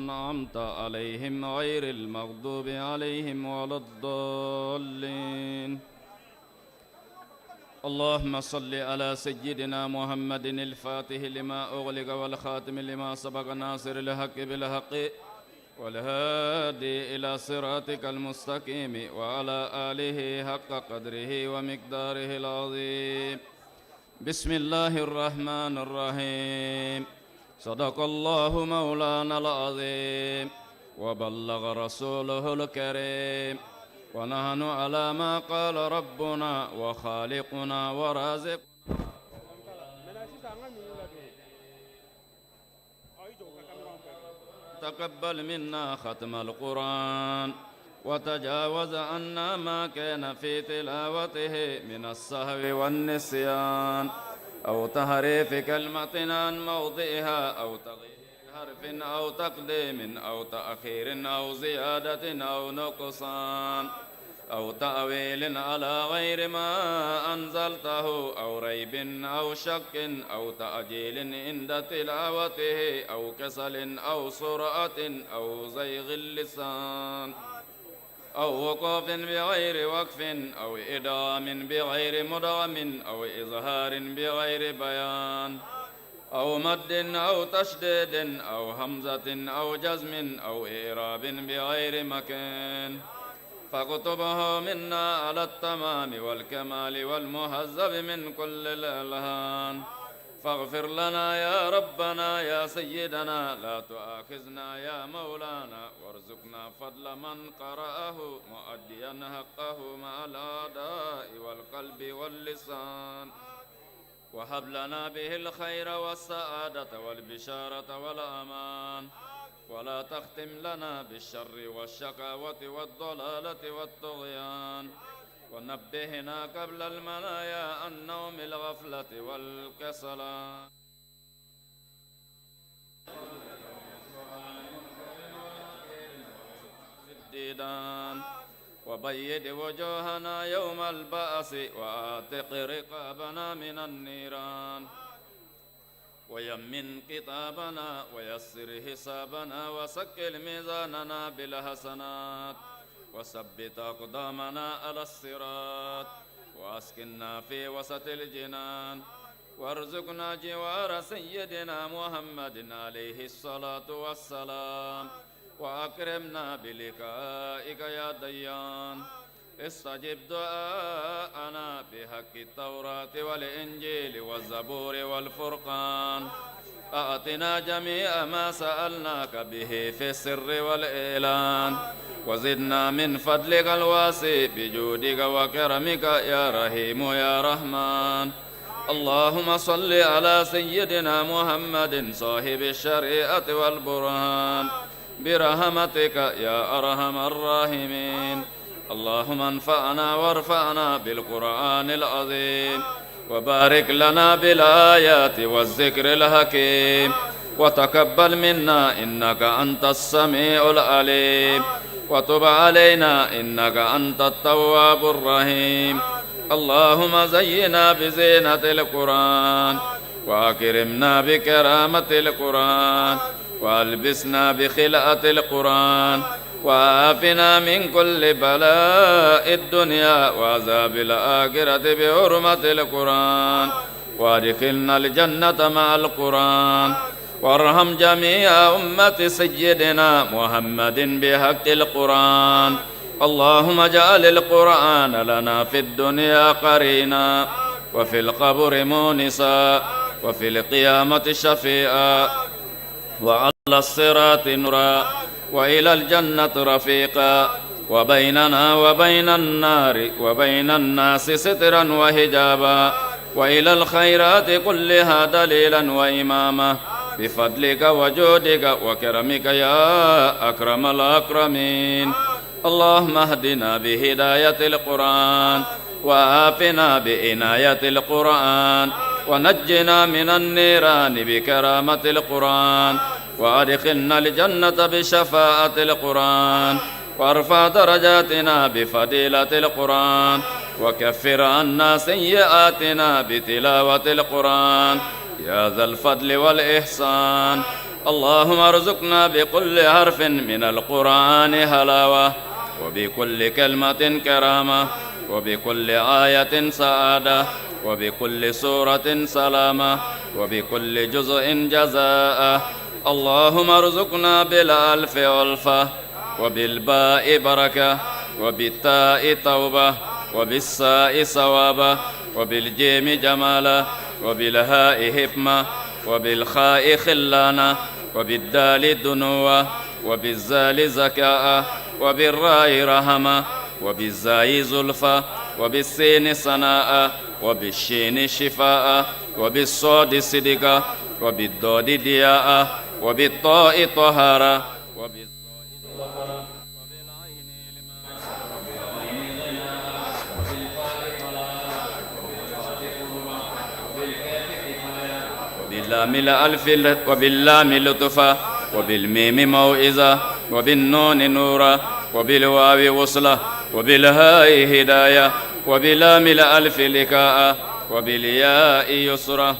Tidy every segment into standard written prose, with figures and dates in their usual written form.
أنعمت عليهم غير المغضوب عليهم ولا الضالين. اللهم صل على سيدنا محمد الفاتح لما أغلق والخاتم لما سبق ناصر الحق بالحق والهادي إلى صراطك المستقيم وعلى آله حق قدره ومقداره العظيم. بسم الله الرحمن الرحيم. صدق الله مولانا العظيم وبلغ رسوله الكريم، ونحن على ما قال ربنا وخالقنا ورازقنا. تقبل منا ختم القرآن وتجاوز عنا ما كان في تلاوته من السهو والنسيان أو تحريف كلمة عن موضعها أو تغيير حرف أو تقديم أو تأخير أو زيادة أو نقصان أو تأويل على غير ما أنزلته أو ريب أو شك أو تأجيل عند تلاوته أو كسل أو سرعة أو زيغ اللسان أو وقوف بغير وقف أو إدغام بغير مدغم أو إظهار بغير بيان أو مد أو تشديد أو همزة أو جزم أو إعراب بغير مكان. فاكتبه منا على التمام والكمال والمهذب من كل الألهان. فاغفر لنا يا ربنا يا سيدنا، لا تؤاخذنا يا مولانا، وارزقنا فضل من قرأه مؤديا حقه مع الأداء والقلب واللسان، وهب لنا به الخير والسعادة والبشارة والأمان، ولا تختم لنا بالشر والشقاوة والضلالة والطغيان، ونبهنا قبل المنايا عن نوم الغفلة والكسلان. الديدان وبيد وجوهنا يوم البأس وآتق رقابنا من النيران، ويمن كتابنا ويسر حسابنا وسكل ميزاننا بالحسنات، وثبت أقدامنا على الصراط، وأسكننا في وسط الجنان، وارزقنا جوار سيدنا محمد عليه الصلاة والسلام، وأكرمنا بلقائك يا ديان. استجب دعاءنا بحق التوراة والإنجيل والزبور والفرقان. أعطنا جميع ما سألناك به في السر والإعلان، وزدنا من فضلك الواسع بجودك وكرمك يا رحيم يا رحمن. اللهم صل على سيدنا محمد صاحب الشريعة والبرهان برحمتك يا أرحم الراحمين. اللهم انفعنا وارفعنا بالقرآن العظيم، وبارك لنا بالآيات والذكر الحكيم، وتقبل منا إنك أنت السميع العليم، وتب علينا إنك أنت التواب الرحيم. اللهم زينا بزينة القرآن، وأكرمنا بكرامة القرآن، وألبسنا بخلعة القرآن، وعافنا من كل بلاء الدنيا وعذاب الآخرة بحرمة القرآن، وادخلنا الجنة مع القرآن، وارحم جميع أمة سيدنا محمد بحق القرآن. اللهم اجعل القرآن لنا في الدنيا قرينا، وفي القبر مونسا، وفي القيامة شفيعا، وعلى الصراط نورا، وإلى الجنة رفيقا، وبيننا وبين النار وبين الناس سترا وحجابا، وإلى الخيرات كلها دليلا وإماما، بفضلك وجودك وكرمك يا أكرم الأكرمين. اللهم اهدنا بهداية القرآن، وعافنا بعناية القرآن، ونجنا من النيران بكرامة القرآن، وأدخلنا الجنة بشفاعة القرآن، وارفع درجاتنا بفضيلة القرآن، وكفر عنا سيئاتنا بتلاوة القرآن يا ذا الفضل والإحسان. اللهم ارزقنا بكل حرف من القرآن حلاوة، وبكل كلمة كرامة، وبكل آية سعادة، وبكل سورة سلامة، وبكل جزء جزاء. اللهم ارزقنا بالألف ألفة، وبالباء بركة، وبالتاء توبة، وبالساء صوابة، وبالجيم جمالا، وبالهاء حكمة، وبالخاء خلانا، وبالدال دنوة، وبالزال زكاء، وبالراء رحمة، وبالزاي زلفى، وبالسين سناء، وبالشين شفاء، وبالصاد صدقة، وبالضاد ضياء، وبالطاء طهارة، وبالظاء ظهرا، وبالعين لما، وبالغين غناء، وبالفاء فلاح، وبالقاف قربة، وبالكاف كفاية، وباللام الألف، وباللام لطفا، وبالميم موعظة، وبالنون نورا، وبالواو وصلة، وبالهاء هداية، وبلام الألف لقاء، وبالياء يسرا.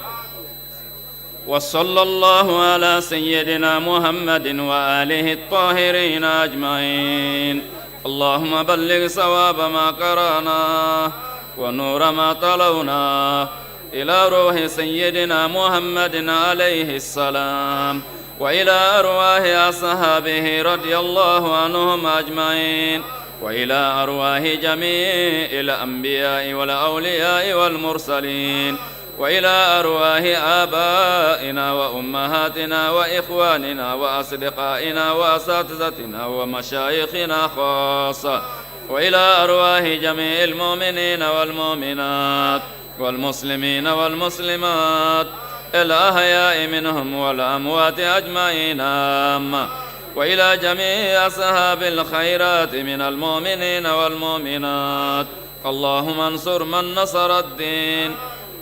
وصلى الله على سيدنا محمد وآله الطاهرين أجمعين. اللهم بلغ ثواب ما قرأنا ونور ما تلونا إلى روح سيدنا محمد عليه السلام، وإلى أرواح أصحابه رضي الله عنهم أجمعين، وإلى أرواح جميع الأنبياء والأولياء والمرسلين، وإلى أرواح آبائنا وأمهاتنا وإخواننا وأصدقائنا وأساتذتنا ومشايخنا خاصة، وإلى أرواح جميع المؤمنين والمؤمنات والمسلمين والمسلمات الأحياء منهم والأموات أجمعين، عامة، وإلى جميع أصحاب الخيرات من المؤمنين والمؤمنات. اللهم انصر من نصر الدين،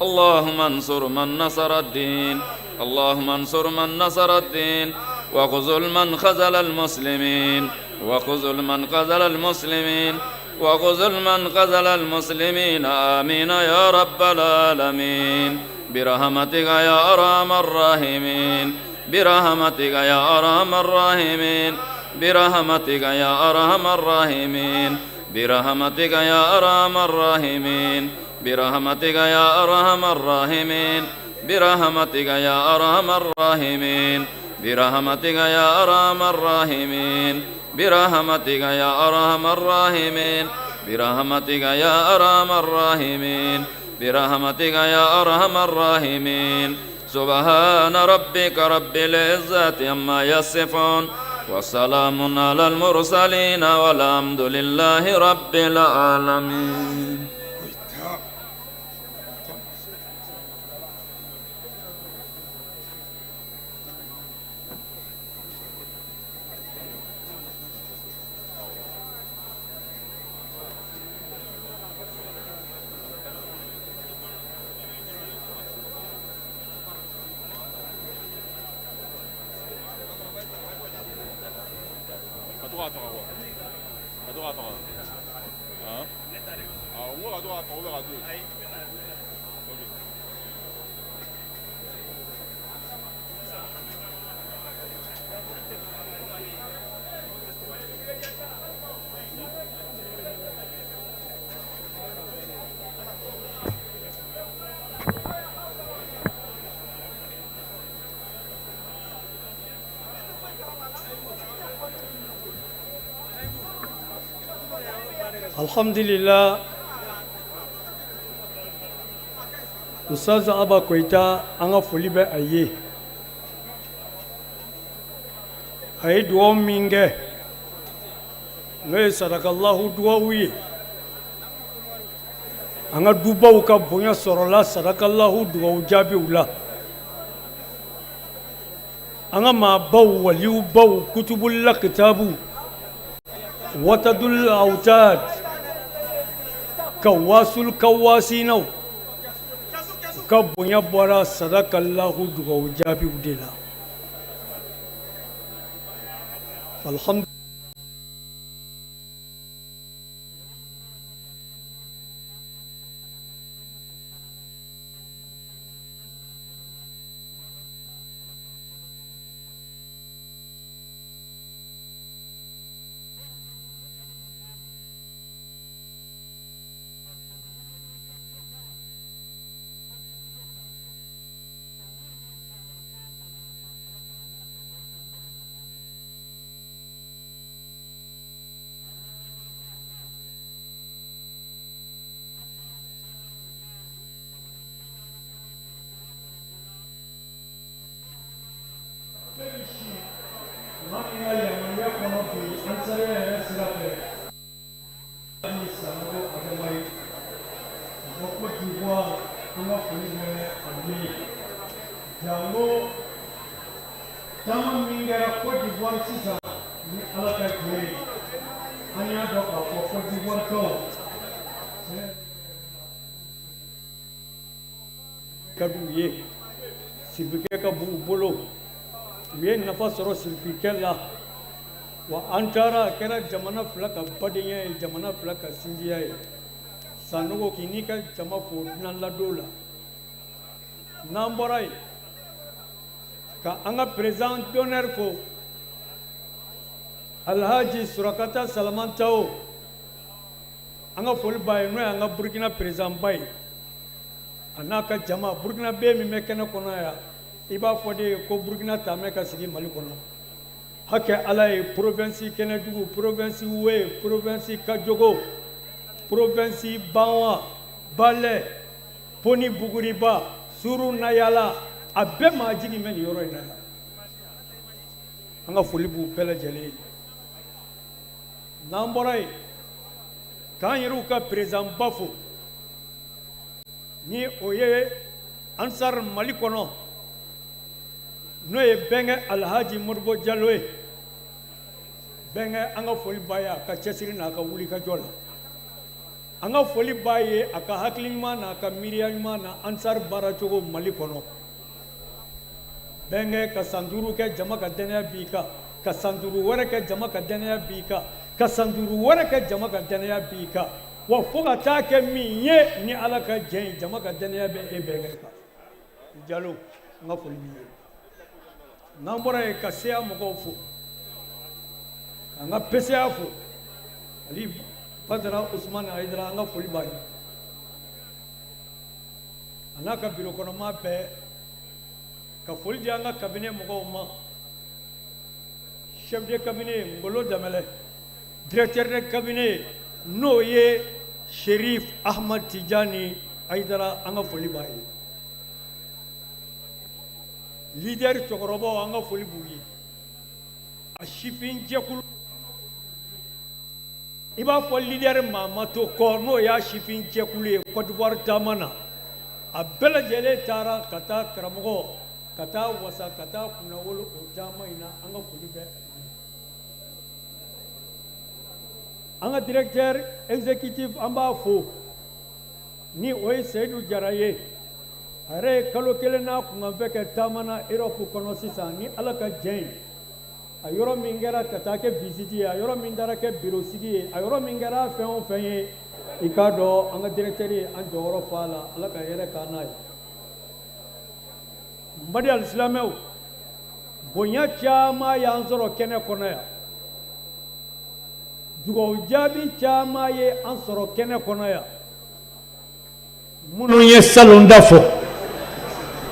اللهم انصر من نصر الدين، اللهم انصر من نصر الدين، وخذل من خذل المسلمين، وخذل من خذل المسلمين، وخذل من خذل المسلمين. آمين يا رب العالمين. برحمتك يا أرحم الراحمين، برحمتك يا أرحم الراحمين، برحمتك يا أرحم الراحمين، برحمتك يا أرحم الراحمين، برحمتك يا أرحم الراحمين، برحمتك يا أرحم الراحمين، برحمتك يا أرحم الراحمين، برحمتك يا أرحم الراحمين، برحمتك يا أرحم الراحمين، برحمتك يا أرحم الراحمين. سبحان ربك رب العزة عما يصفون، وسلام على المرسلين، والحمد لله رب العالمين. Alhamdulillah, Ustaz Aba Koita, an ka foli bɛ a ye. A ye dugawu min kɛ, n'o ye sadakallahu dugawu ye, an ka dubaw ka bonya sɔrɔla sadakallahu dugawu jaabiw la. An ka maabaw, waliyubaw, kutubula kitabu, watadul autad, kawasul kawasinaw ka bonya bɔra sadakallahu dugawu jaabiw de la. Alhamdulillah. min ka yamaruya kɔnɔ bi ansariya yɛrɛ sira fɛ ni Sanogo Adama ye ka bɔ Côte d'Ivoire, an ka foli bɛ a ye. Jango taama min kɛra Côte d'Ivoire sisan, ni Ala ka jɛ ye, an y'a dɔn k'a fɔ Côte d'Ivoire kaw ka d'u ye, sirifikɛ ka b'u bolo, u ye nafa sɔrɔ sirifikɛ la. Wa an taara, a kɛra jamana fila ka badenya ye, jamana fila ka sinjiya ye. Sanogo, k'i n'i ka jama fo dunan ladon la. N'an bɔra yen, ka an ka président d'honneur fo, Alhaji Surakata Salaman Tawo, an ka foli b'a ye, n'o y'an ka Burukina président ba ye, a n'a ka jama. Burukina bɛɛ min bɛ kɛnɛ kɔnɔ yan, i b'a fɔ de ko Burukina taamɛ ka sigi Mali kɔnɔ. Hakɛ Ala ye, province Kɛnɛdugu, province We, province Kajogo, province Banwa, Balɛ, Poni, Buguriba, Suru, Nayala, a bɛɛ maa jigin bɛ nin yɔrɔ in na yan. An ka foli b'u bɛɛ lajɛlen ye. N'an bɔra yen, k'an yɛrɛw ka président ba fo, ni o ye Ansar Mali kɔnɔ, n'o ye bɛnkɛ Alhaji Modibo Jalo ye. Bɛnkɛ, an ka foli b'a ye a ka cɛsiri n'a ka wulikajɔ la. An ka foli b'a ye a ka hakili ɲuman n'a ka miiriya ɲuman na Ansar baaracogo Mali kɔnɔ. Bɛnkɛ, ka san 5 kɛ, jama ka dɛnɛya b'i kan, ka san 5 wɛrɛ kɛ, jama ka dɛnɛya b'i kan, ka san 5 wɛrɛ kɛ, jama ka dɛnɛya b'i kan. Wa fo ka taa kɛ min ye, ni Ala ka jɛn ye, jama ka dɛnɛya bɛ e bɛnkɛ kan. Jalo, an ka foli b'i ye. N'an bɔra yen, ka seya mɔgɔw fo, k'an ka PCA fo, Ali Badara Usumani Ayidara, an ka foli b'a ye, a n'a ka biro kɔnɔma bɛɛ. Ka foli di an ka cabinet mɔgɔw ma, chef de cabinet Ngolo Damɛlɛ, directeur de cabinet n'o ye Sherif Ahmad Tijani Ayidara, an ka foli b'a ye. Leader cɛkɔrɔbaw, an ka foli b'u ye. A sifin jɛkulu, i b'a fɔ leader maa ma to kɔ, n'o y'a sifin jɛkulu ye Côte d'Ivoire taama na, a bɛɛ lajɛlen taara ka taa karamɔgɔ, ka taa wasa, ka taa kunnawolo o taama in na. An ka foli bɛ an ka directeur exécutif, an b'a fo, ni o ye Seyidu Jara ye. A yɛrɛ ye kalo kelen n'a kunkanfɛ kɛ taama na Europe kɔnɔ sisan, ni Ala ka jɛn ye. A yɔrɔ min kɛra ka taa kɛ visite ye, a yɔrɔ min taara kɛ bureau sigi ye, a yɔrɔ min kɛra fɛn o fɛn ye, i k'a dɔn an ka directeur ye an jɔyɔrɔ fa a la. Ala ka hɛrɛ k'an n'a ye. N baden alisilamɛw, bonya caman y'an sɔrɔ kɛnɛ kɔnɔ yan, dugawu jaabi caman ye an sɔrɔ kɛnɛ kɔnɔ yan. Minnu ye salon da fɔ,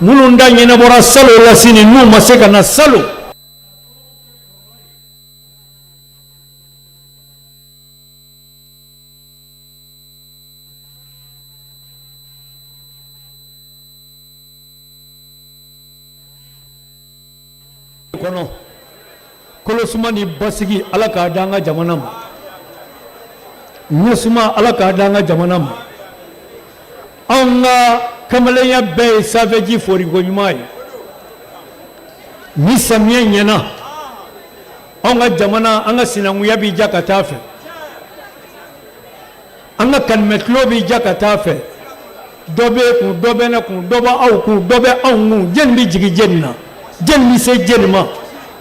minnu da ɲɛnabɔra salon la, sini n'u ma se ka na salon kɔnɔ, kolosuma ni basigi, Ala k'a di an ka jamana ma. Ɲɛsuma, Ala k'a di an ka jamana ma. Anw ka kamalenya bɛɛ ye safɛji foriko ɲuman ye. Ni samiyɛ ɲɛna, anw ka jamana, an ka sinankunya b'i ja ka taa fɛ, an ka kanimɛtulo b'i ja ka taa fɛ. Dɔ b'e kun, dɔ bɛ ne kun, dɔ bɛ aw kun, dɔ bɛ anw kun. Jɛni bɛ jigin jɛni na, jɛni bɛ se jɛni ma.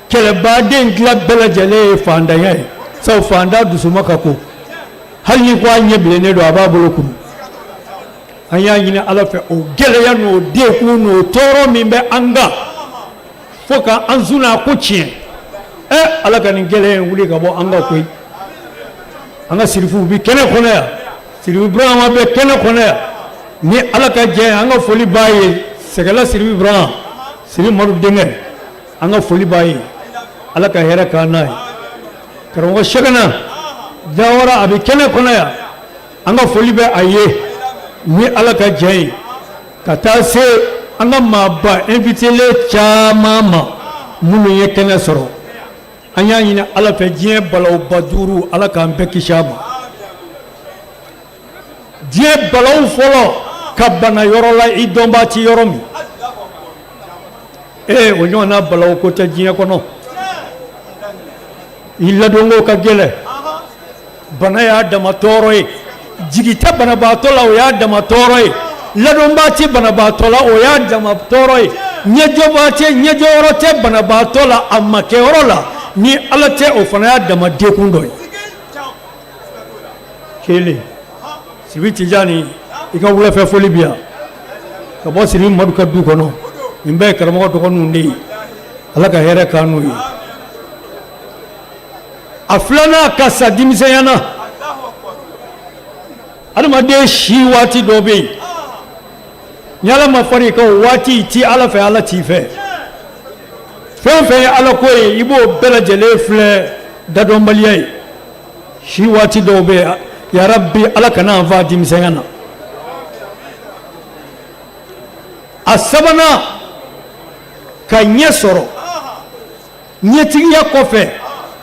Kɛlɛbaden tila bɛɛ lajɛlen ye faantanya ye, sabu faantan dusuma ka ko, hali ni ko a ɲɛ bilennen don, a b'a bolo kuru. An y'a ɲini Ala fɛ, o gɛlɛya n'o degun n'o tɔɔrɔ min bɛ an kan fo ka an sun n'a ko tiɲɛ, ɛ Ala ka nin gɛlɛya in wuli ka bɔ an kan koyi. An ka sirifuw bɛ kɛnɛ kɔnɔ yan, Sirifu Burama bɛ kɛnɛ kɔnɔ yan, ni Ala ka jɛ, an ka foli b'a ye. Sɛgɛla Sirifu Burama, Sirifu Madu denkɛ, an ka foli b'a ye. Ala ka hɛrɛ k'an n'a ye. Karamɔgɔ Sɛkɛna Jawara, a bɛ kɛnɛ kɔnɔ yan, an ka foli bɛ a ye, ni Ala ka jɛ ye. Ka taa se an ka maaba invitélen caman ma, minnu ye kɛnɛ sɔrɔ. An y'a ɲini Ala fɛ diɲɛ balawuba duuru Ala k'an bɛɛ kisi a ma. Diɲɛ balawu fɔlɔ ka bana yɔrɔ la i dɔnbaa ti yɔrɔ min. Ee o ɲɔgɔnna balawu ko tɛ diɲɛ kɔnɔ. I ladonko ka gɛlɛn. Bana y'a dama tɔɔrɔ ye. Jigi tɛ banabaatɔ la o y'a dama tɔɔrɔ ye. Ladonbaa tɛ banabaatɔ la o y'a dama tɔɔrɔ ye. Ɲɛjɔbaa tɛ ɲɛjɔyɔrɔ tɛ banabaatɔ la a makɛyɔrɔ la ni Ala tɛ o fana y'a dama degun dɔ ye. Kelen Sibi Tijani i ka wulafɛ foli bi yan ka bɔ Sibi Madu ka du kɔnɔ nin bɛɛ ye karamɔgɔ dɔgɔninw de ye Ala ka hɛrɛ k'an n'u ye. A filanan ka sa denmisɛnya na adamaden si waati dɔ bɛ yen ni Ala ma far'i kan o waati i ti Ala fɛ Ala t'i fɛ fɛn o fɛn ye Ala ko ye i b'o bɛɛ lajɛlen filɛ dadɔnbaliya ye si waati dɔw bɛ yen yarabi Ala kana an fa denmisɛnya na a sabanan ka ɲɛ sɔrɔ ɲɛtigiya kɔfɛ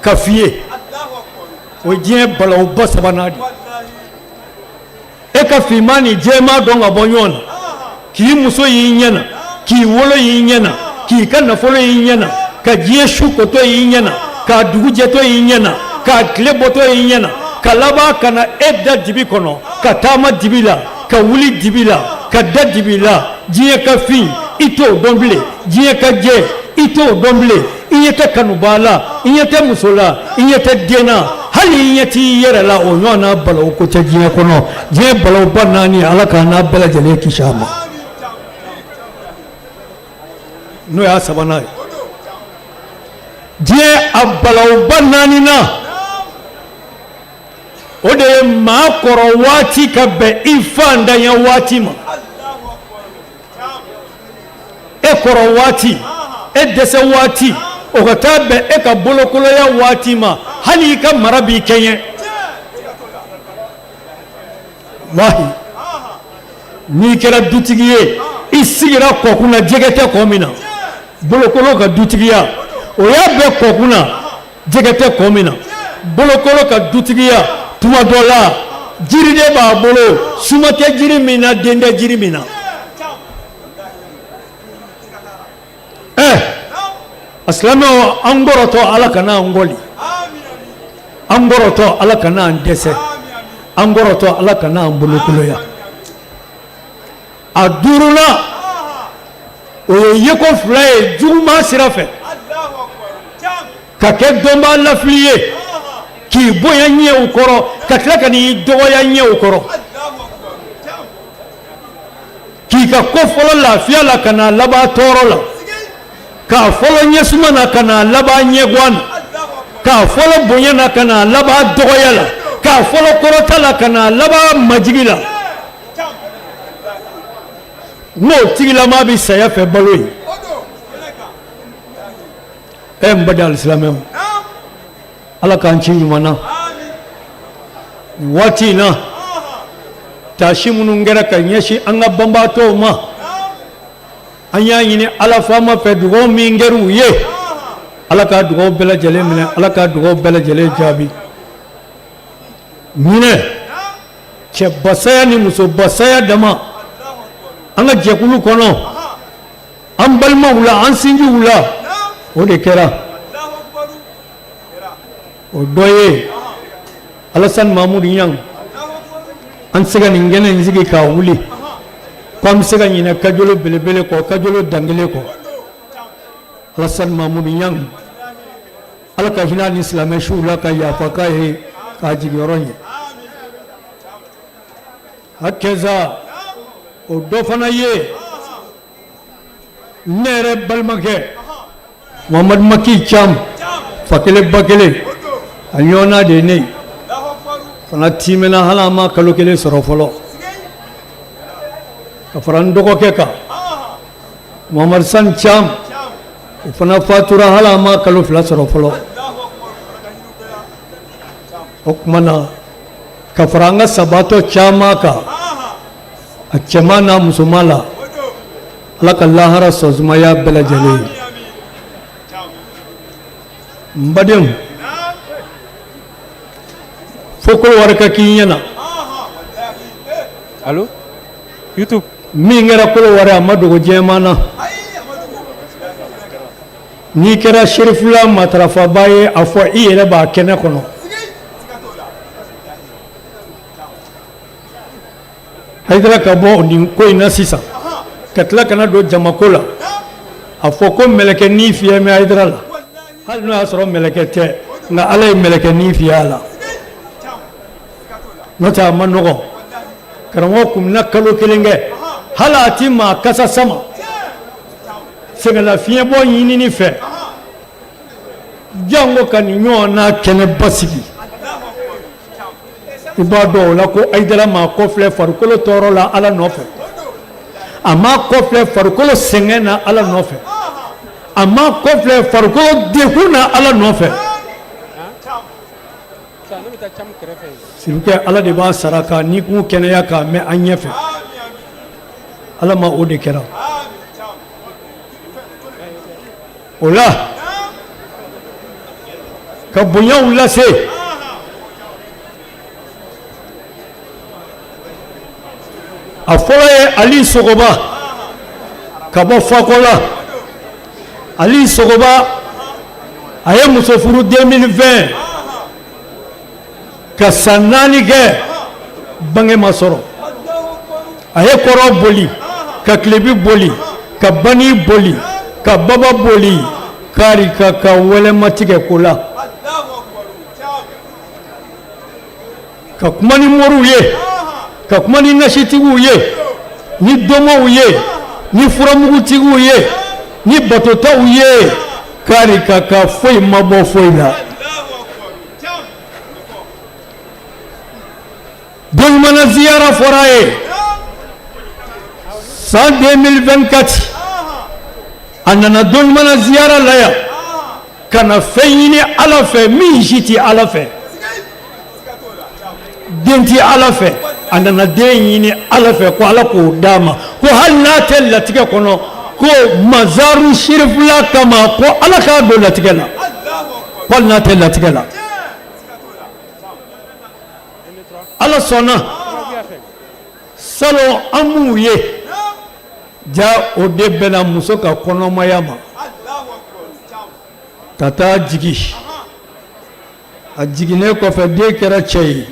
ka fiye o diɲɛ balawuba sabanan de e ka finman ni jɛman dɔn ka bɔ ɲɔgɔn na k'i muso y'i ɲɛ na k'i wolo y'i ɲɛ na k'i ka nafolo y'i ɲɛ na ka diɲɛ su kotɔ y'i ɲɛ na k'a dugu jɛtɔ y'i ɲɛ na k'a tile bɔtɔ y'i ɲɛ na ka laban ka na e da dibi kɔnɔ ka taama dibi la ka wuli dibi la ka da dibi la diɲɛ ka fin i t'o dɔn bilen diɲɛ ka jɛ i t'o dɔn bilen i ɲɛ tɛ kanubaa la i ɲɛ tɛ muso la i ɲɛ tɛ den na hali i ɲɛ t'i yɛrɛ la o ɲɔgɔnna balawu ko tɛ diɲɛ kɔnɔ diɲɛ balawuba naani ala k'an n'a bɛɛ lajɛlen kisi a ma n'o y'a sabanan ye diɲɛ a balawuba naaninan o de ye maa kɔrɔ waati ka bɛn i fantanya waati ma e kɔrɔ waati e dɛsɛ waati o ka taa bɛn e ka bolokoloya waati ma hali i ka mara b'i kɛɲɛ walahi n'i kɛra dutigi ye i sigira kɔkun na jɛgɛ tɛ kɔ min na bolokolo ka dutigiya o y'a bɛn kɔkun na jɛgɛ tɛ kɔ min na bolokolo ka dutigiya tuma dɔ la jiriden b'a bolo suma tɛ jiri min na den tɛ jiri min na ɛ a silamɛw an kɔrɔtɔ ala kana an kɔli an kɔrɔtɔ ala kana an dɛsɛ an kɔrɔtɔ ala kana an bolokoloya a duurunan o ye yeko fila ye juguman sira fɛ ka kɛ dɔnbaa lafili ye k'i bonya ɲɛw kɔrɔ ka tila ka n'i dɔgɔya ɲɛw kɔrɔ k'i ka ko fɔlɔ lafiya la ka n'a laban tɔɔrɔ la k'a fɔlɔ ɲɛsuma na ka n'a laban ɲɛgwan na k'a fɔlɔ bonya na ka n'a laban dɔgɔya la k'a fɔlɔ kɔrɔta la ka n'a laban majigi la n'o tigilama bɛ saya fɛ balo ye ɛ n baden alisilamɛw ala k'an ci ɲuman na nin waati in na taasi minnu kɛra ka ɲɛsin an ka banbaatɔw ma an y'a ɲini ala faama fɛ dugaw min kɛra u ye ala ka dugaw bɛɛ lajɛlen minɛ ala ka dugaw bɛɛ lajɛlen jaabi ɲinɛ cɛbasaya ni musobasaya dama an ka jɛkulu kɔnɔ an balimaw la an sinjiw la o de kɛra o dɔ ye Alasani Mamudu Ɲang an tɛ se ka nin kɛnɛ in sigi k'a wuli ko an bɛ se ka ɲinɛ kajolo belebele kɔ kajolo dankelen kɔ Alasani Mamudu Ɲang Ala ka hinɛ ni silamɛ suw la ka yafa k'a ye k'a jigiyɔrɔ ɲɛ hakɛza o dɔ fana ye ne yɛrɛ balimakɛ Mamadu Maki Cam fa kelen ba kelen a ɲɔgɔnna de ye ne ye fana timɛna hali an ma kalo kelen sɔrɔ fɔlɔ ka fara n dɔgɔkɛ kan Mamadu Sani Cam o fana fatura hali an ma kalo fila sɔrɔ fɔlɔ o tuma na ka fara an ka sabatɔ caman kan a cɛman n'a musoman la ala ka lahara sɔnsumaya bɛɛ lajɛlen ye. N badenw, fo Kolowari ka k'i ɲɛ na. Allo YouTube. Min kɛra Kolowari, a ma dogo diɲɛmaa na. N'i kɛra serifula matarafaba ye, a fɔ i yɛrɛ b'a kɛnɛ kɔnɔ. Hayidara ka bɔ nin ko in na sisan ka tila ka na don jamako la, a fɔ ko mɛlɛkɛ ni fiyɛ mɛ Hayidara la, hali n'o y'a sɔrɔ mɛlɛkɛ tɛ, nka Ala ye mɛlɛkɛ ni fiyɛ a la. N'o tɛ a ma nɔgɔn. Karamɔgɔ kun bɛna kalo kelen kɛ, hali a ti maa kasa sama sɛgɛnlafiɲɛbɔ ɲinini fɛ, janko ka nin ɲɔgɔn na kɛnɛ basigi. I b'a dɔn o la ko Hayidara m'a kɔfilɛ farikolo tɔɔrɔ la Ala nɔfɛ, a m'a kɔfilɛ farikolo sɛgɛn na Ala nɔfɛ, a m'a kɔfilɛ farikolo degun na Ala nɔfɛ. Sirikɛ, Ala de b'a sara k'a ni kun kɛnɛya k'a mɛn an ɲɛfɛ. Ala ma o de kɛra o la ka bonyaw lase. A fɔlɔ ye Ali Sogoba ka bɔ Fakɔla. Ali Sogoba, a ye muso furu 2020, ka san 4 kɛ, bange ma sɔrɔ. A ye kɔrɔn boli, ka tilebi boli, ka bani boli, ka baba boli, kari ka wɛlɛma tigɛ ko la, ka kuma ni moriw ye, ka kuma ni nasitigiw ye, ni domow ye, ni furamugutigiw ye, ni batotaw ye, kari ka foyi ma bɔ foyi la. Don ziyara fɔra a ye san 2024, a nana don ziyara la yan ka na fɛn ɲini Ala fɛ min si tɛ Ala fɛ. Den tɛ Ala fɛ, a nana den ɲini Ala fɛ ko Ala k'o d'a ma, ko hali n'a tɛ latigɛ kɔnɔ, ko mazaru sirifula kama, ko Ala k'a don latigɛ la, ko hali n'a tɛ latigɛ la. Ala sɔnna. Salon an m'u ye ja, o de bɛnna muso ka kɔnɔmaya ma ka taa jigi. A jiginnen kɔfɛ, den kɛra cɛ ye.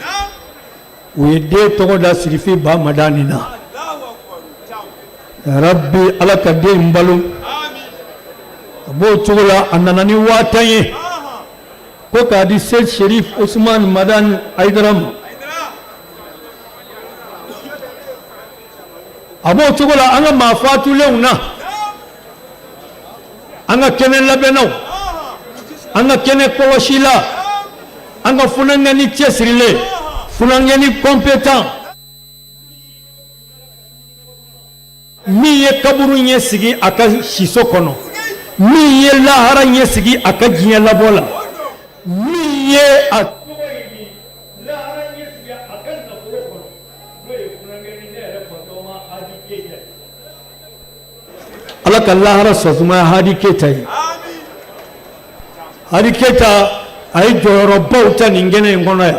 U ye den tɔgɔ da Sirifi Ba Madani na. Rabbi, Ala ka den in balo. A b'o cogo la, a nana ni 50 000 ye ko k'a di Seyid Sherif Usman Madani Hayidara ma. A b'o cogo la, an ka maa fatulenw na, an ka kɛnɛ labɛnnaw, an ka kɛnɛ kɔlɔsila, an ka funankɛni cɛsirilen, funankɛni compétent min ye kaburu ɲɛ sigi a ka siso kɔnɔ, min ye lahara ɲɛ sigi a ka diɲɛ labɔ la, min ye a lahara ɲɛ sigi a ka nafolo kɔnɔ, n'o ye funankɛni ne yɛrɛ fatɔma Hadi Keyita ye. Ala ka lahara sɔsumaya Hadi Keyita ye. Hadi Keyita, a ye jɔyɔrɔbaw ta nin kɛnɛ in kɔnɔ yan.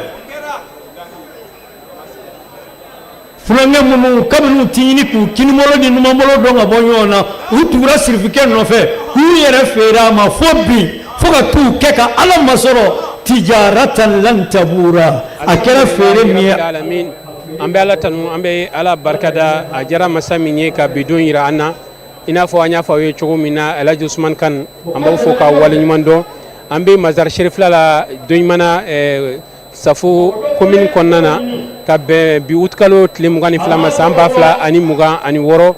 Funankɛ minnu kabini u ti ɲini k'u kinibolo ni numanbolo dɔn ka bɔ ɲɔgɔn na, u tugura sirifikɛ nɔfɛ k'u yɛrɛ feere a ma fo bi, fo ka t'u kɛ ka Ala masɔrɔ tijaratan lan tabura. A kɛra feere min ye. Alamin, an bɛ Ala tanu, an bɛ Ala barikada. A diyara masa min ye ka bi don yira an na, i n'a fɔ an y'a fɔ aw ye cogo min na, Elhaji Usman Kan, an b'aw fo ka waleɲuman dɔn. An bɛ Mazari Serifila la Doɲimana, Safo commune kɔnɔna na, ka bɛn bi utikalo tile 22 ma, san 2026.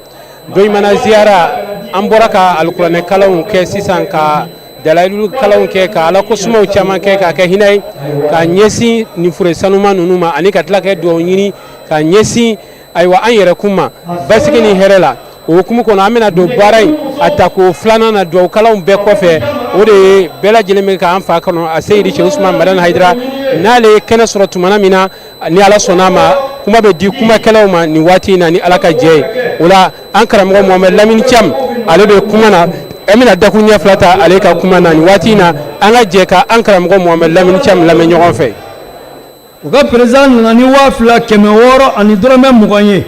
Doɲimana ziyara, an bɔra ka alikuranɛ kalanw kɛ sisan, ka dalayilu kalanw kɛ, ka ala ko sumaw caman kɛ, k'a kɛ hinɛ ye ka ɲɛsin nin fure sanuma ninnu ma, ani ka tila kɛ dugawu ɲini ka ɲɛsin ayiwa an yɛrɛ kun ma basigi ni hɛrɛ la. O hukumu kɔnɔ, an bɛna don baara in a tako filanan na dugawu kalanw bɛɛ kɔfɛ. O de ye bɛɛ lajɛlen bɛ k'an fa kɔnɔ, a Seyidi Cɛ Usman Madani Hayidara, n'ale ye kɛnɛ sɔrɔ tumana min na, ni Ala sɔnna a ma, kuma bɛ di kumakɛlaw ma nin waati in na, ni Ala ka jɛ ye. O la, an karamɔgɔ Mohamed Lamini Cam, ale bɛ kuma na. An bɛna dakun ɲɛ fila ta ale ka kuma na nin waati in na. An ka jɛ ka an karamɔgɔ Mohamed Lamini Thiam lamɛn ɲɔgɔn fɛ. U ka président nana ni 2620 ye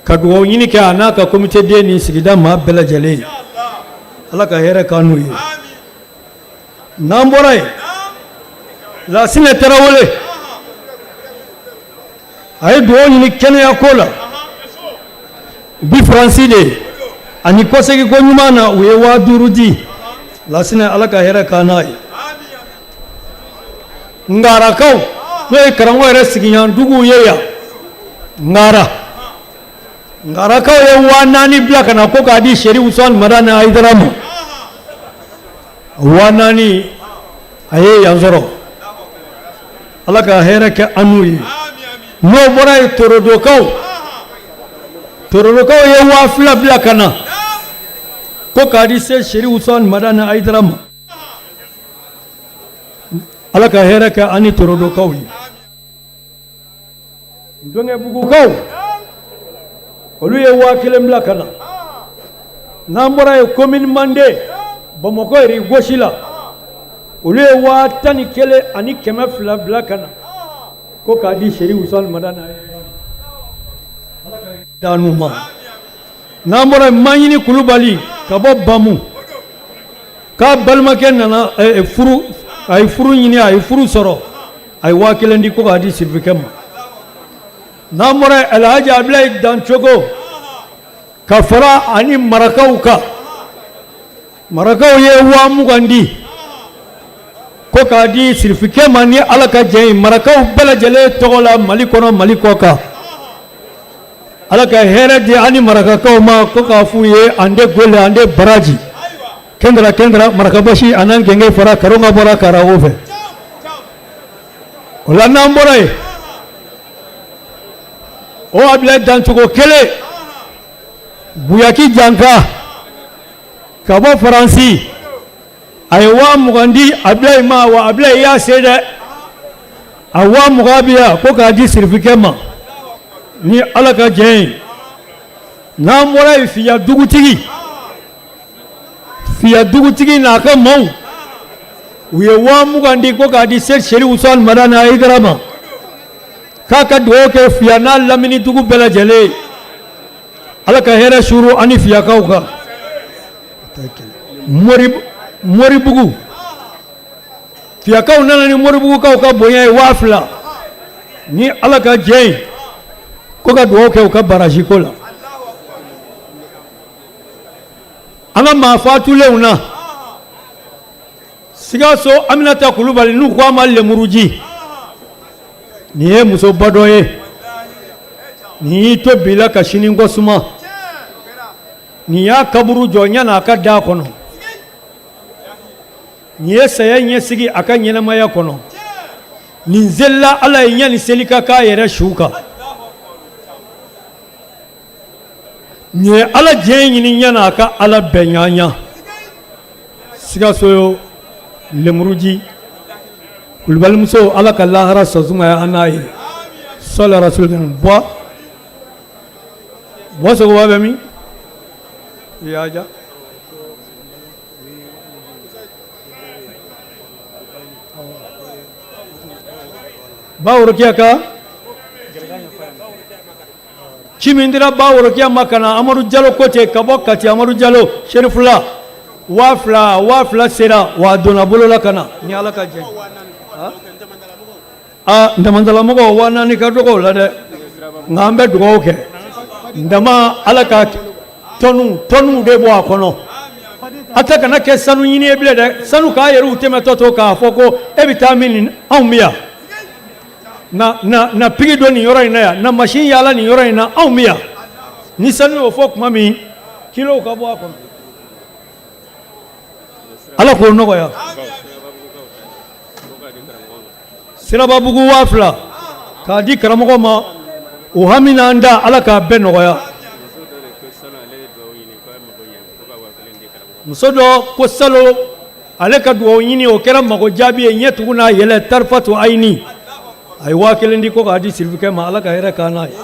ka dugawu ɲini kɛ a n'a ka comité den ni sigida maa bɛɛ lajɛlen ye. Ala ka hɛrɛ k'an n'u ye. N'an bɔra yen, Lasinɛ Tarawele, a ye dugawu ɲini kɛnɛya ko la. U bi Faransi de ani kɔsegin ko ɲuman na, u ye 5000 di. Lasinɛ, Ala ka hɛrɛ k'an n'a ye. Ngarakaw, n'o ye karamɔgɔ yɛrɛ sigiɲɔgɔnduguw ye yan, Ngara, Ngarakaw ye 4000 bila ka na ko k'a di Seri Usumani Madani Hayidara ma. 4000 a ye yan sɔrɔ. Ala ka hɛrɛ kɛ an n'u ye. N'o bɔra yen, Torodokaw, Torodokaw ye 2000 bila ka na ko k'a di se Seri Usumani Madani Hayidara ma. Ala ka hɛrɛ kɛ an ni Torodokaw ye. Dɔngɛbugukaw, olu ye 1000 bila ka na. N'an bɔra yen, commune Mande, Bamakɔ yɛrɛ gosi la, olu ye 11200 bila ka na ko k'a di Seri Usumani Madani d'anu ma. N'an bɔra yen, Maɲini Kulubali ka bɔ Bamu, k'a balimakɛ nana furu, a ye furu ɲini, a ye furu sɔrɔ, a ye 1000 di ko k'a di sirifikɛ ma. N'an bɔra yen, Alhaji Abilayi Dancogo ka fara ani marakaw kan, marakaw ye 20000 di ko k'a di sirifikɛ ma ni Ala ka jɛ ye, marakaw bɛɛ lajɛlen tɔgɔ la, Mali kɔnɔ, Mali kɔ kan. Ala ka hɛrɛ di ani marakakaw ma, ko k'a f'u ye an de gole, an de baraji kɛndara kɛndara marakabasi a n'an gɛngɛ fara karonka bɔra karawo fɛ. O la, n'an bɔra yen, o Abilayi Dancogo kelen, Buyaki Janka ka bɔ Faransi, a ye 20000 di Abilayi ma. Wa Abilayi y'a se dɛ, a 20000 bi yan ko k'a di sirifikɛ ma ni Ala ka jɛ ye. N'an bɔra yen, Fiya dugutigi, Fiya dugutigi n'a ka maaw, u ye 20000 di ko k'a di Seri Usumani Madani Hayidara ma, k'a ka dugawu kɛ Fiya n'a lamini dugu bɛɛ lajɛlen ye. Ala ka hɛrɛ suuru ani Fiyakaw kan. Moribugu Fiyakaw nana ni Moribugukaw ka bonya ye, 2000 ni Ala ka jɛ ye, ko ka dugawu kɛ u ka baraji ko la. An ka maa fatulenw na, Sikaso, Aminata Kulubali, n'u ko a ma lemuruji, nin ye musoba dɔ ye. Nin y'i to bi la ka sini kɔ suma. Nin y'a kaburu jɔ yan'a ka da kɔnɔ. Nin ye saya ɲɛsigi a ka ɲɛnamaya kɔnɔ. Nin selila Ala ye yanni seli ka k'a yɛrɛ su kan. Nin ye Ala diɲɛ ɲini yan'a ka Ala bɛn ɲaɲa. Sikaso lemuruji kulubalimuso, Ala ka lahara sɔsumaya an n'a ye. Sɔli rasul bɔ bɔ sogoba bɛ min i y'a ja. Ba Worokiya ka ci min dira Ba Worokiya ma ka na, Amadu Jalo ko ten ka bɔ Kati, Amadu Jalo Serifula, 2000, 2000 sera wa a donna bolo la ka na ni Ala ka jɛ. Aa, Ndamandalamɔgɔw, 4000 ka dɔgɔ o la dɛ, nka an bɛ dugawu kɛ Ndama, Ala ka tɔnu tɔnuw de bɔ a kɔnɔ. A tɛ kana kɛ sanu ɲini ye bilen dɛ, sanu k'a yɛrɛw tɛmɛtɔ to k'a fɔ ko e bɛ taa min nin, anw bɛ yan na na na pigi don nin yɔrɔ in na yan, na masin yaala nin yɔrɔ in na, anw bɛ yan. Ni sanu y'o fɔ tuma min, kilow ka bɔ a kɔnɔ. Ala k'o nɔgɔya. Sirababugu, 2000 k'a di karamɔgɔ ma. O hami n'an da, Ala k'a bɛɛ nɔgɔya. Muso dɔ ko salo ale ka dugawu ɲini, o kɛra mago jaabi ye, ɲɛ tugun n'a yɛlɛ tarifatu ayini, a ye 1000 di ko k'a di sirifikɛ ma. Ala ka hɛrɛ k'an n'a ye.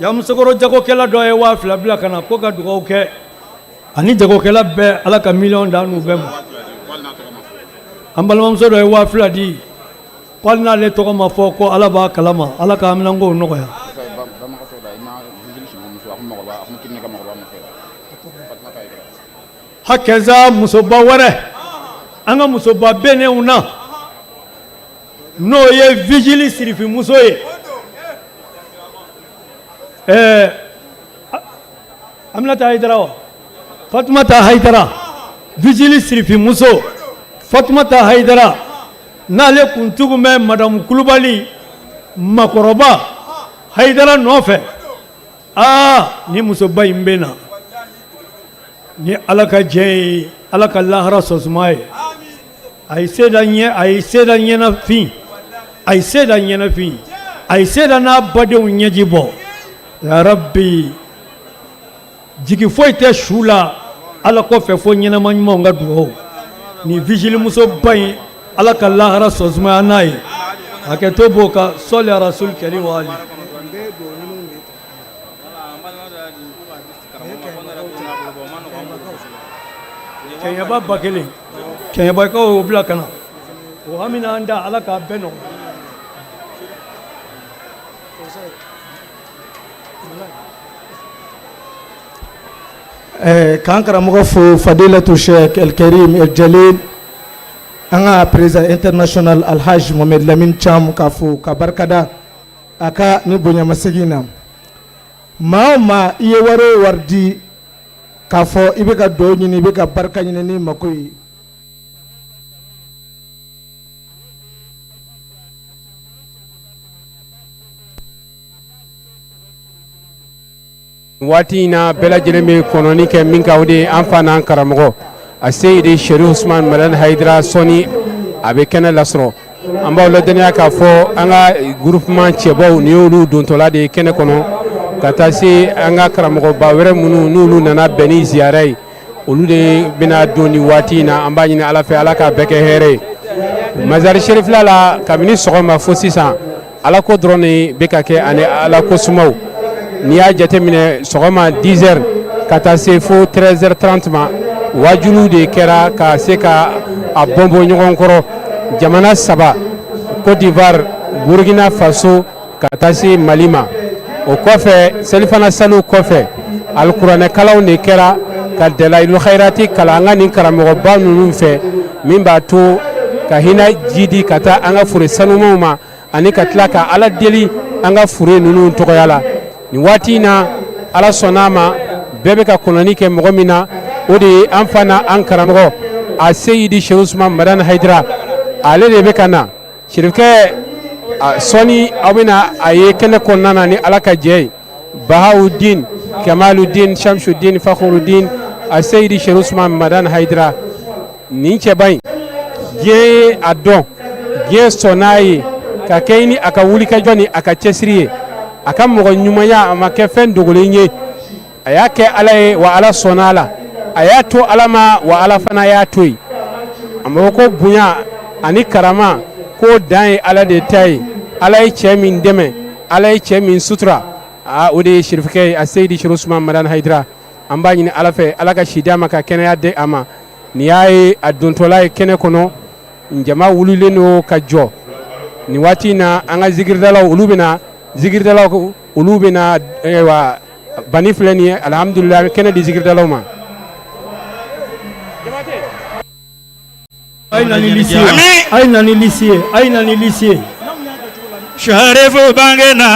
Yamusokɔrɔ jagokɛla dɔ ye 2000 bila ka na ko ka dugawu kɛ. Ani jagokɛla bɛɛ, Ala ka miliyɔn d'an n'u bɛɛ ma. An balimamuso dɔ ye 2000 di ko hali n'ale tɔgɔ ma fɔ, ko Ala b'a kalama. Ala ka haminankow nɔgɔya. Hakɛza musoba wɛrɛ, an ka musoba bɛnnenw na, n'o ye Vigile sirifimuso ye, ɛɛ Aminata Hayidara wa Fatumata Hayidara, Vigile sirifimuso Fatumata Hayidara, n'ale kun tugu bɛ madamu Kulubali makɔrɔba Hayidara nɔfɛ. Aa, ni musoba in bɛ na ni Ala ka jɛ ye, Ala ka lahara sɔsuma ye. A ye se da ɲɛ, a ye se da ɲɛnafin, a ye se da ɲɛnafin, a ye se da n'a badenw ɲɛji bɔ. Yarabi, jigi foyi tɛ su la Ala kɔfɛ fo ɲɛnama ɲumanw ka dugawu. Ni vigilimusoba in, Ala ka lahara sɔsumaya n'a ye. Hakɛto b'o kan. Sɔli rasul kɛrim wa ali. Kɛɲɛba 1000, kɛɲɛbakaw y'o bila ka na. O hami n'an da, Ala k'a bɛɛ nɔgɔya. K'an karamɔgɔ fo, Fadilatu Sheikh El Karim El Jalil, an ka président international Alhaji Mohamed Lamine Cham, k'a fo ka barikada a ka ni bonyamasegin na. Maa o maa, i ye wari o wari di k'a fɔ i bɛ ka dugawu ɲini, i bɛ ka barika ɲini ni mako ye. Waati in na, bɛɛ lajɛlen bɛ kɔnɔni kɛ min kan, o de ye an fa n'an karamɔgɔ a Seyidi Sherif Usman Madani Hayidara. Sɔni a bɛ kɛnɛ lasɔrɔ, an b'aw ladɔnniya k'a fɔ an ka groupement cɛbaw, nin y'olu dontɔla de ye kɛnɛ kɔnɔ, ka taa se an ka karamɔgɔba wɛrɛ minnu n'olu nana bɛn ni ziyara ye, olu de bɛna don nin waati in na. An b'a ɲini Ala fɛ, Ala k'a bɛɛ kɛ hɛrɛ ye. Mazari Sherifila la, kabini sɔgɔma fo sisan, Ala ko dɔrɔn de bɛ ka kɛ ani Ala ko sumaw. N'i y'a jateminɛ, sɔgɔma 10 heures ka taa se fo 13 heures 30 ma, wajuliw de kɛra ka se ka a bɔnbɔn ɲɔgɔn kɔrɔ. Jamana saba, Côte d'Ivoire, Burkina Faso, ka taa se Mali ma. O kɔfɛ, selifana saliw kɔfɛ, alikuranɛkalanw de kɛra ka dalayilu hayirati kalan an ka nin karamɔgɔba ninnu fɛ, min b'a to ka hinɛ jidi ka taa an ka fure sanumaw ma, ani ka tila ka Ala deli an ka fure ninnu tɔgɔya la. Nin waati in na, Ala sɔnna a ma, bɛɛ bɛ ka kɔnɔni kɛ mɔgɔ min na, o de ye an fa an karamɔgɔ a Seyidi Seku Usman Madani Hayidara. Ale de bɛ ka na. Sirikɛ, sɔɔni aw bɛna a ye kɛnɛ kɔnɔna na ni Ala ka jɛ ye. Bahawudin Kamaludin Shamsudin Fakurudin a Seyidi Seku Usman Madani Hayidara, nin cɛba in, diɲɛ ye a dɔn, diɲɛ sɔnna ye ka kɛ ni a ka wulikajɔ ni a ka cɛsiri ye, a ka mɔgɔ ɲumanya, a ma kɛ fɛn dogolen ye. A y'a kɛ Ala ye wa Ala sɔnna a la. A y'a to Ala ma wa Ala fana y'a to yen. A ma ko bonya ani karama ko dan ye Ala de ta ye. Ala ye cɛ min dɛmɛ, Ala ye cɛ min sutura, aa, o de ye sirifukɛ ye, a Seyidi Seku Usman Madani Hayidara. An b'a ɲini Ala fɛ, Ala ka si di a ma, ka kɛnɛya di a ma. Nin y'a ye a dontɔla ye kɛnɛ kɔnɔ, jama wulilen don ka jɔ. Nin waati in na, an ka zikiridalaw, olu bɛna zikiridalaw, olu bɛna. Ayiwa, bani filɛ nin ye. Alihamudulila, kɛnɛ di zikiridalaw ma. A ye na ni lisi ye, a ye na ni lisi ye, a ye na ni lisi ye. Sharifu bangena,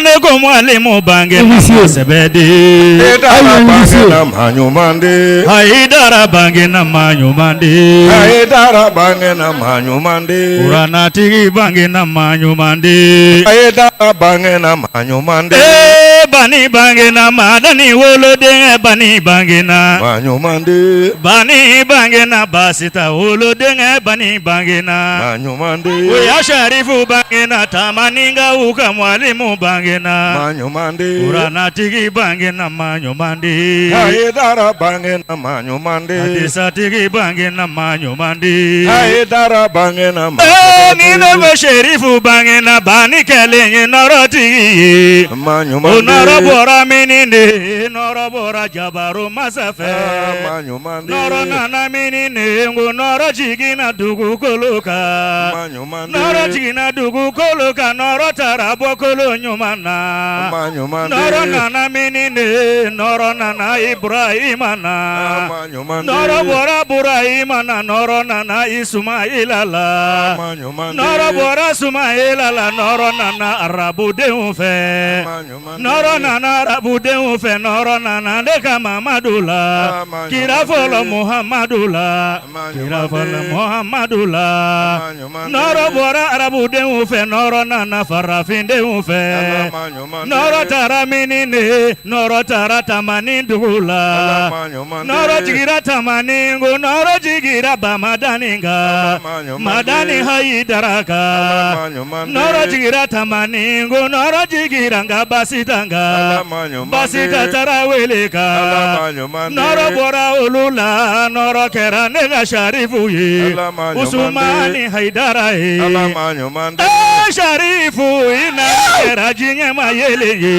ne ko mwalimu bangena, sɛbɛ de. Haidara bangena maa ɲuman de. Haidara bangena maa ɲuman de. Haidara bangena maa ɲuman de. Kuranatigi bangena maa ɲuman de. Haidara bangena maa ɲuman de. Ee bani bangena, madani woloden bani bangena. Maa ɲuman de. Bani bangena, basita woloden bani bangena. Maa ɲuman de. O ya Sharifu bangena. Bangena Tamaninkaw ka mwalimu bangena maa ɲuman de Kuranatigi bangena maa ɲuman de Hayidara bangena maa ɲuman de Hadisatigi bangena maa ɲuman de Hayidara bangena maa Ee ni ne ko Serifu bangena bani kɛlen ye nɔrɔtigi ye maa o ɲuman de nɔrɔ bɔra mini de nɔrɔ bɔra jabaru masa fɛ maa ɲuman de nɔrɔ nana mini de n ko nɔrɔ jiginna dugukolo kan maa ɲuman de nɔrɔ jiginna dugukolo kan nɔrɔ taara bɔ kolo ɲuman na maa ɲuman de nɔrɔ nana mini de nɔrɔ nana Ibrahima na maa ɲuman de nɔrɔ bɔra Burahima na nɔrɔ nana Isumayila la maa ɲuman de nɔrɔ bɔra Sumayila la nɔrɔ nana arabudenw fɛ maa ɲuman de nɔrɔ nana arabudenw fɛ nɔrɔ nana ne ka Mamadu la maa ɲuman kira de. fɔlɔ Muhamadu la Maa kira ɲuman fɔlɔ de. Muhamadu la maa ɲuman de nɔrɔ bɔra arabudenw fɛ nɔrɔ nana farafindenw fɛ maa ɲuman de nɔrɔ taara mini de nɔrɔ taara Tamani dugu la maa ɲuman de nɔrɔ jigira Tamani ko nɔrɔ jigira Bamadani kan maa ɲuman de Madani Hayidara kan maa ɲuman de nɔrɔ jigira Tamani ko nɔrɔ jigira nka Basita kan maa ɲuman de Basita Tarawele kan maa ɲuman de nɔrɔ bɔra olu la nɔrɔ kɛra ne ka Sarifu ye Ala maa ɲuman de. Usumani Hayidara ye Ala maa ɲuman de ee Sarifu i na kɛra diɲɛ ma yelen ye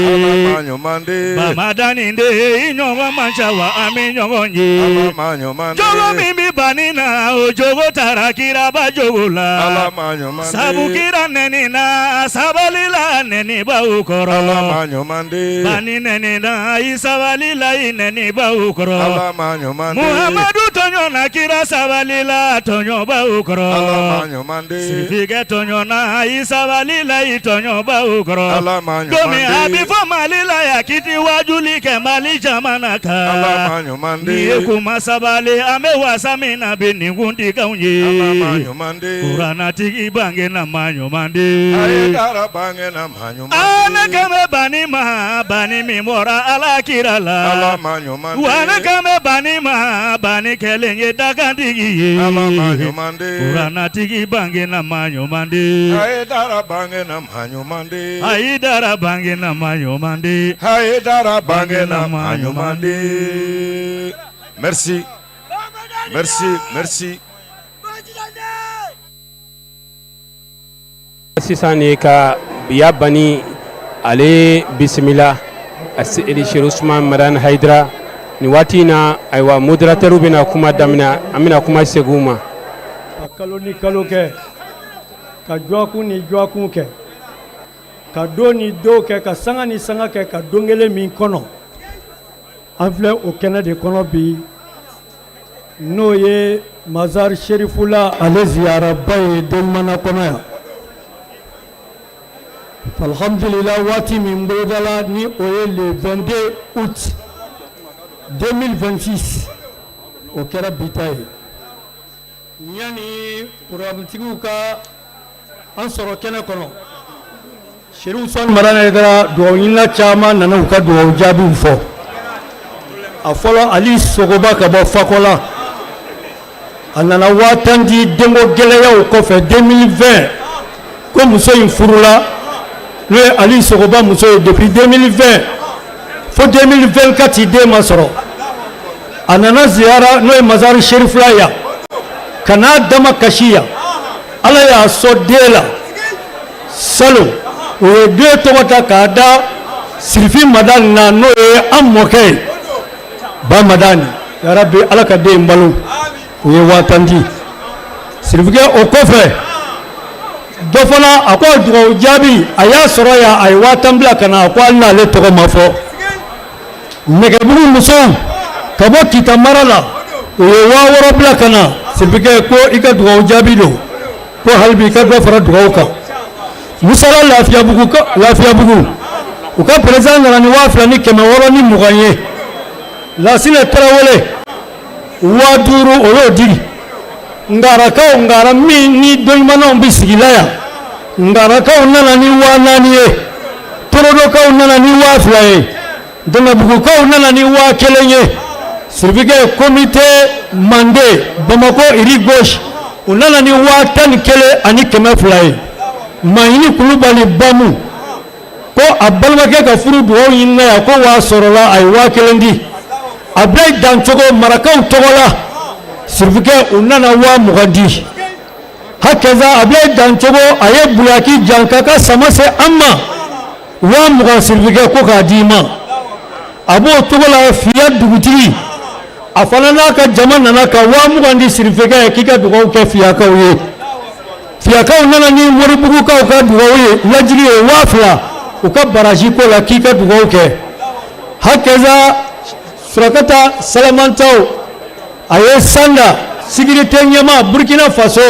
maa ɲuman de Bamadani de i ɲɔgɔn man ca wa an bɛ ɲɔgɔn ye maa ɲuman de jogo min bɛ bani na o jogo taara kiraba jogo la Ala maa ɲuman de sabu kira nɛni na sabali la nɛnibaw kɔrɔ Ala maa ɲuman de bani nɛni na i sabali la i nɛnibaw kɔrɔ Ala maa ɲuman de Muhamadu tɔɲɔ na kira sabali la tɔɲɔbaw kɔrɔ Ala maa ɲuman de sirifikɛ tɔɲɔ na i sabali la i tɔɲɔbaw kɔrɔ Ala maa ɲuman Domi a de bɛ fɔ Mali la yan k'i ti wajuli kɛ Mali jamana Ala kan maa ɲuman de n'i ye kuma sabali an bɛ wasa min na bi nin kun ti k'anw Ala maa ye ɲuman de kuranatigi bangena maa ɲuman de Hayidara bangena maa ɲuman an ne de kan bɛ bani ma bani min bɔra Ala kira Ala la maa ɲuman de wa ne kan bɛ bani ma bani kɛlen ye dakantigi ye Ala maa ɲuman de kuranatigi bangena maa ɲuman de Hayidara bangena maa ɲuman de Hayidara bangena maa ɲuman de Hayidara bangena maa ɲuman de Merci merci merci Sisan de ka ya bani ale bisimila Seyidi Chérif Ousmane Madani Hayidara nin waati in na ayiwa modérateur bɛna kuma daminɛ an bɛna kuma segin u ma. Ka kalo ni kalo kɛ ka dɔgɔkun ni dɔgɔkun kɛ ka don ni don kɛ ka sanga ni sanga kɛ ka don kelen min kɔnɔ an filɛ o kɛnɛ de kɔnɔ bi n'o ye Mazari Serifula ale ziyaraba ye Denmana kɔnɔ yan alhamdulila waati min bolodala ni o ye le 22 août 2026 o kɛra bi ta ye yanni programmetigiw ka an sɔrɔ kɛnɛ kɔnɔ Chérif Ousmane Madani Haïdara dugawu ɲinina caman nana u ka dugawu jaabiw fɔ a fɔlɔ Ali Sogoba ka bɔ Fakɔla a nana 10 000 di denko gɛlɛyaw kɔfɛ 2020 ko muso in furula n'o ye Ali Sogoba muso ye depuis 2020 fo 2024 den ma sɔrɔ a nana ziyara n'o ye Mazari Serifula yan ka n'a dama kasi yan Ala y'a sɔn den la salon o ye den tɔgɔ ta k'a da Sirifi Madani na n'o ye an mɔkɛ ye Ba Madani yarabi Ala ka den in balo u ye 10 000 di Sirifikɛ o kɔfɛ dɔ fana a ko dugawu jaabi a y'a sɔrɔ yan a ye 10 000 bila ka na a ko hali n'ale tɔgɔ ma fɔ Nɛgɛbugu musow ka bɔ Kita mara la u ye 6000 bila ka na Sirifikɛ ko i ka dugawu jaabi don ko hali bi i ka dɔ fara dugawu kan Musala Lafiyabugu Lafiyabugu u ka président nana ni 2620 ye Lasinɛ Tarawele 5000 o y'o di Ngarakaw Ngara min ni dɔnɲumanw bɛ sigi la yan Ngarakaw nana ni 4000 ye Torodokaw nana ni 2000 ye Dɔnnabugukaw nana ni 1000 ye Sirifikɛ comité Mande Bamakɔ rue gauche u nana ni 11 200 ye. Maɲini Kulubali Bamu ko a balimakɛ ka furu dugawu ɲinina yan ko waa sɔrɔla a ye 1000 di. Abulayi Dancogo marakaw tɔgɔ la sirifikɛ u nana 20,000 di. Hakɛza Abulayi Dancogo a ye Bulaki Janka ka sama se an ma 20,000 sirifikɛ ko k'a di i ma. A b'o cogo la Fiya dugutigi a fana n'a ka jama nana ka 20,000 di sirifikɛ ye k'i ka dugawu kɛ Fiyakaw ye. Fiyakaw nana ni Moribugukaw ka dugawu ye lajigi ye 2000 u ka baraji ko la k'i ka dugawu kɛ. Hakɛza Surakata Salamantaw a ye sanda sécurité ɲɛmaa Burkina Faso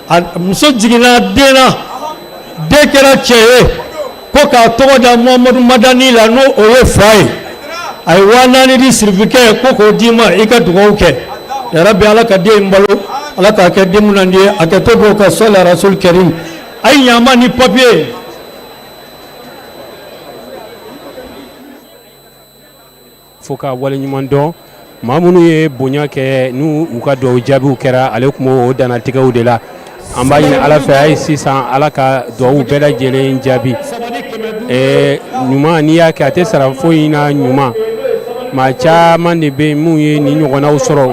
a muso jiginna den na, den kɛra cɛ ye ko k'a tɔgɔ da Muhamadu Madani la n'o o ye fa ye. A ye 4000 di sirifikɛ ko k'o d'i ma i ka dugawu kɛ. Yarabi Ala ka den in balo, Ala k'a kɛ den munnandi ye. A kɛ to b'o ka sɔli rasul karim. A ye ɲama ni papiye. Fo ka waleɲuman dɔn maa minnu ye bonya kɛ n'u u ka dugawu jaabiw kɛra, ale tun b'o dannatigɛw de la. An b'a ɲini Ala fɛ hali sisan Ala ka dugawu bɛɛ lajɛlen jaabi. Ɲuman n'i y'a kɛ a tɛ sara foyi na ɲuman. Maa caman de bɛ yen minnu ye nin ɲɔgɔnnaw sɔrɔ,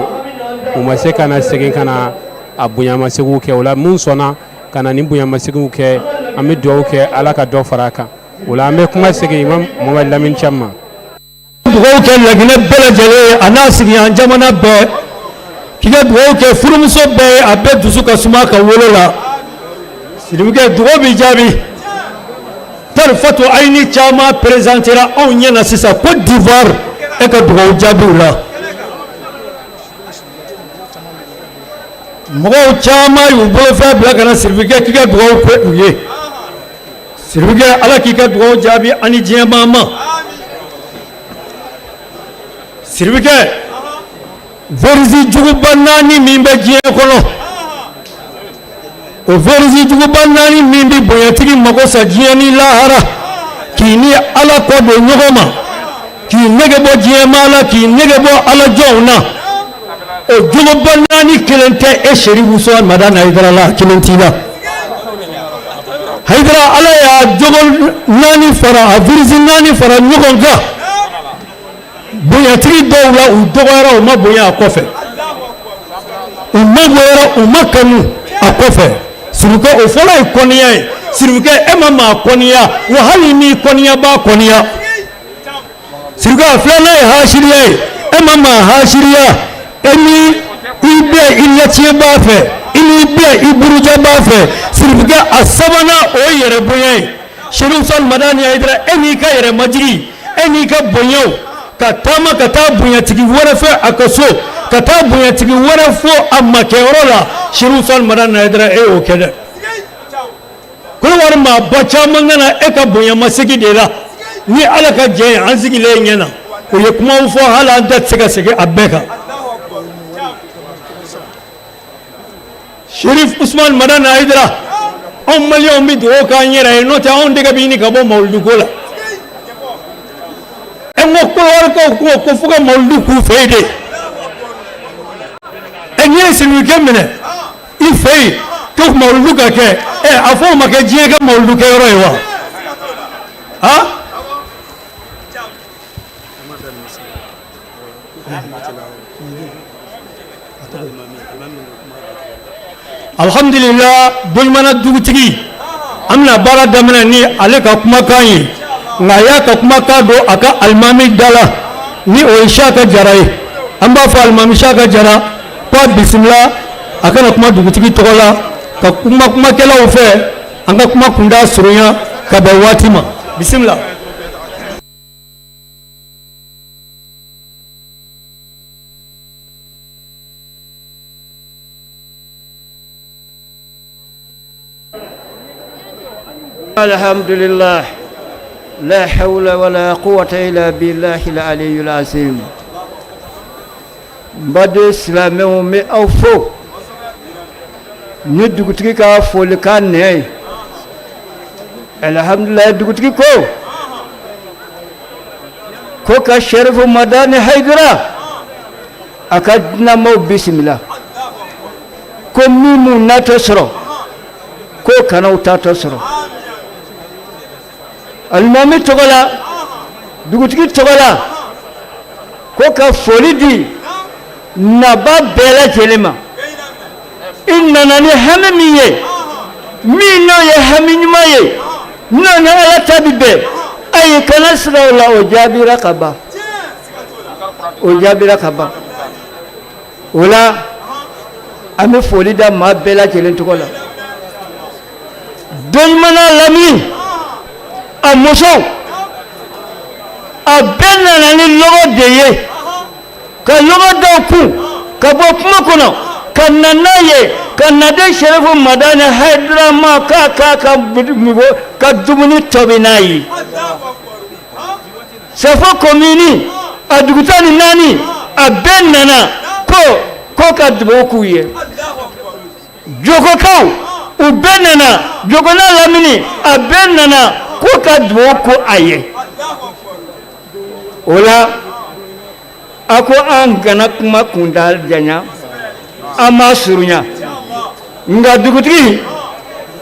u ma se ka na segin ka na a bonyamaseginw kɛ. O la minnu sɔnna ka na nin bonyamaseginw kɛ, an bɛ dugawu kɛ Ala ka dɔ fara a kan. O la an bɛ kuma segin Imam Mohamed Lamine Thiam ma. Dugawu kɛ Laginɛ bɛɛ lajɛlen ye a n'a sigiɲɔgɔn jamana bɛɛ, k'i ka dugawu kɛ furumuso bɛɛ ye, a bɛɛ dusu ka suma ka wolo la. Sirifukɛ dugawu b'i jaabi. Tarifatu Ayini caman présentera anw ɲɛ na sisan Côte d'Ivoire e ka dugawu jaabiw la. Mɔgɔw caman y'u bolofɛn bila ka na sirifukɛ k'i ka dugawu kɛ u ye. Sirifukɛ Ala k'i ka dugawu jaabi ani diɲɛ maa ma. Sirifukɛ virus juguba naani min bɛ diɲɛ kɔnɔ, o virus juguba naani min bɛ bonyatigi mago sa diɲɛ ni lahara, k'i ni Ala kɔ don ɲɔgɔn ma, k'i nege bɔ diɲɛ maa la, k'i nege bɔ Ala jɔnw na, o jogoba naani kelen tɛ e Serifu Usumani Madani Hayidara la, kelen t'i la. Hayidara Ala y'a jogo naani fara a virus naani fara ɲɔgɔn kan bonyatigi dɔw la, u dɔgɔyara, u ma bonya a kɔfɛ, u mabɔyara, u ma kanu a kɔfɛ. Sirifukɛ o fɔlɔ ye kɔniya ye. Sirifukɛ e ma maa kɔniya wa hali n'i kɔniya b'a kɔniya. Sirifukɛ a filanan ye hasiriya ye. E ma maa hasiriya, e ni i bɛ i latiɲɛbaa fɛ, i n'i bɛ i burujabaa fɛ. Sirifukɛ a sabanan o ye yɛrɛ bonya ye. Serifu Usumani Madani Hayidara e n'i ka yɛrɛ majigi, e n'i ka bonyaw ka taama ka taa bonyatigi wɛrɛ fɛ a ka so, ka taa bonyatigi wɛrɛ fo a makɛyɔrɔ la. Serifu Usumani Madani Hayidara e y'o kɛ dɛ. Kɔdiwari maaba caman nana e ka bonyamasegin de la ni Ala ka jɛ ye. An sigilen ɲɛ na u ye kumaw fɔ, hali an da tɛ se ka segin a bɛɛ kan. Sherif Usman Madani Hayidara, anw maliyɛnw bɛ dugawu k'an yɛrɛ ye, n'o tɛ anw tɛgɛ bɛ ɲini ka bɔ mawuludu ko la. E n ko Kɔdiwarikaw ko ko fo ka mawuludu k'u fɛ yen de. E n'i ye sirifukɛ minɛ i fɛ yen ko mawuludu ka kɛ, ɛ a fɔ o ma kɛ diɲɛ ka mawuludu kɛyɔrɔ ye wa? Han? Alhamdulillah, Dojumana dugutigi, an bɛna baara daminɛ ni ale ka kumakan ye, nka a y'a ka kumakan don a ka alimami da la ni o ye Siyaka Jara ye. An b'a fɔ alimami Siyaka Jara ko a bisimila a kana kuma dugutigi tɔgɔ la ka kuma kumakɛlaw fɛ, an ka kuma kunda surunya ka bɛn waati ma. Bisimila. الحمد لله لا حول ولا قوة إلا بالله العلي العظيم. N baden silamɛw, n bɛ aw fo ni dugutigi ka folikan nɛ ye. Alhamdulilayi, dugutigi ko ko ka Sɛrifu Madani Hayidara a ka dunanmaw bisimila, ko min m'u natɔ sɔrɔ. Ko kan'aw taatɔ sɔrɔ. Alimami tɔgɔ la, dugutigi tɔgɔ la, ko ka foli di naba bɛɛ lajɛlen ma. I nana ni hami min ye, min n'o ye hami ɲuman ye, n'o ni Ala ta bi bɛn, ayi, kana siga o la, o jaabira ka ban, o jaabira ka ban. O la, an bɛ foli da maa bɛɛ lajɛlen tɔgɔ la. Dɔɲuman n'a lamini, a musow, a bɛɛ nana ni lɔgɔ de ye, ka lɔgɔ da kun ka bɔ kungo kɔnɔ ka na n'a ye, ka na di Serifu Madani Hayidara ma, k'a k'a ka ka dumuni tobi n'a ye. Safo komini a dugu 14, a bɛɛ nana ko ka dugawu k'u ye. Jogokaw, u bɛɛ nana, Jogo n'a lamini, a bɛɛ nana ko ka dugawu ko a ye. O la, a ko an kana kuma kunta janya, an m'a surunya. Nka dugutigi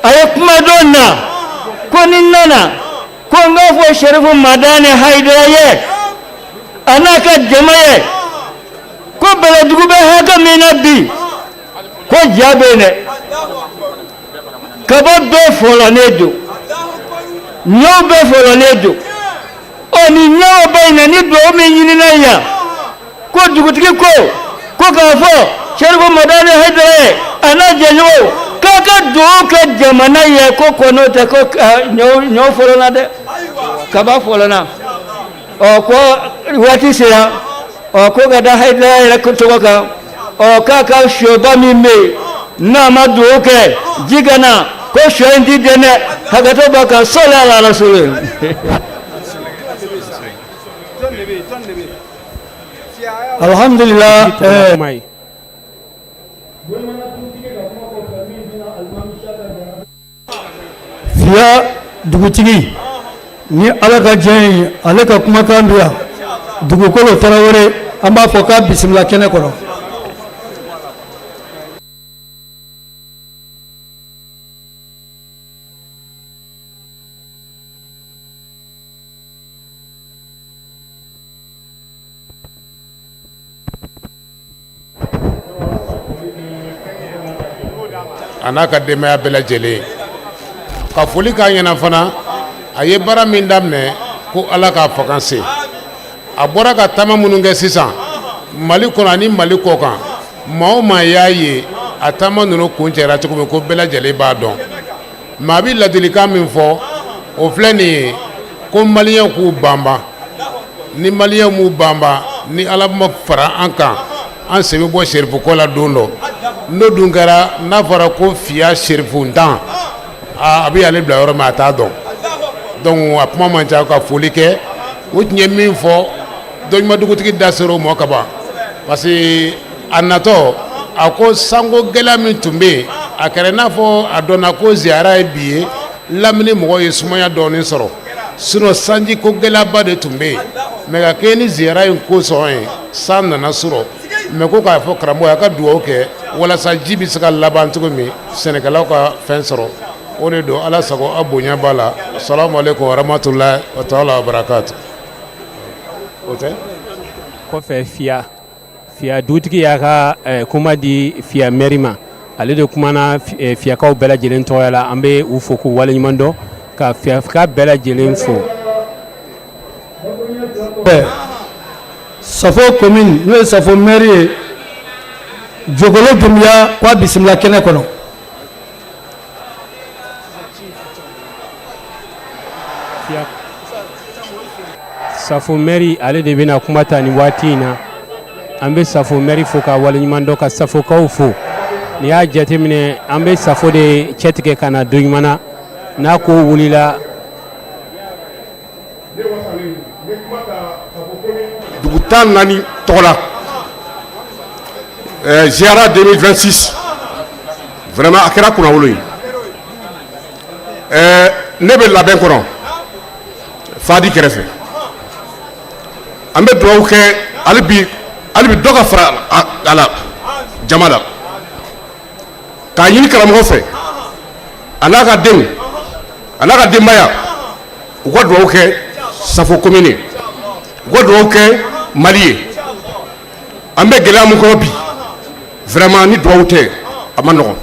a ye kuma dɔ na ko ni nana ko n k'a fɔ Serifu Madani Hayidara ye, a n'a ka jama ye, ko Bɛlɛdugu bɛ hakɛ min na bi, ko ja bɛ yen dɛ, kaba bɛɛ fɔlɔlen don, ɲɔw bɛɛ fɔlɔlen don. Ɔ, ni ɲɔw bɛ yen na, ni dugawu min ɲinina yan, ko dugutigi ko k'a fɔ Serifu Madani Hayidara ye, a n'a jɛɲɔgɔnw, k'a ka dugawu kɛ jamana ye, ko kɔnɔ tɛ ko ɲɔ fɔlɔna dɛ, kaba fɔlɔna. Ɔ, ko waati sera, ɔ, ko ka da Hayidara yɛrɛ tɔgɔ kan, ɔ, k'a ka sɔba min bɛ yen n'a ma dugawu kɛ ji ka na, ko sɔ in ti den dɛ. Hakɛto b'a kan, sɔli ala rasuli. Alhamdulillah. Kuma ye. Fiya dugutigi, ni Ala ka diɲɛ ye, ale ka kumakan bi yan. Dugukolo Tarawele, an b'a fɔ k'a bisimila kɛnɛ kɔnɔ. A n'a ka denbaya bɛɛ lajɛlen, ka foli k'a ɲɛna fana. A ye baara min daminɛ, ko Ala k'a fanga se. A bɔra ka taama minnu kɛ sisan Mali kɔnɔ ani Mali kɔ kan, maa o maa y'a ye a taama ninnu kuncɛra cogo min, ko bɛɛ lajɛlen b'a dɔn. Maa bɛ ladilikan min fɔ, o filɛ nin ye, ko maliyɛnw k'u banban. Ni maliyɛnw m'u banban, ni Ala ma fara an kan, an sen bɛ bɔ serifuko la don dɔ. N'o dun kɛra, n'a fɔra ko fiya serifuntan, a bɛ ale bila yɔrɔ min, a t'a dɔn. Donc a kuma man ca, ka foli kɛ. U tun ye min fɔ, dɔɲuman dugutigi da sera o ma ka ban, parce que a natɔ, a ko sanko gɛlɛya min tun bɛ yen, a kɛra i n'a fɔ a dɔnna ko ziyara ye bi ye, lamini mɔgɔw ye sumaya dɔɔnin sɔrɔ, sinon sanji ko gɛlɛyaba de tun bɛ yen. Mais ka kɛ ni ziyara in kosɔn ye, san nana sɔrɔ. Mais ko k'a fɔ karamɔgɔ a ka dugawu kɛ walasa ji bɛ se ka laban cogo min, sɛnɛkɛlaw ka fɛn sɔrɔ. O de don. Ala sago, aw bonya b'a la. Salamu aleykum wa rahmatulahi wa taala wa barakatu. O tɛ. Kɔfɛ, Fiya dugutigi y'a ka kuma di Fiya mɛri ma. Ale de kumana Fiyakaw bɛɛ lajɛlen tɔgɔ la. An bɛ u fo k'u waleɲuman dɔn, ka Fiyaka bɛɛ lajɛlen fo. Safo commune, n'o ye Safo mɛri ye, Jogolo Dunbiya, k'a bisimila kɛnɛ kɔnɔ. Safo mɛri, ale de bɛna kuma ta nin waati in na. An bɛ Safo mɛri fo ka waleɲuman dɔn, ka Safokaw fo. N'i y'a jateminɛ, an bɛ Safo de cɛtigɛ ka na Doɲumana na, n'a ko wulila. Dugu 14 tɔgɔ la, ziyara 2026, vraiment a kɛra kunnawolo ye. Ne bɛ labɛn kɔnɔ Fadi kɛrɛfɛ. An bɛ dugawu kɛ hali bi, hali bi dɔ ka fara a la jama la, k'a ɲini karamɔgɔ fɛ. A n'a ka denw, a n'a ka denbaya, u ka dugawu kɛ Safo commune, u ka dugawu kɛ Mali ye. An bɛ gɛlɛya min kɔnɔ bi, vraiment, ni dugawu tɛ, a ma nɔgɔn.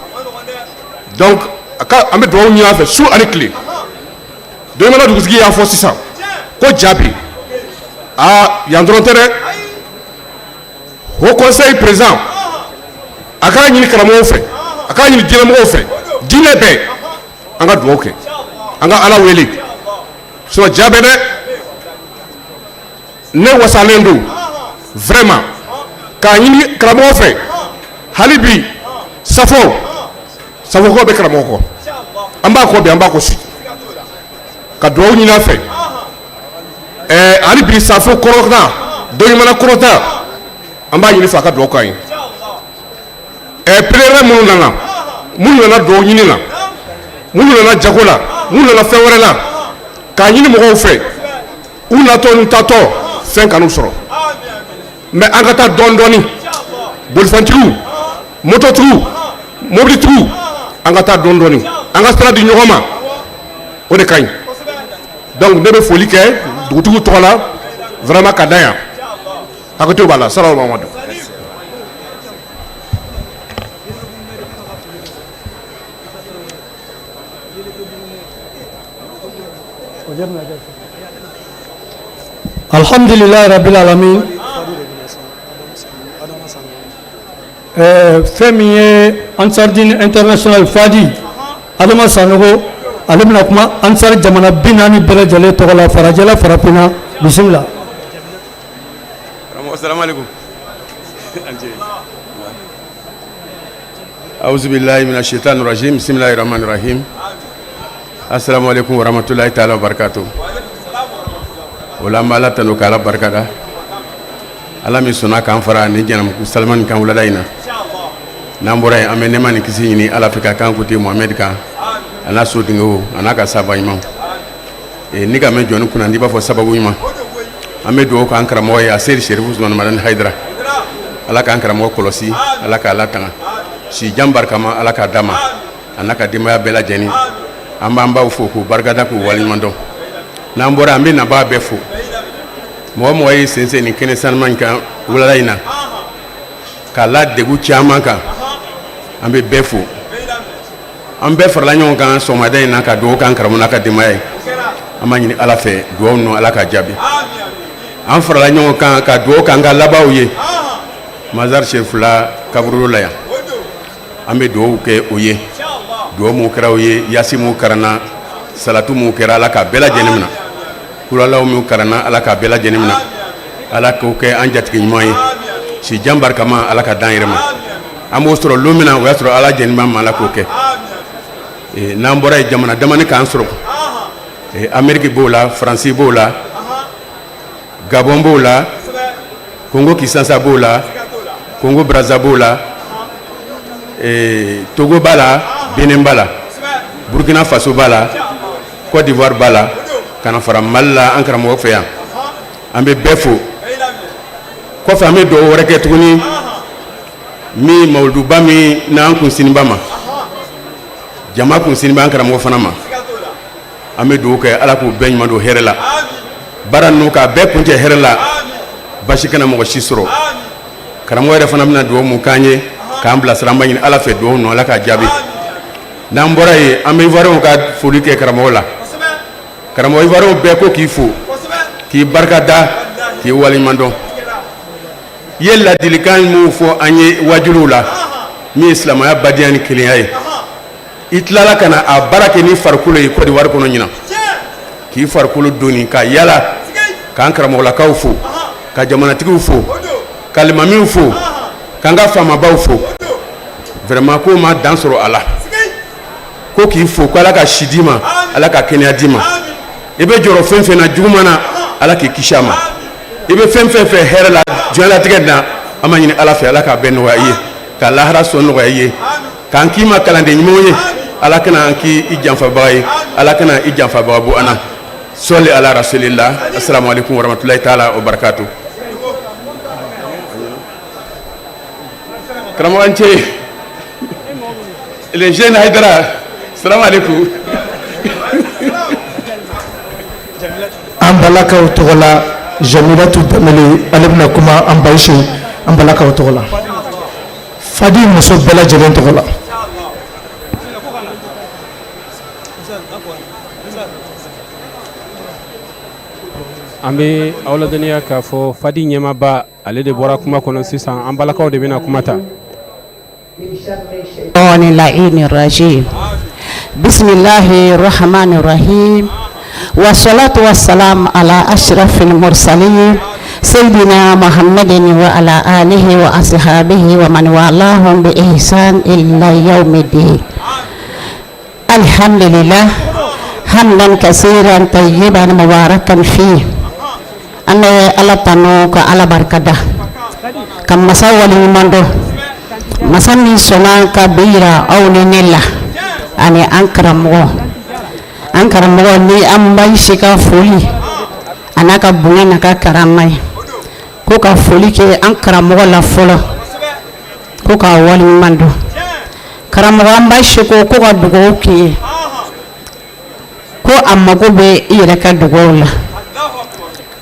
Donc a ka an bɛ dugawu ɲini a fɛ su ani tile. Doɲimana dugutigi y'a fɔ sisan ko jaabi aa, yan dɔrɔn tɛ dɛ. Haut conseil président, a k'a ɲini karamɔgɔw fɛ, a k'a ɲini diinɛmɔgɔw fɛ, diinɛ bɛɛ, an ka dugawu kɛ, an ka Ala wele, sinon ja bɛ dɛ. Ne wasalen don vraiment k'a ɲini karamɔgɔ fɛ hali bi. Safo, Safo bɛ karamɔgɔ kɔ, an b'a kɔ bi, an b'a kɔ sigi ka dugawu ɲini a fɛ. Ɛɛ, hali bi Safo kɔrɔta, Doɲimana kɔrɔta, an b'a ɲini fɛ a ka dugawu k'an ye. Ɛɛ, pèlerin minnu nana dugawu ɲini na, minnu nana jago la, minnu nana fɛn wɛrɛ la, k'a ɲini mɔgɔw fɛ, u natɔ n'u tatɔ, fɛn kan'u sɔrɔ. Mais an ka taa dɔɔni dɔɔni, bolifɛntigiw, mototigiw, mobilitigiw, an ka taa dɔɔni dɔɔni, an ka sira di ɲɔgɔn ma, o de ka ɲi. Donc ne bɛ foli kɛ dugutigiw tɔgɔ la vraiment ka da yan. Hakɛto b'a la. Salamu Mamadu. Alhamdulilayi rabil alamin. Fɛn min ye Ansardine International Fadi Adama Sanogo, ale bɛna kuma Ansar jamana 40 bɛɛ lajɛlen tɔgɔ la, farajɛla, farafinna. Bisimila. Karamɔgɔ, salamu aleykum. أعوذ بالله من الشيطان الرجيم، بسم الله الرحمن الرحيم. السلام عليكم ورحمة الله تعالى وبركاته. O la, an bɛ Ala tanu k'Ala barikada, Ala min sɔnna k'an fara ni jɛnɛmuku Salimani kan wulada in na. N'an bɔra yen, an bɛ nɛɛma ni kisi ɲini Ala fɛ ka k'an kuntigi Mohamɛdi kan, a n'a sodengew, a n'a ka sahaba ɲumanw. Ni ka mɛn jɔnni kunna, n'i b'a fɔ sababu ɲuman, an bɛ dugawu k'an karamɔgɔ ye, a Seyidi Serifu Usumani Madani Hayidara. Ala k'an karamɔgɔ kɔlɔsi, Ala k'a latanga, si jan barikama Ala k'a d'a ma, a n'a ka denbaya bɛɛ lajɛlen. An b'an baw fo k'u barikada k'u waleɲuman dɔn. N'an bɔra, an bɛ nabaa bɛɛ fo, mɔgɔ mɔgɔ y'i sen sen nin kɛnɛ sanuman in kan wulada in na k'a la degun caman kan, an bɛ bɛɛ fo. An bɛɛ farala ɲɔgɔn kan sɔgɔmada in na ka dugawu k'an karamɔgɔ n'a ka denbaya ye. An b'a ɲini Ala fɛ, dugawu ninnu, Ala k'a jaabi. An farala ɲɔgɔn kan ka dugawu k'an ka labanw ye Mazar Serifula kaburudo la yan. An bɛ dugawu kɛ o ye, dugawu mun kɛra o ye, yasi mun karanna, salatu mun kɛra, Ala k'a bɛɛ lajɛlen minɛ, kuralaw mun karanna, Ala k'a bɛɛ lajɛlen minɛ. Ala k'o kɛ an jatigi ɲuman ye, si jan barikama Ala ka d'an yɛrɛ ma. An b'o sɔrɔ lon min na, o y'a sɔrɔ Ala jɛni b'an ma, Ala k'o kɛ. N'an bɔra yen, jamana damani k'an sɔrɔ, Amérique b'o la, Faransi b'o la, Gabon b'o la, Congo Kinshasa b'o la, Congo Brazza b'o la, Togo b'a la, Benin b'a la, Burkina Faso b'a la, Côte d'Ivoire b'a la, ka na fara Mali la, an karamɔgɔ fɛ yan. An bɛ bɛɛ fo. Kɔfɛ, an bɛ dugawu wɛrɛ kɛ tuguni min mawuluduba min n'an kun siniba ma, jama kun siniba an karamɔgɔ fana ma. An bɛ dugawu kɛ, Ala k'u bɛɛ ɲuman don hɛrɛ la, baara ninnu k'a bɛɛ kuncɛ hɛrɛ la, basi kana mɔgɔ si sɔrɔ. Karamɔgɔ yɛrɛ fana bɛna dugawu mun k'an ye k'an bilasira, an b'a ɲini Ala fɛ, dugawu ninnu, Ala k'a jaabi. N'an bɔra yen, an bɛ Ivoiriyɛnw ka foli kɛ karamɔgɔ la. Karamɔgɔ, Ivoiriyɛnw bɛɛ ko k'i fo, k'i barika da, k'i waleɲuman dɔn. I ye ladilikan minnu fɔ an ye wajuliw la, min ye silamɛya badenya ni kelenya ye, i tilala ka na a baara kɛ ni farikolo ye Côte d'Ivoire kɔnɔ ɲinan, k'i farikolo doni ka yala k'an karamɔgɔlakaw fo, ka jamanatigiw fo, ka limamiw fo, k'an ka faamabaw fo. Vraiment, ko ma dan sɔrɔ a la ko k'i fo, ko Ala ka si d'i ma, Ala ka kɛnɛya d'i ma. I bɛ jɔrɔ fɛn fɛn na juguman na, Ala k'i kisi a ma. I bɛ fɛn fɛn fɛ hɛrɛ la diɲɛlatigɛ na, an b'a ɲini Ala fɛ, Ala k'a bɛɛ nɔgɔya i ye, ka lahara sɔn nɔgɔya i ye, k'an k'i ma kalanden ɲumanw ye. Ala kana an k'i janfabaga ye, Ala kana i janfabaga bɔ an na. Sɔli ala rasulillah. Assalamu alaikum warahmatullahi taala wa barakatuh. Karamɔgɔ, an ce. Les jeunes Haïdara. Salamu aleykum. An balakaw tɔgɔ la, Jamilatu Danbele, ale bɛna kuma an Bayisu, an balakaw tɔgɔ la, Fadi muso bɛɛ lajɛlen tɔgɔ la. An bɛ aw ladɔnniya k'a fɔ Fadi ɲɛmaaba, ale de bɔra kuma kɔnɔ sisan. An balakaw de bɛna kuma ta. الرجيم بسم الله الرحمن الرحيم والصلاة والسلام على أشرف المرسلين سيدنا محمد وعلى آله وأصحابه ومن والاهم بإحسان إلى يوم الدين. الحمد لله حمدا كثيرا طيبا مباركا فيه. An bɛ Ala tanu, ka Ala barikada, ka masa waleɲuman dɔn, masa min sɔnna ka bi yira aw ni ne la ani an karamɔgɔ. An karamɔgɔ ni an ba si ka foli a n'a ka bonya n'a ka karama ye, ko ka foli kɛ an karamɔgɔ la fɔlɔ, ko k'a waleɲuman dɔn. Karamɔgɔ, an ba si ko ko ka dugawu k'i ye, ko a mago bɛ i yɛrɛ ka dugawu la,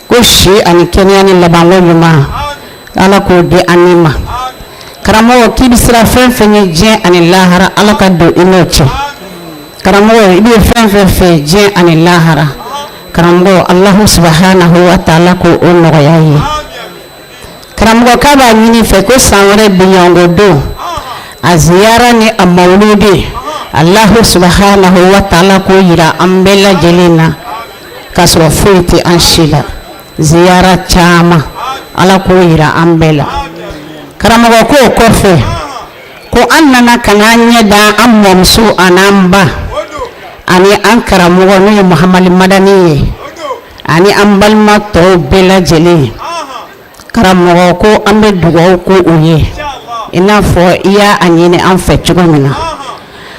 ko si ani kɛnɛya ni labanko ɲuman, Ala k'o di an ni ma. Karamɔgɔ, k'i bɛ siran fɛn fɛn ye diɲɛ ani lahara, Ala ka don i n'o cɛ. Karamɔgɔ, i bɛ fɛn fɛn fɛ diɲɛ ani lahara, karamɔgɔ, Alahu subahanahu wa taala k'o o nɔgɔya ye. Karamɔgɔ k'a b'a ɲini fɛ ko san wɛrɛ biɲɔgɔnko don, a ziyara ni a mawuludi, Alahu subahanahu wa taala k'o yira an bɛɛ lajɛlen na k'a sɔrɔ foyi tɛ an si la. Ziyara caman, Ala k'o yira an bɛɛ la. Karamɔgɔ k'o kɔfɛ, ko an nana ka n'an ɲɛ da an mɔmuso an'an ba ani an karamɔgɔ, n'o ye Muhamadu Madani ye, ani an balima tɔw bɛɛ lajɛlen. Karamɔgɔ ko an bɛ dugawu ko u ye i n'a fɔ i y'a ɲini an fɛ cogo min na.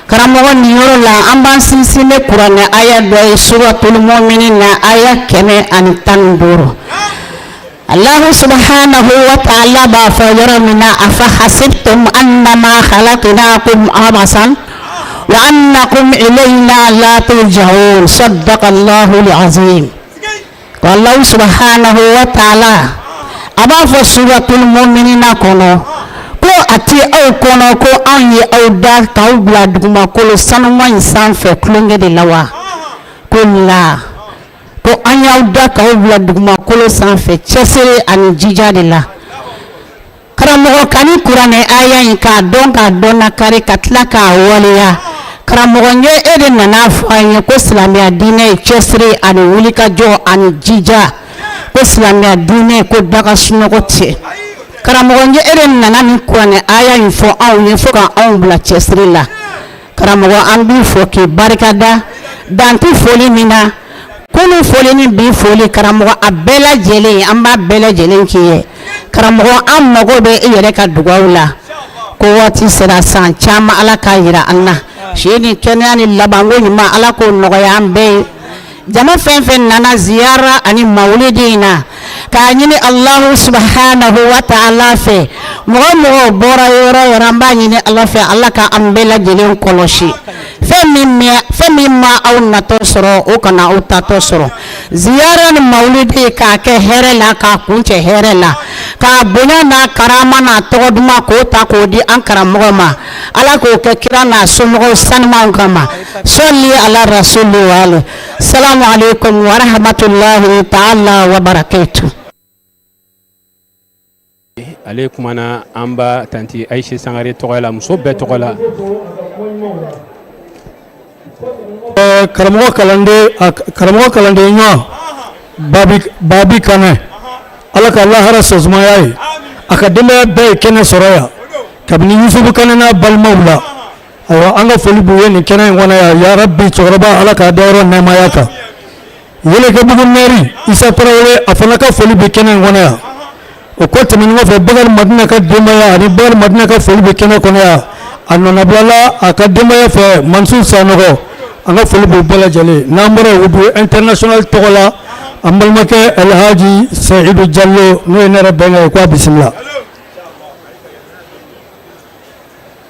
Karamɔgɔ, nin yɔrɔ la, an b'an sinsin ne kuranɛ aya dɔ ye, suratul muminin na, aya 115. Allahu subhanahu wa ta'ala b'a fɔ yɔrɔ min na: afa hasibtum annama khalaqnakum abasan wa annakum ilayna la turja'un. Saddaqa Allahu al-azim. Ko Allahu subhanahu wa ta'ala a b'a fɔ suratul muminina kɔnɔ ko a ti aw kɔnɔ ko anw ye aw da k'aw bila dugumakolo sanuman in sanfɛ tulonkɛ de la wa? Ko la, ko an y'aw da k'aw bila dugumakolo sanfɛ cɛsiri ani jija de la. Karamɔgɔ, ka ni kuranɛ aya in k'a dɔn, k'a dɔn nakari, ka tila k'a waleya. Karamɔgɔ, n ye e de nana fɔ an ye ko silamɛya diinɛ ye cɛsiri ani wulikajɔ ani jija, ko silamɛya diinɛ ko daga sunɔgɔ tɛ. Karamɔgɔ, n ye e de nana ni kuranɛ aya in fɔ anw ye fo ka anw bila cɛsiri la. Karamɔgɔ, an b'i fɔ k'i barikada, dan tɛ foli min na. Kunun foli ni bi foli, karamɔgɔ, a bɛɛ lajɛlen, an b'a bɛɛ lajɛlen k'i ye. Karamɔgɔ, an mago bɛ i yɛrɛ ka dugawu la, ko waati sera, san caman, Ala k'a yira an na, si ni kɛnɛya ni labanko ɲuman, Ala k'o nɔgɔya an bɛɛ ye. Jama fɛn fɛn nana ziyara ani mawulidi in na, k'a ɲini Alahu subahanahu wa taala fɛ, mɔgɔ mɔgɔ bɔra yɔrɔ yɔrɔ, an b'a ɲini Ala fɛ, Ala ka an bɛɛ lajɛlen kɔlɔsi. Fɛn min ma aw natɔ sɔrɔ, o kana aw tatɔ sɔrɔ. Ziyara ni mawulidi, k'a kɛ hɛrɛ la, k'a kuncɛ hɛrɛ la, k'a bonya n'a karama n'a tɔgɔ duman, k'o ta k'o di an karamɔgɔ ma, Ala k'o kɛ kira n'a somɔgɔw sanumanw kama. Sɔli ala rasuli wa ali. Salamu alaikum wa rahmatulahi taala wa barakatuh. Ale kumana an ba tanti Ayise Sangare tɔgɔ la, muso bɛɛ tɔgɔ la. Karamɔgɔ kalanden ɲɔgɔn Babi, Babi Kanɛ, Ala ka lahara sɔsumaya ye. A ka denbaya bɛɛ ye kɛnɛ sɔrɔ yan, kabini Yusufu Kanɛ n'a balimaw la. Ayiwa, an ka foli b'u ye nin kɛnɛ in kɔnɔ yan. Yarabi, cɛkɔrɔba, Ala k'a dayɔrɔ nɛɛmaya kan. Welekebugu maire Isa Tarawele, a fana ka foli bɛ kɛnɛ in kɔnɔ yan. O kɔ tɛmɛnen kɔfɛ, Bakari Madina ka denbaya ani Bakari Madina ka foli bɛ kɛnɛ kɔnɔ yan. A nɔnabilala a ka denbaya fɛ, Mansu Sanɔgɔ, an ka foli b'u bɛɛ lajɛlen. N'an bɔra yen, Wudu international tɔgɔ la, an balimakɛ Alhaji Seyidu Jalo, n'o ye ne yɛrɛ bɛnkɛ ye, k'a bisimila.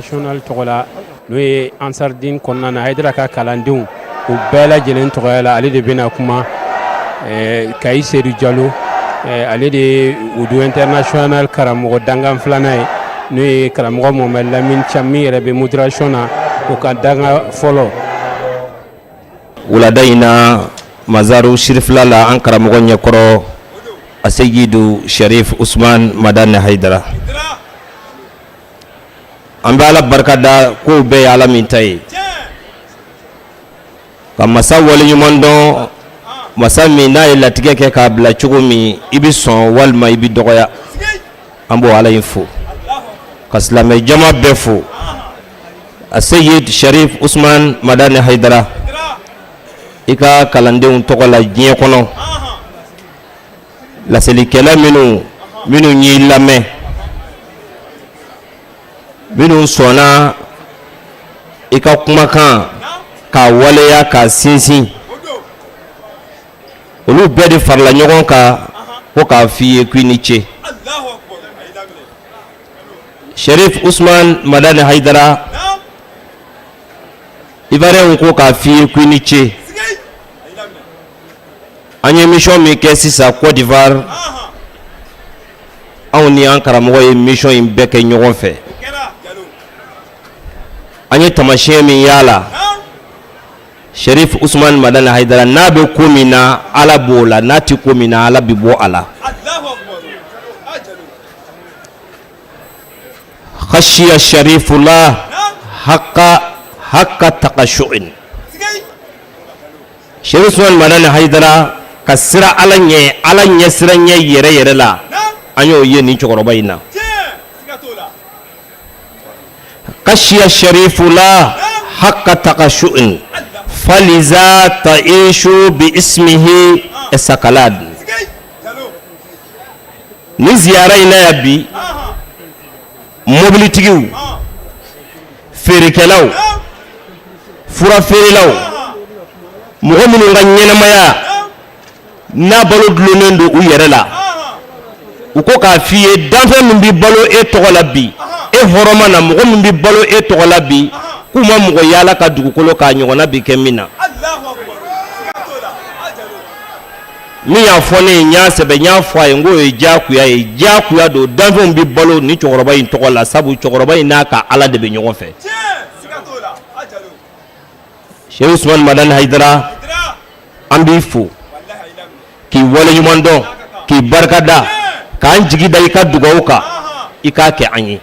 National tɔgɔ la. n'o ye Ansardine kɔnɔna na, Hayidara ka kalandenw o bɛɛ lajɛlen tɔgɔya la, ale de bɛna kuma. Kayi Sedu Jalo, ale de ye Wudu International karamɔgɔ dankan filanan ye, n'o ye karamɔgɔ Mohamed Lamine Thiam min yɛrɛ bɛ modération na, o ka dankan fɔlɔ. Wulada in na, Mazaru Sirifila la, an karamɔgɔ ɲɛkɔrɔ, Aseyidu Sharif Usman Madani Hayidara, an bɛ Ala barika da kow bɛɛ ye Ala min ta ye, ka masa waleɲuman dɔn, masa min n'a ye latigɛ kɛ k'a bila cogo min, i bɛ sɔn walima i bɛ dɔgɔya. An b'o Ala in fo, ka silamɛ jama bɛɛ fo. Aseyid Sharif Usman Madani Hayidara, i ka kalandenw tɔgɔ la diɲɛ kɔnɔ, laselikɛla minnu y'i lamɛn, minnu sɔnna i ka kumakan k'a waleya k'a sinsin, olu bɛɛ de farala ɲɔgɔn kan ko k'a f'i ye k'i ni ce. Sherif Usman Madani Hayidara, Ivoirienw ko k'a f'i ye k'i ni ce. An ye mission min kɛ sisan Côte d'Ivoire, anw ni an karamɔgɔ ye mission in bɛɛ kɛ ɲɔgɔn fɛ. An ye taamasiyɛn min y'a la, Sherif Usman Madani Hayidara, n'a bɛ ko min na, Ala b'o la, n'a tɛ ko min na, Ala bɛ bɔ a la. Khashiya sharifullah haka haka takashu'in. Sherif Usman Madani Hayidara ka siran Ala ɲɛ, Ala ɲɛ siran ɲɛ yɛrɛ yɛrɛ la, an y'o ye nin cɛkɔrɔba in na. Khashiya sharifullah haka takashu'in faliza ta'ishu bi ismihi sakalad. Ni ziyara in na yan bi, mobilitigiw, feerekɛlaw, furafeerelaw, mɔgɔ minnu ka ɲɛnamaya n'a balo dulonnen don u yɛrɛ la, u ko k'a f'i ye, danfɛn min bɛ balo e tɔgɔ la bi, e hɔrɔma na, mɔgɔ min bɛ balo e tɔgɔ la bi, k'u ma mɔgɔ yaala ka dugukolo k'a ɲɔgɔnna bi kɛ min na. Min y'a fɔ ne ye, n y'a sɛbɛn, n y'a fɔ a ye, n k'o ye diyagoya ye, diyagoya don. Danfɛnw bɛ balo ni cɛkɔrɔba in tɔgɔ la, sabu cɛkɔrɔba in n'a ka Ala de bɛ ɲɔgɔn fɛ. Sherif Usman Madani Hayidara, an b'i fo k'i waleɲuman dɔn, k'i barika da, k'an jigi da i ka dugawu kan, i k'a kɛ an ye.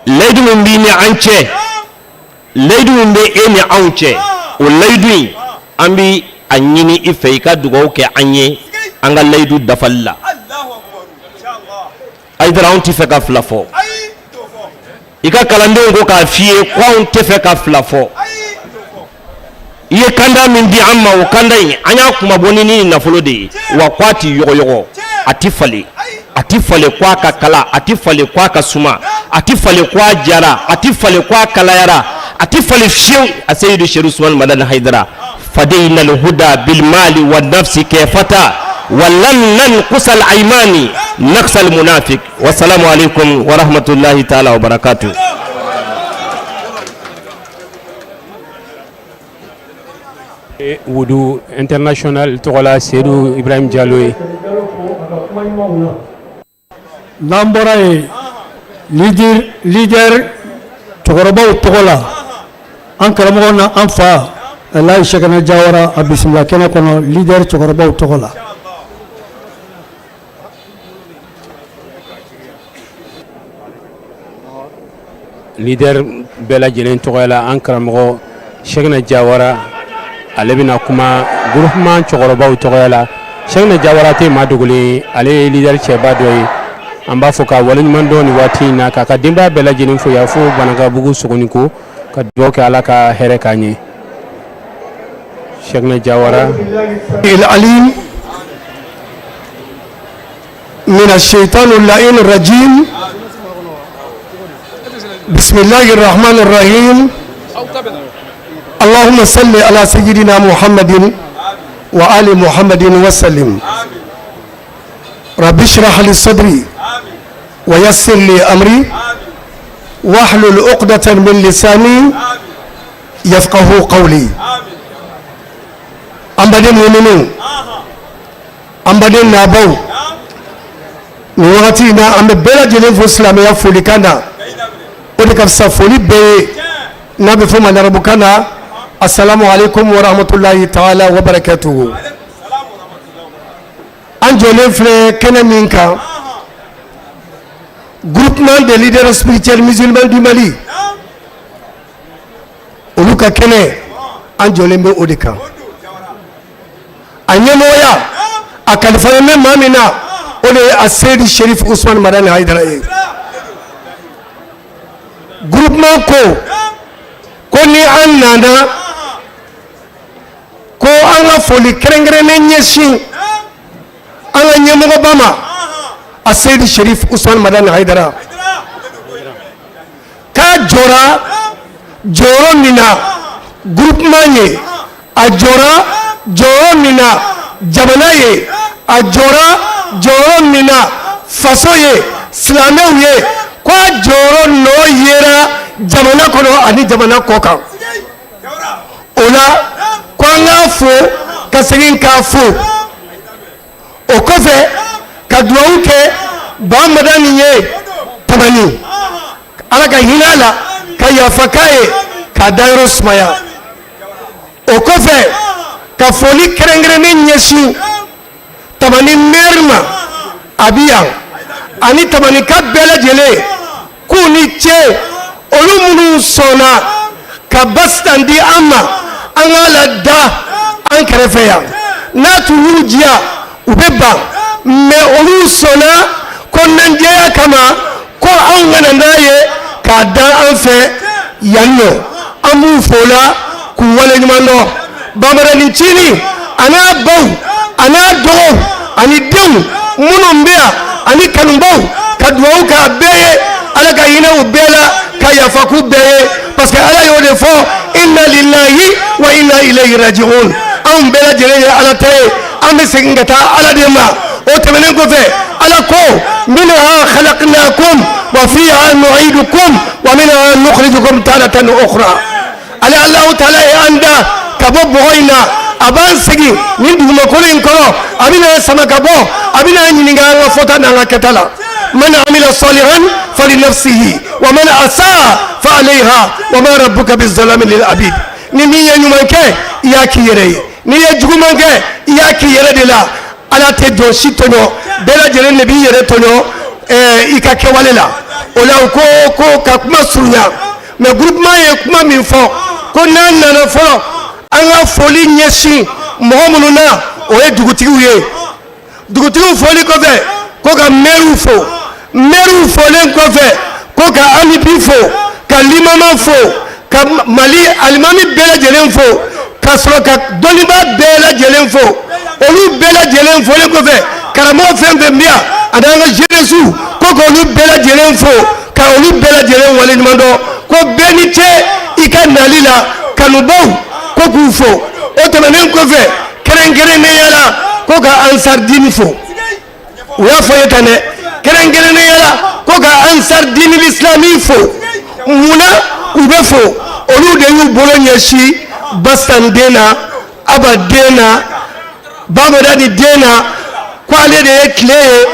Layidu min b'i ni an cɛ, layidu min bɛ e ni anw cɛ, o layidu in, an bɛ a ɲini i fɛ, i ka dugawu kɛ an ye an ka layidu dafali la. Hayidara, anw tɛ fɛ ka fila fɔ. I ka kalandenw ko k'a f'i ye ko anw tɛ fɛ ka fila fɔ. I ye kanda min di an ma, o kanda in, an y'a kunmabɔ ni nafolo de ye wa. Ko a tɛ yɔgɔyɔgɔ, a tɛ falen, a tɛ falen ko a ka kala, a tɛ falen ko a ka suma, a tɛ falen ko a jara, a tɛ falen ko a kalayara, a tɛ falen fiyewu. A seyidu Sherif Usman Madani Hayidara, fadeyina alhuda bilmali wa nafsi kɛfata walan nankusal aymani naksal munafik. Wasalamu alaikum wa rahmatullahi taala wa barakatuh. Wudu International tɔgɔ la, Seyidu Ibrahim Jalo ye. N'an bɔra yen, leader cɛkɔrɔbaw tɔgɔ la, an karamɔgɔ na an fa Alayi Sɛkɛna Jawara, a bisimila kɛnɛ kɔnɔ leader cɛkɔrɔbaw tɔgɔ la. Leader bɛɛ lajɛlen tɔgɔ la, an karamɔgɔ Sɛkɛna Jawara, ale bɛna kuma groupement cɛkɔrɔbaw tɔgɔ la. Sɛkɛna Jawara tɛ maa dogolen, ale ye leader cɛba dɔ ye. An b'a fɔ ka waleɲuman dɔn nin waati in na, k'a ka denbaya bɛɛ lajɛlen fo yan fo Banankabugu Sogoniko, ka dugawu kɛ Ala ka hɛrɛ k'an ye. Sɛkɛna Jawara. العليم من الشيطان اللعين الرجيم بسم الله الرحمن الرحيم اللهم صل على سيدنا محمد وآل محمد وسلم رب اشرح لي صدري ويسر لي أمري Wahlul uqdatan min lisani yafqahu qawli. An baden muminu, an baden nabaw, nin wagati in na, an bɛ bɛɛ lajɛlen fo silamɛya folikan na. O de ka fisa foli bɛɛ ye, n'a bɛ fɔ ma arabukan na: assalamu alaikum wa rahmatullahi ta'ala wa barakatuhu. An jɔlen filɛ kɛnɛ min kan, Groupement des leaders spirituels musulmans du Mali, olu ka kɛnɛ, an jɔlen bɛ o de kan. A ɲɛmɔgɔya, a kalifalen bɛ maa min na, o de ye a Seyidi Sherif Usman Madani Hayidara ye. Groupement ko ko ni an nana, ko an ka foli kɛrɛnkɛrɛnnen ɲɛsin an ka ɲɛmɔgɔba ma, a Seyidi Sherif Usman Madani Hayidara, k'a jɔra jɔyɔrɔ min na groupement ye, a jɔra jɔyɔrɔ min na jamana ye, a jɔra jɔyɔrɔ min na faso ye, silamɛw ye, ko a jɔyɔrɔ nɔ yera jamana kɔnɔ ani jamana kɔ kan. O la, ko an k'a fo ka segin k'a fo. O kɔfɛ, ka dugawu kɛ Ba Madani ye Tamani, Ala ka hinɛ a la, ka yafa k'a ye, k'a dayɔrɔ sumaya. O kɔfɛ, ka foli kɛrɛnkɛrɛnnen ɲɛsin Tamani maire ma, a bi yan, ani Tamanika bɛɛ lajɛlen, k'u ni ce, olu minnu sɔnna ka Basitan di an ma, an k'a la da an kɛrɛfɛ yan. N'a tun y'u diya, u bɛ ban, mais olu sɔnna ko nanjɛya kama, ko anw kana n'a ye k'a da an fɛ yan nɔ. An b'u fo la k'u waleɲuman dɔn. Bamadani Ncinin a n'a baw, a n'a dɔgɔw ani denw minnu bɛ yan, ani kanubaw, ka dugawu k'a bɛɛ ye, Ala ka hinɛ u bɛɛ la, ka yafa k'u bɛɛ ye, parce que Ala y'o de fɔ: inna lillahi wa inna ilayhi raji'un. Anw bɛɛ lajɛlen ye Ala ta ye, an bɛ segin ka taa Ala de ma. O tɛmɛnen kɔfɛ, Ala ko: minha khalaqnakum wa fiha nu'idukum wa minha nukhrijukum taratan ukhra. Ale Alahu taala ye an da ka bɔ bɔgɔ in na, a b'an segin nin dugumakolo in kɔrɔ, a bɛna sama ka bɔ, a bɛna ɲininka an ka fɔta n'an ka kɛta la. Man amila salihan fali nafsihi wa man asaa fa alayha wa ma rabbuka bizalami lil abid. Ni min ye ɲuman kɛ, i y'a k'i yɛrɛ ye. N'i ye juguman kɛ, i y'a k'i yɛrɛ de la. Ala tɛ jɔn si tɔɲɔ, bɛɛ lajɛlen de b'i yɛrɛ tɔɲɔ i ka kɛwale la. O la, u ko ko ka kuma surunya, mais groupement ye kuma min fɔ, ko n'an nana fɔlɔ, an ka foli ɲɛsin mɔgɔ minnu na, o ye dugutigiw ye. Dugutigiw foli kɔfɛ, ko ka maires fo. Maires folen kɔfɛ, ko ka AMUPI fo, ka limama fo, ka Mali alimami bɛɛ lajɛlen fo, ka sɔrɔ ka dɔnnibaa bɛɛ lajɛlen fo. Olu bɛɛ lajɛlen folen kɔfɛ, karamɔgɔ fɛn fɛn bɛ yan ani an ka jeunesse, ko k'olu bɛɛ lajɛlen fo, ka olu bɛɛ lajɛlen waleɲuman dɔn, ko bɛɛ ni ce i ka nali la. Kanubaw, ko k'u fo. O tɛmɛnen kɔfɛ, kɛrɛnkɛrɛnnenya la, ko ka Ansar Dini fo. U y'a fɔ ye tan dɛ, kɛrɛnkɛrɛnnenya la, ko ka Ansar Dini Islami fo. Munna u bɛ fo? Olu de y'u bolo ɲɛsin Basitan den na, Aba den na, Bamadani den na, ko ale de ye tile ye,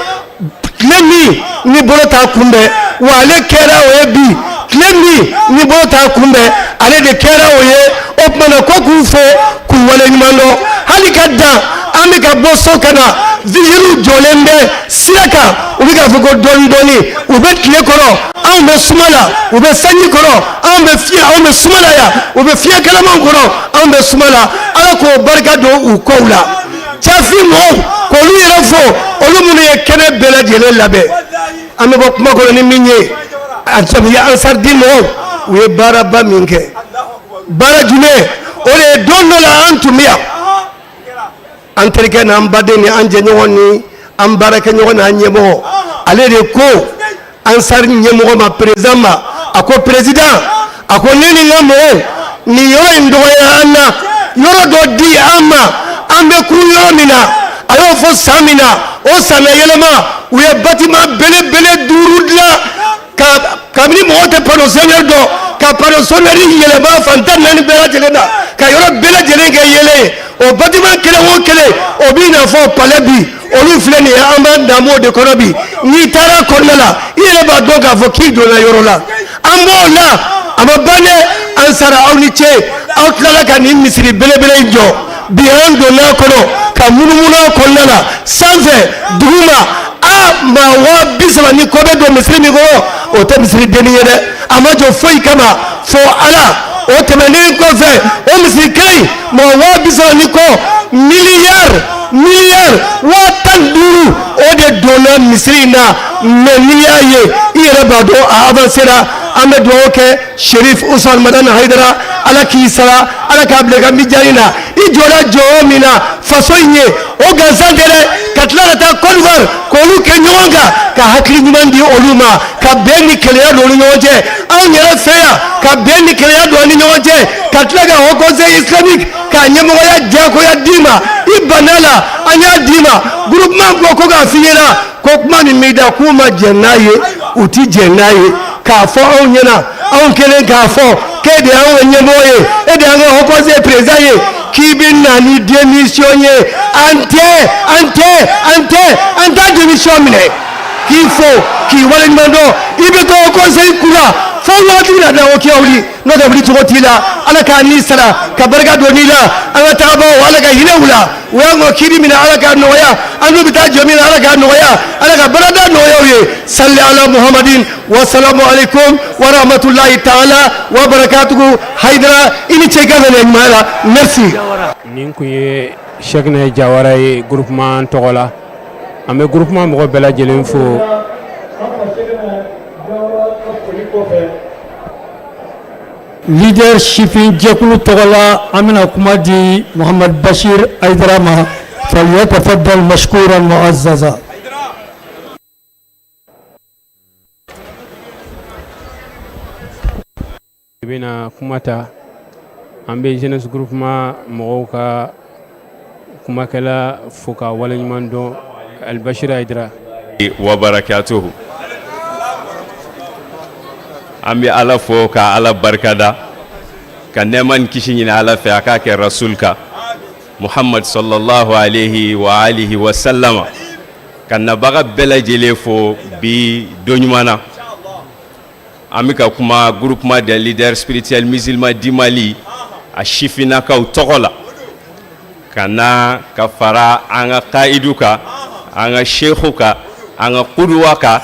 tile min ni bolo t'a kunbɛn, wa ale kɛra o ye bi. Tile min ni bolo t'a kunbɛn, ale de kɛra o ye. O tuma na, ko k'u fo, k'u waleɲuman dɔn. Hali ka dan an bɛ ka bɔ so ka na, vigiliw jɔlen bɛ sira kan, u bɛ k'a fɔ ko dɔɔni dɔɔni. U bɛ tile kɔrɔ, anw bɛ suma la. U bɛ sanji kɔrɔ, anw bɛ fiɲɛ, anw bɛ suma la yan. U bɛ fiɲɛ kalamanw kɔrɔ, anw bɛ suma la. Ala k'o barika don u kow la. Cafin mɔgɔw, k'olu yɛrɛ fo, olu minnu ye kɛnɛ bɛɛ lajɛlen labɛn. An bɛ bɔ kuma kɔnɔ ni min ye, Ansar Dine mɔgɔw, u ye baaraba min kɛ, baara jumɛn? O de ye, don dɔ la, an tun bɛ yan, an terikɛ n'an baden ni an jɛɲɔgɔn ni an baarakɛɲɔgɔn n'an ɲɛmɔgɔ, ale de ko Ansar ɲɛmɔgɔ ma, président ma, a ko: président, a ko ne ni n ka mɔgɔw, nin yɔrɔ in dɔgɔyara an na, yɔrɔ dɔ di an ma, an bɛ kun yɔrɔ min na. A y'o fɔ san min na, o san yɛlɛma, u ye bâtiment belebele duuru dilan. ka kabini mɔgɔw tɛ panneau solaire dɔn ka panneau solaire yɛlɛma fan 14 bɛɛ lajɛlen na ka yɔrɔ bɛɛ lajɛlen kɛ yeelen ye o bâtiment kelen o kelen o b'i n'a fɔ palais bi olu filɛ nin ye an b'an danb'o de kɔnɔ bi n'i taara kɔnɔna la i yɛrɛ b'a dɔn k'a fɔ k'i donna yɔrɔ la an b'o la a ma ban dɛ an sara aw ni ce aw tilala ka nin misiri belebele in jɔ bi an donna a kɔnɔ ka munumunu a kɔnɔna la sanfɛ duguma a maa 30,000 ni kɔ bɛ don misiri min kɔnɔ o tɛ misiri dennin ye dɛ a ma jɔ foyi kama fo ala o tɛmɛnen kɔfɛ o misiri kelen in mɔgɔ 30,000 ni kɔ miliyari miliyari 15,000 o de donna misiri in na mɛ n'i y'a ye i yɛrɛ b'a dɔn a avancera an bɛ dugawu kɛ Sherif Usman Madani Hayidara ala k'i sara ala k'a bila i ka mijani na i jɔra jɔyɔrɔ min na faso in ye o gansan tɛ dɛ ka tila ka taa Côte d'Ivoire k'olu kɛ ɲɔgɔn kan ka hakili ɲuman di olu ma ka bɛn ni kelenya don olu ɲɔgɔn cɛ anw yɛrɛ fɛ yan ka bɛn ni kelenya don an ni ɲɔgɔn cɛ ka tila ka haut conseil islamique k'a ɲɛmɔgɔya diyagoya d'i ma i banna la an y'a d'i ma groupement ko ko k'a f'i ɲɛna ko kuma min b'i da k'u ma jɛn n'a ye u ti jɛn n'a ye k'a fɔ anw ɲɛna anw kɛlen k'a fɔ k'e de y'anw ka ɲɛmɔgɔ ye e de y'an ka haut conseil président ye k'i bɛ na ni démission ye an tɛ an tɛ an tɛ an t'a démission minɛ k'i fo k'i waleɲuman dɔn i bɛ to haut conseil kunna fo waati na da o k'i wuli n'o tɛ wuli cogo t'i la ala k'a ni sara ka barika don i la an ka tagabaaw ala ka hinɛ u la u y'an kɔn kiri min na ala k'a nɔgɔya an n'u bɛ taa jɔ min na ala k'a nɔgɔya ala ka barada nɔgɔya u ye salli ala muhamadin wa salamu alaikum wa rahmatulahi taala wa barakatuhu hayidara i ni ce i ka ŋaniya ɲuman la merci. Nin kun ye Sɛkinɛ Jawara ye groupement tɔgɔ la an bɛ groupement mɔgɔ bɛɛ lajɛlen fo. Leader sifin jɛkulu tɔgɔ la an bɛna kuma di Muhamadu Bashir Hayidara ma falyatafaddal mashkuran mu'azzaza. I bɛna kuma ta an bɛ jeunesse groupement mɔgɔw ka kumakɛla fo ka waleɲuman dɔn Alibashir Hayidara. Wa barakatuhu an bɛ ala fo ka ala barikada ka nɛɛma ni kisi ɲini ala fɛ a k'a kɛ rasul kan muhammad sallallahu alaihi wa alihi wa sallama ka nabaga bɛɛ lajɛlen fo bi don ɲuman na an bɛ ka kuma groupement des leaders spirituels musulmans du Mali a sifinnakaw tɔgɔ la ka na ka fara an ka kayidu kan an ka seku kan an ka kuduwa kan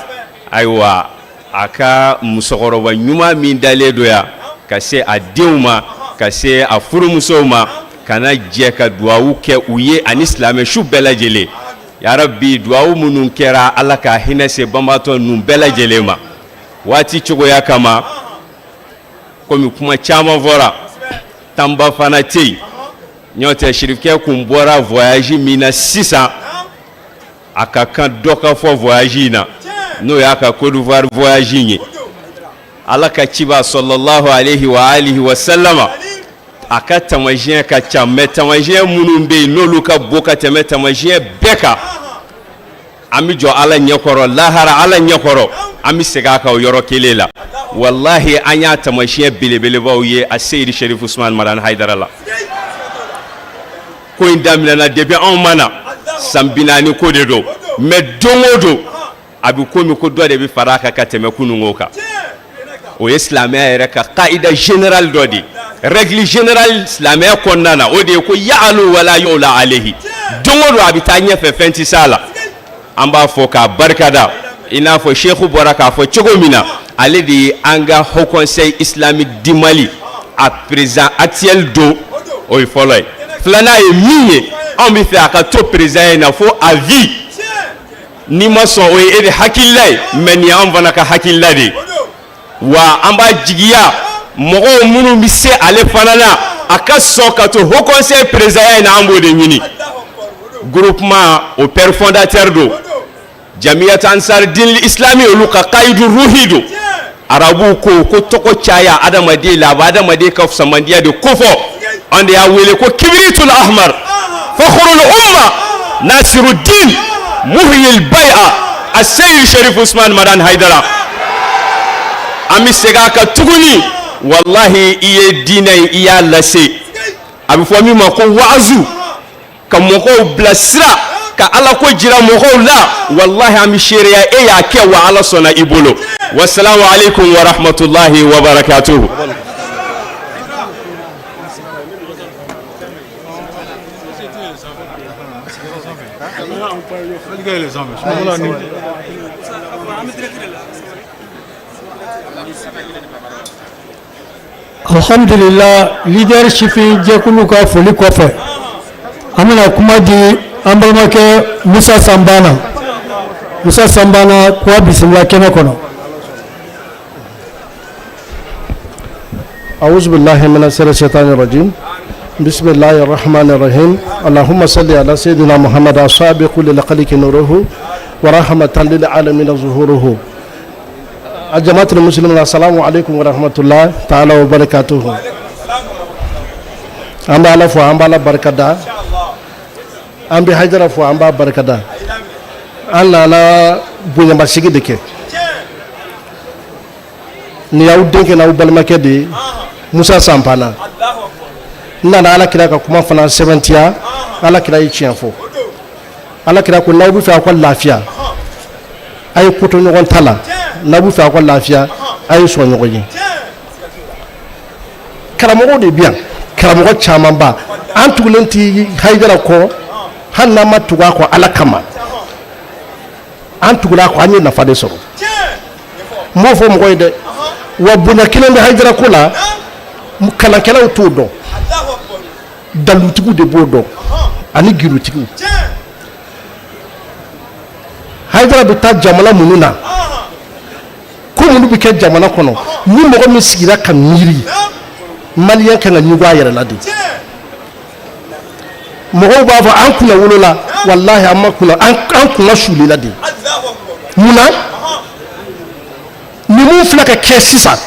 ayiwa a ka musokɔrɔba ɲuman min dalen don yan ka se a denw ma ka se a furumusow ma ka na jɛ ka duwawu kɛ u ye ani silamɛ su bɛɛ lajɛlen yarabi duwawu minnu kɛra ala ka hinɛ se banbaatɔ ninnu bɛɛ lajɛlen ma waati cogoya kama komi kuma caman fɔra tanba fana tɛ yen n'o tɛ sirifukɛ kun bɔra voyage min na sisan a ka kan dɔ ka fɔ voyage in na n'o y'a ka Côte d'Ivoire voyage in ye ala ka ciba sallallahu alaihi wa alihi wa sallama a ka taamasiyɛn ka ca mais taamasiyɛn minnu bɛ yen n'olu ka bon ka tɛmɛ taamasiyɛn bɛɛ kan an bɛ jɔ ala ɲɛkɔrɔ lahara ala ɲɛkɔrɔ an bɛ segin a kan o yɔrɔ kelen la walahi an y'a taamasiyɛn belebelebaw ye a seyidi sherif usman madani hayidara la ko in daminɛna depuis anw ma na san 40 ko de don mais don o don a bɛ komi ko dɔ de bɛ fara a kan ka tɛmɛ kununko kan o ye silamɛya yɛrɛ ka kaida générale dɔ de ye règle générale silamɛya kɔnɔna na o de ye ko ya'alu wala yu'la alayhi don o don a bɛ taa ɲɛfɛ fɛn tɛ s'a la an b'a fɔ k'a barikada i n'a fɔ seku bɔra k'a fɔ cogo min na ale de ye an ka haut conseil islamique du Mali a président actuel don o ye fɔlɔ ye filanan ye min ye anw bɛ fɛ a ka to président in na fo à vie n'i ma sɔn o ye e de hakilila ye mais nin y'anw fana ka hakilila de ye wa an b'a jigiya mɔgɔw minnu bɛ se ale fana na a ka sɔn ka to haut conseil président in na an b'o de ɲini groupement o père fondateur don jamiyat ansar din islami olu ka kayidu ruhi don arabuw ko ko tɔgɔ caya adamaden la a bɛ adamaden ka fisamandiya de kofɔ an de y'a wele ko kibiritul ahmar fakhrul umma nasiruddin muhyil bai'a aseyid sherif usman madan haidara An bɛ segin a kan tuguni, walahi, i ye diinɛ in, i y'a lase. A bɛ fɔ min ma ko waazu, ka mɔgɔw bilasira, ka ala ko jira mɔgɔw la. Walahi, an bɛ seereya e y'a kɛ, wa Ala sɔnna i bolo. Wasalamu aleykum wa rahmatulahi wa barakatuhu. Alhamdulillah, leader sifin jɛkulu ka foli kɔfɛ, an bɛna kuma di an balimakɛ Musa Sanbana. Musa Sanbana, k'a bisimila kɛnɛ kɔnɔ. أعوذ بالله من الشيطان الرجيم، بسم الله الرحمن الرحيم. اللهم صل على سيدنا محمد السابق لخلق نوره ورحمة للعالمين ظهوره. الجماعة المسلمين، السلام عليكم ورحمة الله تعالى وبركاته. An bɛ Ala fo, an b'Ala barikada. An bɛ Hayidara fo, an b'a barikada. An nana bonyamasigi de kɛ. Nin y'aw denkɛ n'aw balimakɛ de ye, Musa Sanpana. N nana Ala kira ka kuma fana sɛbɛntiya. Ala kira ye tiɲɛ fɔ. Ala kira ko n'aw bɛ fɛ aw ka lafiya, a ye ko to ɲɔgɔn ta la. N'aw bɛ fɛ aw ka lafiya, a ye sɔn ɲɔgɔn ye. Karamɔgɔw de bɛ yan, karamɔgɔ camanba. An tugulen tɛ Hayidara kɔ, hali n'an ma tugu a kɔ Ala kama, an tugula a kɔ, an ye nafa de sɔrɔ. N b'o fɔ mɔgɔ ye dɛ. Wa bonya kelen bɛ Hayidara ko la, kalankɛlaw t'o dɔn, dalutigiw de b'o dɔn ani girotigiw. Hayidara bɛ taa jamana minnu na, ko minnu bɛ kɛ jamana kɔnɔ, ni mɔgɔ min sigira ka miiri, maliyɛn kan ka ɲugun a yɛrɛ la de. Mɔgɔw b'a fɔ an kunna wolola, walahi an ma kunna, an kunna sulila de. Mun na ni mun filɛ ka kɛ sisan,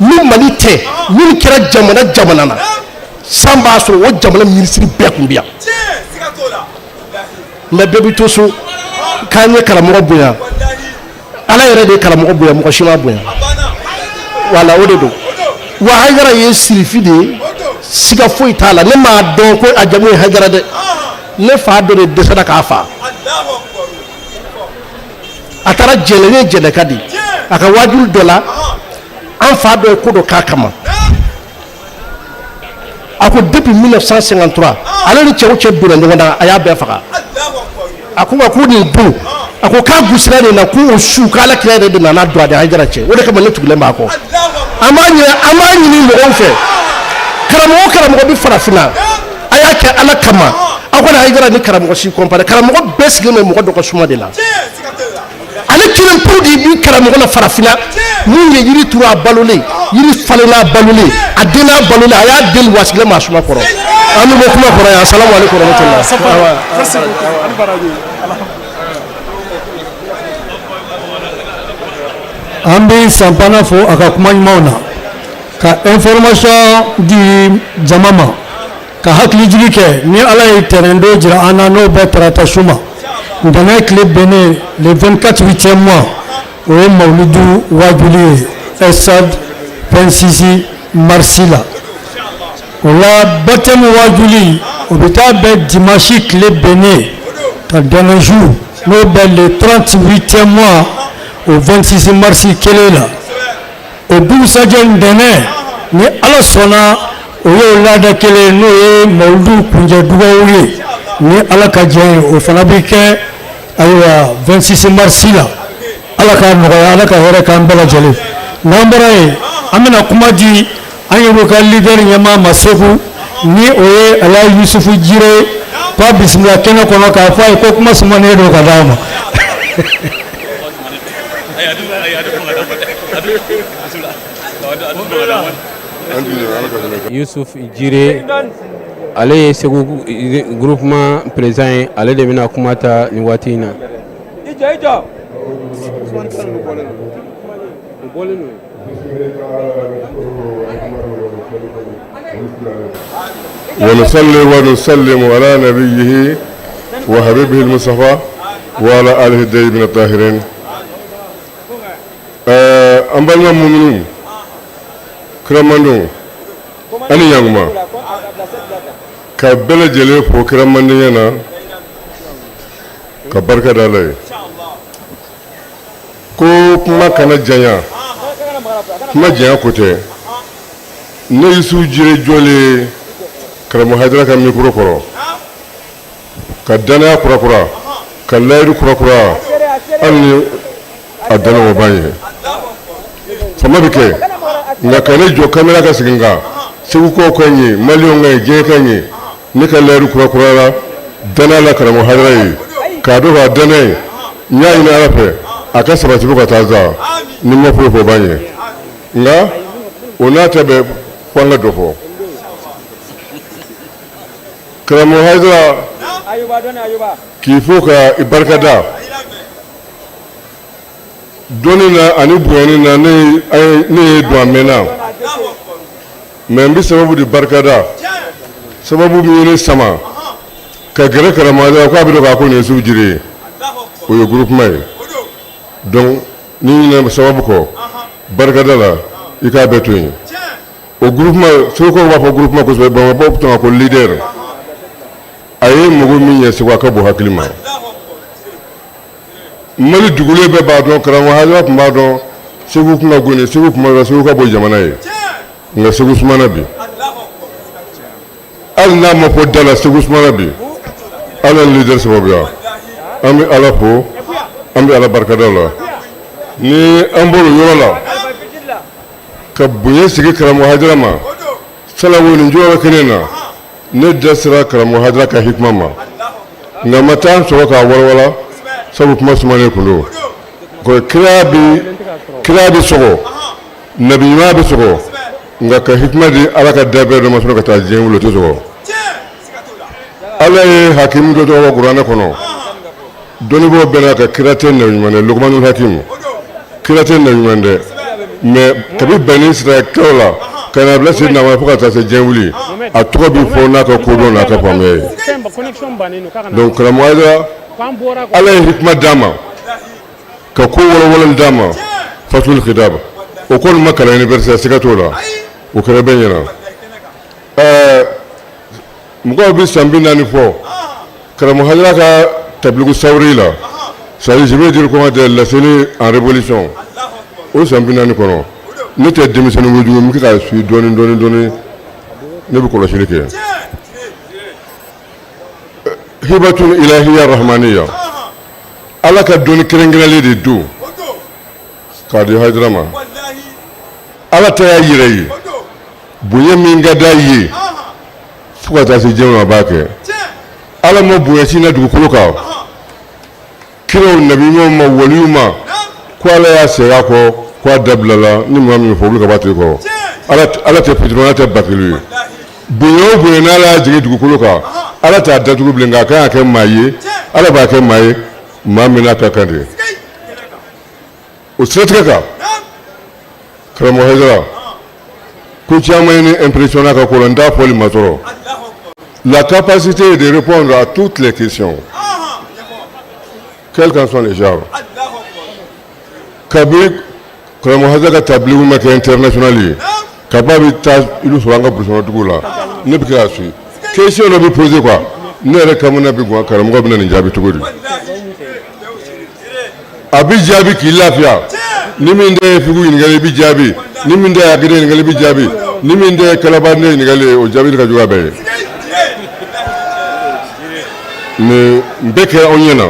ni Mali tɛ, min kɛra jamana jamana na, san b'a sɔrɔ o jamana minisiri bɛɛ tun bɛ yan. Mɛ bɛɛ bɛ to so k'an ye karamɔgɔ bonya. Ala yɛrɛ de ye karamɔgɔ bonya, mɔgɔ si m'a bonya. Wala o de don. Wa Hayidara ye sirifi de ye, siga foyi t'a la. Ne m'a dɔn ko a jamu ye Hayidara dɛ. Ne fa dɔ de dɛsɛra k'a fa. A taara Jɛnɛ, ne ye Jɛnɛka de ye. A ka waajuli dɔ la, an fa dɔ ye ko dɔ k'a kama. A ko depuis 1953, ale ni cɛw cɛ donna ɲɔgɔn na, a y'a bɛɛ faga. A ko wa ko nin don, a ko k'a gosira nin na, ko o su k'Ala kira yɛrɛ de nana don a ni Hayidara cɛ. O de kama ne tugulen b'a kɔ. An b'a ɲini mɔgɔw fɛ, karamɔgɔ karamɔgɔ bɛ farafinna, a y'a kɛ Ala kama, aw kana Hayidara ni karamɔgɔ si comparer. Karamɔgɔ bɛɛ sigilen bɛ mɔgɔ dɔ ka suma de la. Ale kelen pewu de bi karamɔgɔ la farafinna mun ye yiri turu, a balolen, yiri falenna, a balolen, a den n'a balolen, a y'a den wa sigilen maa suma kɔrɔ. An bɛ bɔ kuma kɔrɔ yan. Asalamu aleykum warahmatulah. An bɛ Sanpana fo a ka kuma ɲumanw na, ka information di jama ma, ka hakilijigi kɛ. Ni Ala ye tɛnɛn don jira an na, n'o bɛ tarata su ma, ntɛnɛn tile bɛnnen le 24 huitième mois, o ye mawuludu wajuli ye stade 26 mars la. O la, baptême wajuli, o bɛ taa bɛn dimanche tile bɛnnen ka dernier jour, n'o bɛ le 30 huitième mois, o 26 mars kelen la. O dugusajɛ ntɛnɛn, ni Ala sɔnna, o y'o laada kelen, n'o ye mawuludu kuncɛ dugawu ye, ni Ala ka jɛ ye, o fana bɛ kɛ ayiwa 26 mars la. Ala k'a nɔgɔya, Ala ka hɛrɛ k'an bɛɛ lajɛlen. N'an bɔra yen, an bɛna kuma di an yɛrɛ ka leader ɲɛmaa ma Segu, ni o ye Alayi Yusufu Jire. K'a bisimila kɛnɛ kɔnɔ, k'a fɔ a ye ko kuma sumanen don ka d'a ma. Yusuf Jire, ale ye Segu groupement président ye. Ale de bɛna kuma ta nin waati in na. I jɔ, i jɔ. ونصلي ونسلم على نبيه وحبيبه المصطفى وعلى آله الطيبين الطاهرين. An balima muminu. Kiramandenw a ni ɲankuma ka bɛɛ lajɛlen fo kiramandenya na ka barika da Ala ye ko kuma kana janya kuma janya ko tɛ ne Yusufu Jire jɔlen karamɔgɔ Hayidara ka mikoro kɔrɔ ka dannaya kurakura ka layidu kurakura hali ni a dannaya o b'an ye fama bɛ kɛ nka ka ne jɔ kamera ka sigi n kan segukaw ka n ye maliyɛnw ka ye diɲɛ ka n ye ne ka layidu kurakurayara dannaya la karamɔgɔ Hayidara ye k'a dɔn k'a dannaya ye n y'a ɲini Ala fɛ a ka sabati fo ka taa sa ni n ma foyi fɔ o b'an ye nka o n'a ta bɛɛ fo an ka dɔ fɔ karamɔgɔ Hayidara k'i fo ka i barika da dɔnni na ani bonyani na ne ye don a mɛnna mais n bɛ sababu de barikada sababu min ye ne sama ka gɛrɛ karamɔgɔ Hayidara k'a bɛ dɔn k'a ko nin ye Yusufu Jire ye o ye groupement ye donc n'i ɲinɛna sababu kɔ barikada la i k'a bɛɛ to yen o groupement segukaw b'a fɔ groupement kosɛbɛ bamakɔkaw tun ko leader a ye mago min ɲɛ Segu a ka bon hakili ma Mali dugulen bɛɛ b'a dɔn karamɔgɔ Hayidara tun b'a dɔn Segu kun ka bon Segu tun b'a dɔn Segu ka bon jamana ye nka Segu sumana bi hali n'a ma fɔ da la Segu sumana bi ala ni leader sababuya an bɛ Ala fo an bɛ Ala barikada la ni an bɔra o yɔrɔ la ka bonya sigi karamɔgɔ Hayidara ma salawo nin jɔyɔrɔ kelen na ne da sera karamɔgɔ Hayidara ka hikima ma nka ma taa sɔrɔ k'a walawala sabu kuma sumanen kun don kira bɛ kira bɛ sɔgɔ nabi ɲuman bɛ sɔgɔ nka ka hikima di ala ka dabɛn dɔ ma sɔrɔ ka taa diɲɛ wuli o tɛ sɔgɔ ala ye hakimu dɔ tɔgɔ kuranɛ kɔnɔ dɔnnibaaw bɛnna ka kira tɛ nabi ɲuman dɛ lukumanul hakimu kira tɛ nabi ɲuman dɛ mais kabi bani israɛlakaw la ka na bila seyidina ma fo ka taa se diɲɛ wuli a tɔgɔ bɛ fɔ n'a ka kodɔn n'a ka faamuya ye donc karamɔgɔ Hayidara ala ye hikima d'a ma ka ko wɔlɔwɔlɔli d'a ma fatul kidab o kɔni ma kalan université siga t'o la o kɛra bɛɛ ɲɛna ɛɛ mɔgɔw bɛ san 40 fɔ karamɔgɔ Hayidara ka tabiliku sawuri la c'est à dire je vais dire comment dire laseli en révolution o san 40 kɔnɔ ne tɛ denmisɛnnin kojugu n bɛ k'a suit dɔɔni dɔɔni dɔɔni ne bɛ kɔlɔsili kɛ hibatun ilahiya rahmaniya ala ka dɔnni kɛrɛnkɛrɛnlen de don k'a di Hayidara ma ala ta y'a yɛrɛ ye bonya min ka d'a ye fo ka taa se diɲɛ ma a b'a kɛ ala ma bonya si na dugukolo kan kiraw nabi ɲumanw ma waliw ma ko ala y'a segin a kɔ ko a dabilala ni maa min fɔ olu ka b'a tigi kɔrɔ ala tɛ fitiri ala tɛ bakilu ye bonya o bonya n'ala y'a jigin dugukolo kan ala t'a datugu bilen nka a kan ka kɛ maa ye ala b'a kɛ maa ye maa min n'a ka kan de o siratigɛ kan karamɔgɔ Hayidara ko caman ye ne impressionné a ka ko la n t'a fɔli ma sɔrɔ la capacité de répondre à toutes les questions quels qu'en soient les genres kabi karamɔgɔ Hayidara ka tabiliku ma kɛ international ye kaba bɛ taa olu sɔrɔ an ka burusikɔnɔ duguw la ne bɛ k'a suit question dɔ bɛ poser quoi ne yɛrɛ kamana bɛ gan karamɔgɔ bɛna nin jaabi cogo di a bɛ jaabi k'i lafiya ni min tɛ ye figu ɲininkali i bɛ jaabi ni min tɛ ye akida ɲininkali i bɛ jaabi ni min tɛ ye kalaba ne ɲininkali ye o jaabi ka jugu a bɛɛ ye nin bɛɛ kɛra anw ɲɛna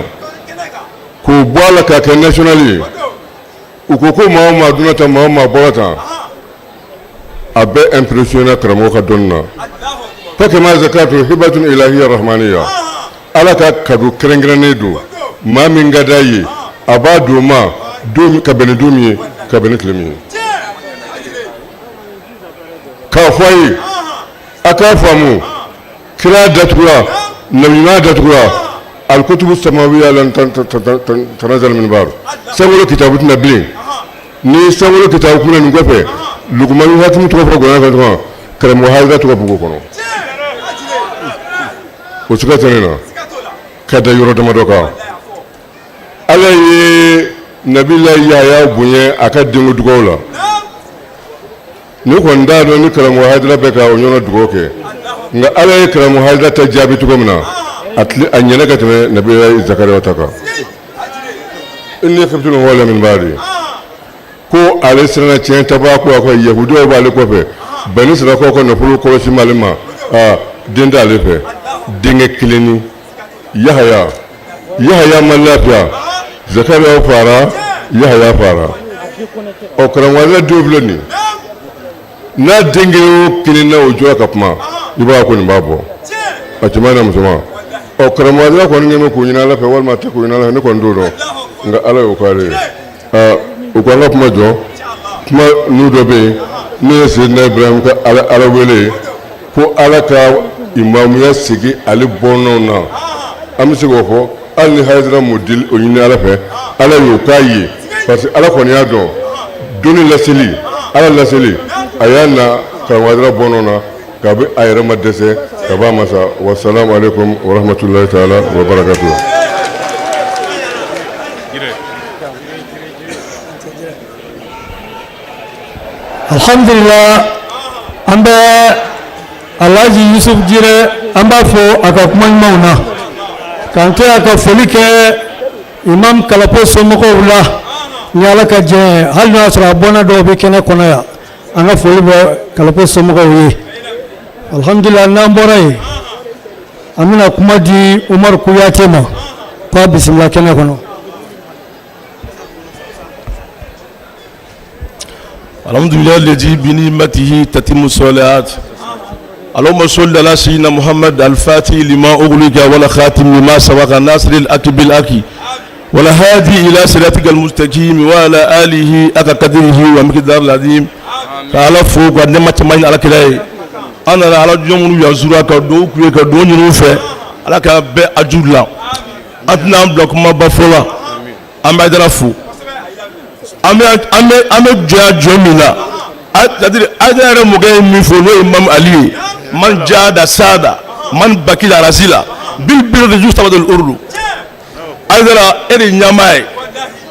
k'o bɔ a la k'a kɛ national ye u ko ko maa o maa donna tan maa o maa bɔra tan a bɛɛ impressionné karamɔgɔ ka dɔnni na fakama zakatu hibatun ilahiya rahmaniya ala ka cadeau kɛrɛnkɛrɛnnen don maa min ka d'a ye a b'a don ma don ka bɛn ni don min ye ka bɛn ni tile min ye k'a fɔ a ye a k'a faamu kira datugura nabiɲuman datugura alikutubu samawiya lan tanazal min ba'd sankolo kitabu tɛna bilen ni sankolo kitabu kunna nin kɔfɛ lukumanu hakimu tɔgɔ fɔ kuranɛ kɔnɔ karamɔgɔ Hayidara tɔgɔ b'o kɔnɔ o siga tɛ ne na ka da yɔrɔ damadɔ kan ala ye nabila yahaya bonya a ka denko dugaw la. Ne kɔni t'a dɔn ni karamɔgɔ Hayidara bɛ ka o ɲɔgɔn dugawu kɛ, nka Ala ye karamɔgɔ Hayidara ta jaabi cogo min na, a tile a ɲɛna ka tɛmɛ Nabilayi Zakariya ta kan. Inni khiftul mawaliya min ba'di, ko ale siranna tiɲɛ tabaa ko a ko yahudiyaw b'ale kɔfɛ, bani Israɛlakaw ka nafolo kɔlɔsi m'ale ma, aa den t'ale fɛ, denkɛ kelen ni Yahaya. Yahaya ma lafiya, Zakariya fara, Yahaya fara. Ɔ karamɔgɔ Hayidara denw filɛ nin ye, n'a den kelen o kelen n'a o jɔra ka kuma, i b'a ko nin b'a bɔ a cɛman n'a musoman. Ɔ karamɔgɔ Hayidara kɔni ɲɛ bɛ k'o ɲini Ala fɛ walima a tɛ k'o ɲini Ala fɛ, ne kɔni t'o dɔn, nka Ala y'o k'ale ye. Aa u ko an ka kuma jɔ, kuma n'u dɔ bɛ yen n'o ye Seyidina Ibrahim ka Ala wele ye ko Ala ka imamuya sigi ale bɔnnaw na. An bɛ se k'o fɔ hali ni Hayidara m'o deli o ɲini Ala fɛ, Ala y'o k'a ye, parce que Ala kɔni y'a dɔn donni laseli, Ala laseli a y'a na karamɔgɔ Hayidara bɔnnaw na kabi a yɛrɛ ma dɛsɛ ka b'a ma sa. Wasalamu aleykum wa rahmatulahi taala wa barakatuh. Alhamdulillah, an bɛ Alhaji Yusuf Jire, an b'a fo a ka kuma ɲumanw na, k'an tila ka foli kɛ Imam Kalapo somɔgɔw la ni Ala ka jɛn ye, hali n'a y'a sɔrɔ a bɔnna dɔw bɛ kɛnɛ kɔnɔ yan, an ka foli bɛ Kalapo somɔgɔw ye. Alhamdulillah, n'an bɔra yen, an bɛna kuma di Umaru Kuyate ma k'a bisimila kɛnɛ kɔnɔ. الحمد لله الذي بنعمته تتم الصالحات. اللهم صل على سيدنا محمد الفاتح لما أغلق ولا خاتم لما سبق الناصر الحق بالحق ولا هادي إلى صراطك المستقيم وعلى آله حق قدره ومقداره العظيم. K'Ala fo ka nɛɛma caman ɲini Ala kira ye. An nana Ala jɔn minnu yazura ka dugawu k'u ye ka dugawu ɲini u fɛ, Ala k'a bɛɛ aju la. An tɛna an bila kumaba fɔ la, an bɛ Hayidara fo. An bɛ jɔ jɔ min na, c'est-à-dire Hayidara yɛrɛ mɔkɛ ye min fɔ, n'o ye Imam Ali ye, man jada sada man bakila arasila bil birri justabadul urdu. Hayidara e de ɲɛmaa ye.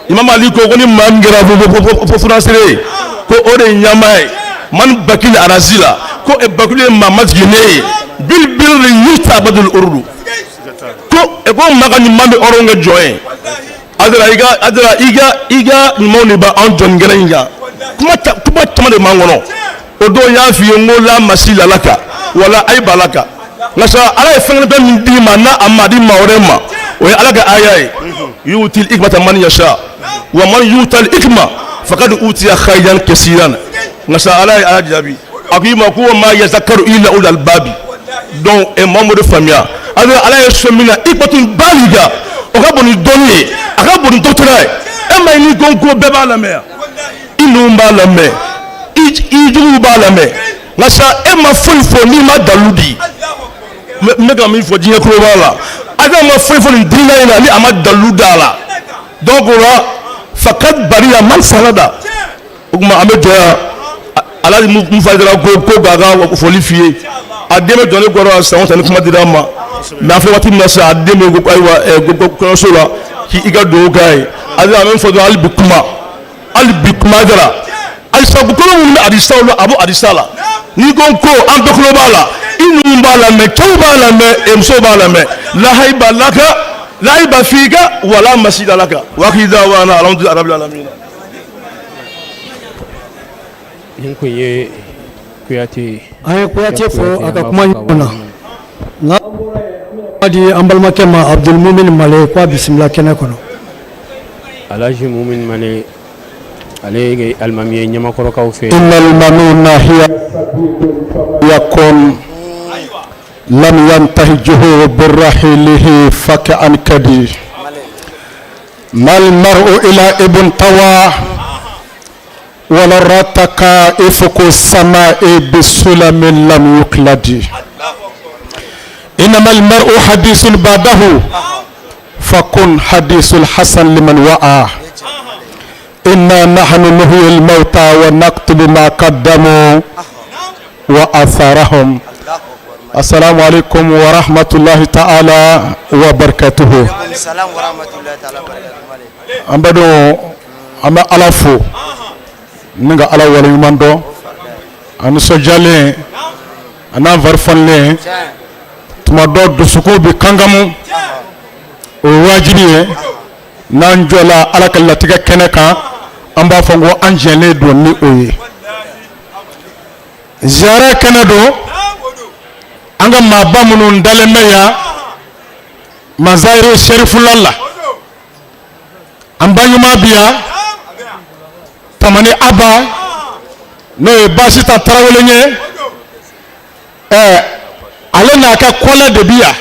Imam Ali ko ni maa min kɛra funansere ye, ko o de ye ɲɛmaa ye. Man bakila arasila, ko bakulu ye maa majiginnen ye. Bil birri justabadul urdu, ko maa ka ɲuman bɛ hɔrɔn kɛ jɔn ye. Hayidara i ka ɲumanw de b'an jɔ nin kɛnɛ in kan. Kuma caman de b'an kɔnɔ. O don n y'a f'i ye n ko la masila laka wala ayiba laka. Nka sa Ala ye fɛn kelen min d'i ma n'a a ma di maa wɛrɛ ma, o ye Ala ka aya ye. Yutil hikmata man yasha wa man yutal hikma fakad utiya khayran kasiran. Nka sa Ala ye Ala jaabi, a ko i ma ko ma yazakaru illa ulul albabi. Donc maa m'o de faamuya. Ala ye so min na hikmatun baliga, o ka bon ni dɔnni ye, a ka bon ni doctorat ye. E ma ye ni ko bɛɛ b'a lamɛn yan, i ninnu b'a lamɛn, i juguw b'a lamɛn. Nka sa e ma foyi fɔ n'i ma dalilu di. N bɛ ka min fɔ diɲɛ tulo b'a la. Ala ma foyi fɔ nin diinɛ in na ni a ma dalilu d'a la. Donc o la fakad bariya man sanada. O tuma an bɛ jɔ yan. Alhaji Musa Hayidara ko k'a ka foli f'i ye. A den bɛ jɔ ne kɔrɔ san o san ni kuma dira a ma. Mais an filɛ waati min na sisan, a den bɛ ayiwa kɔɲɔso la k'i ka dugawu k'a ye. A bɛ min fɔ dɔrɔn, hali bi kuma, hali bi kuma Hayidara. Halisa kolo minnu bɛ hadisaw la, a b'o hadisa la. N'i ko an bɛɛ tulo b'a la, i ninnu b'a lamɛn, cɛw b'a lamɛn, musow b'a lamɛn. Lahayiba laka lahayiba fika wala masida laka wa akhiru dawana alhamdulillahi rabbil alamin. Nin kun ye Kuyate ye. An ye Kuyate fo a ka kuma ɲuman na. N'an bɔra yen, an bɛna kuma di an balimakɛ ma Abdul Mumin Male k'a bisimila kɛnɛ kɔnɔ. Alhaji Mumin Male, ale ye alimami ye Ɲamakɔrɔkaw fɛ. Innal manuna hiya yakun lam yantahijuhu birahilihi faka an kadi mal mar'u ila ibn tawa wala rataka ifuku samai bisulamin lam yukladi inama almar'u hadisun ba'dahu fakun hadisul hasan liman wa'a inna nahnu nuhyil mauta wa naktubu ma qaddamu wa atharahum. Assalamu alaikum wa rahmatullahi ta'ala wa barakatuhu. An bɛ don, an bɛ Ala fo ni ka Ala waleɲuman dɔn. A nisɔndiyalen a n'an fari fonilen, tuma dɔ dusukun bɛ kankamu, o ye wajibi ye n'an jɔla Ala ka latigɛ kɛnɛ kan, an b'a fɔ ko an jɛnnen don ni o ye. Ziyara kɛnɛ don, an ka maaba minnu dalen bɛ yan Mazahiri Serifula la, an ba ɲuman bi yan Tamani Aba n'o ye Basita Tarawele ye, ɛɛ ale n'a ka kɔlɛ de bi yan.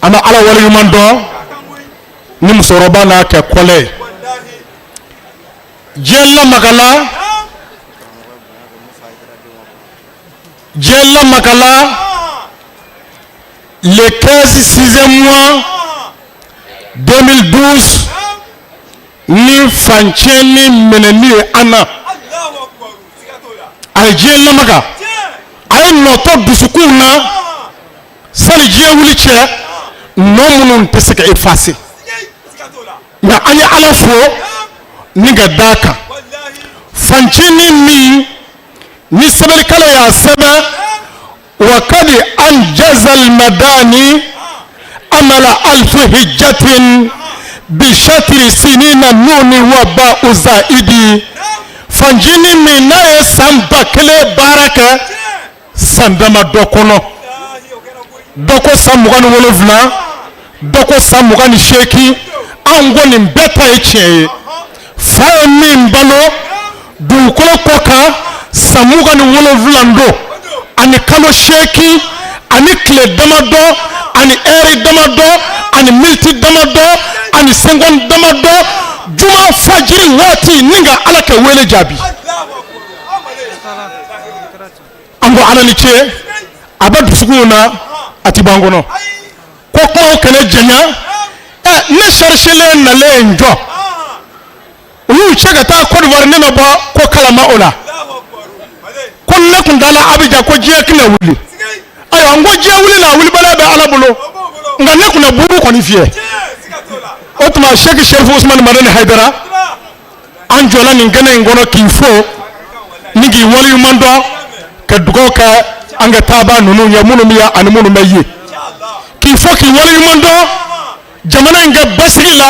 An bɛ Ala waleɲuman dɔn ni musokɔrɔba n'a kɛ kɔlɛ ye. Diɲɛ lamagala, diɲɛ lamagala le 15 sixième mois 2012 ni fancɛni minɛni ye an na. A ye diɲɛ lamaga, a ye nɔ to dusukunw na sani diɲɛ wuli cɛ, nɔ minnu tɛ se ka effacer. Nka an ye Ala fo ni ka d'a kan fancinin min ni sɛbɛnnikɛla y'a sɛbɛn wa kadi anjazal madani amala alfu hijjatin bi shatri sinina nuni wa ba uzaidi fancinin min n'a ye san 1000 baara kɛ san damadɔ kɔnɔ, dɔ ko san 27, dɔ ko san 28, anw ko nin bɛɛ ta ye tiɲɛ ye. Fa ye min balo dugukolo kɔ kan san 27 don ani kalo 8 ani tile damadɔ ani ɛri damadɔ ani miniti damadɔ ani seconde damadɔ, juma fajiri waati ni ka Ala ka wele jaabi. An ko Ala ni ce, a bɛ dusukunw na, a ti b'an kɔnɔ. Ko kumaw kana janya. Ɛ ne sariselen nalen jɔ, u y'u cɛ ka taa Côte d'Ivoire, ne ma bɔ ko kalama o la. Ko ne tun taara Abidjan ko diɲɛ tɛna wuli. Ayiwa n ko diɲɛ wuli la, a wulibaliya bɛ Ala bolo, nka ne tun na buru kɔni fiyɛ. O tuma Sɛki Serifu Usumani Madani Hayidara, an jɔla nin kɛnɛ in kɔnɔ k'i fo ni k'i waleɲuman dɔn, ka dugawu kɛ an ka taabaa ninnu ye, minnu bɛ yan ani minnu bɛ yen, k'i fo k'i waleɲuman dɔn jamana in ka basigi la.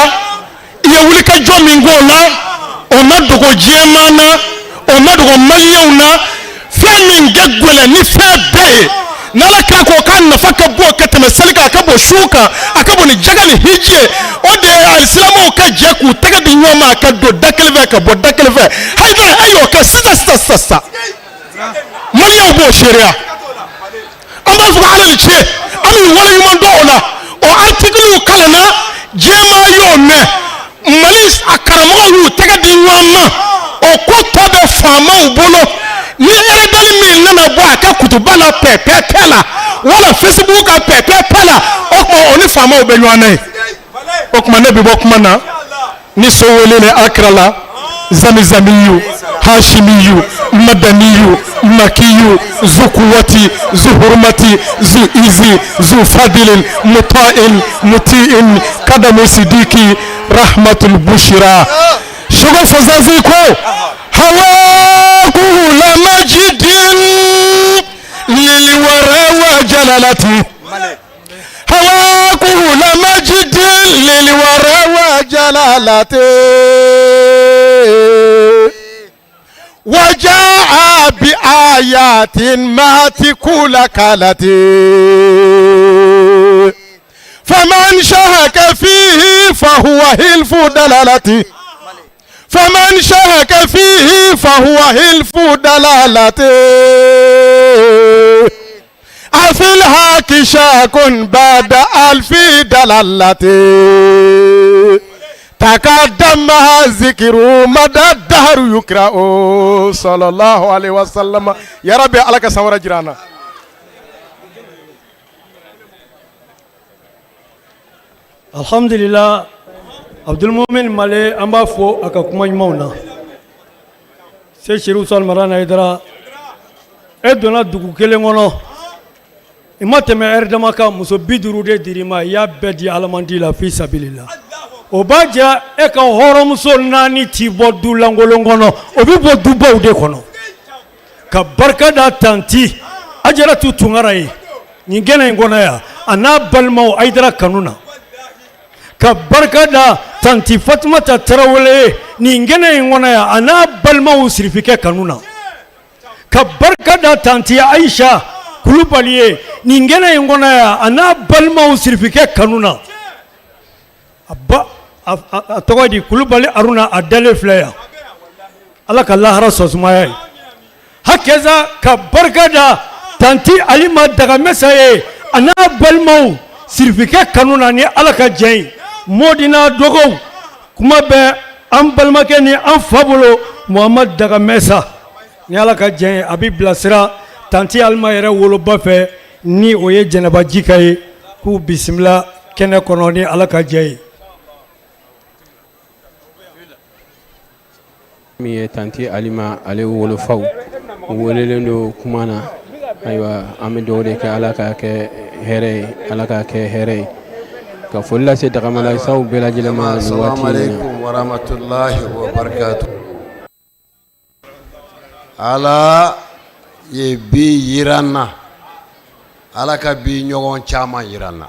I ye wulikajɔ min k'o la, o ma dogo diɲɛmaa na, o ma dogo maliyɛnw na. Fɛn min ka gɛlɛn ni fɛn bɛɛ ye, n'Ala kira ko k'a nafa ka bon ka tɛmɛ seli kan, a ka bon sun kan, a ka bon ni jaka ni hiji ye, o de ye alisilamɛw ka jɛ k'u tɛgɛ di ɲɔgɔn ma ka don da kelen fɛ ka bɔ da kelen fɛ. Hayidara, e y'o kɛ sisan sisan sisan sisan, maliyɛnw b'o seereya. An b'a fɔ Ala ni ce, an b'i waleɲuman dɔn o la. O artikiliw kalanna, diɲɛmaa y'o mɛn. Mali a karamɔgɔw y'u tɛgɛ di ɲɔgɔn ma, o ko tɔ bɛ faamaw bolo. Ni rebelle min nana bɔ a ka kutuba la pɛpɛpɛ la, wala Facebook kan pɛpɛpɛ la, o tuma o ni faamaw bɛ ɲɔgɔn na ye. O tuma ne bɛ bɔ kuma na ni so wele akira la zamizamiyu hashimiyu madaniyu makiyu zukuwati zuhurumati zuizi zufadilin muta'in muti'in kadamu sidiki rahmatul bushira. Seko Fazazi ko hawa kula majidin liliwara wa jalalati hawa kula majidin liliwara wa jalalati wajaa bi ayatin mati kula kalati faman shahaka fihi fahuwa hilfu dalalati faman shahaka fihi fahuwa hilfu dalalati afil haki shakun bada alfi dalalati takadama zikiru mada daharu yukra'u sallallahu alaihi wasallam. Ya rabbi, Ala ka san wɛrɛ jira an na. Alhamdulillah, Abdulmumin Male, an b'a fo a ka kuma ɲumanw na. Se Serifu Usumani Madani Hayidara, e donna dugu kelen kɔnɔ, i ma tɛmɛ ɛri dama kan, muso 50 de dir'i ma, i y'a bɛɛ di alamandi la fi sabilillah. O b'a jira e ka hɔrɔnmuso 4 ti bɔ du lankolon kɔnɔ, o bɛ bɔ dubaw de kɔnɔ. Ka barika da tanti Ajaratu Tunkara ye nin kɛnɛ in kɔnɔ yan, a n'a balimaw Ayidara kanu na. Ka barika da tanti Fatumata Tarawele ye nin kɛnɛ in kɔnɔ yan, a n'a balimaw Sirifikɛ kanu na. Ka barika da tanti Ayisa Kulubali ye nin kɛnɛ in kɔnɔ yan, a n'a balimaw Sirifikɛ kanu na. A ba a tɔgɔ di Kulubali Aruna, a dalen filɛ yan, Ala ka lahara sɔn sumaya ye. Hakɛza ka barika da tanti Alima Dagamɛsa ye, a n'a balimaw Sirifikɛ kanu na ni Ala ka jɛn ye. Mɔdi n'a dɔgɔw, kuma bɛ an balimakɛ ni an fa bolo Muhamadu Dagamɛsa, ni Ala ka jɛn ye, a bɛ bilasira tanti Alima yɛrɛ woloba fɛ, ni o ye Jɛnɛba Jika ye, k'u bisimila kɛnɛ kɔnɔ ni Ala ka jɛn ye. Min ye tanti Alima ale wolofaw welelen don kuma na. Ayiwa, an bɛ dugawu de kɛ, Ala k'a kɛ hɛrɛ ye, Ala k'a kɛ hɛrɛ ye. Ka foli lase Dagamalasaw bɛɛ lajɛlen ma nin waati in na. Alaikum warahmatullahi wabarakatuh. Ala ye bi yira an na, Ala ka bi ɲɔgɔn caman yira an na.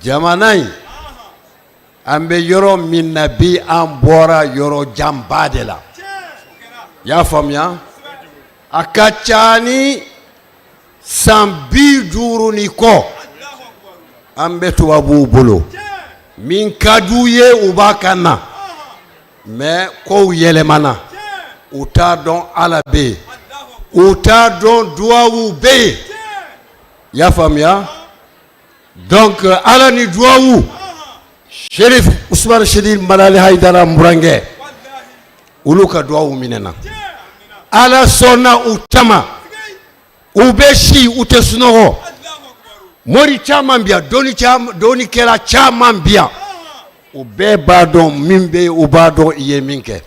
Jamana in, an bɛ yɔrɔ min na bi, an bɔra yɔrɔ janba de la. I y'a faamuya, a ka ca ni san 50 ni kɔ an bɛ tubabuw bolo. Min ka d'u ye, u b'a kan na. Mais kow yɛlɛmana, u t'a dɔn Ala bɛ yen, u t'a dɔn duwawu bɛ yen. I y'a faamuya, donc Ala ni duwawu, Sherif Usumani Sidiki Madani Hayidara n burankɛ, olu ka duwawu minɛna. Ala sɔnna u tama, u bɛ si, u tɛ sunɔgɔ. Mori caman bi yan, dɔnnikɛla caman bi yan, u bɛɛ b'a dɔn min bɛ yen, u b'a dɔn i ye min kɛ.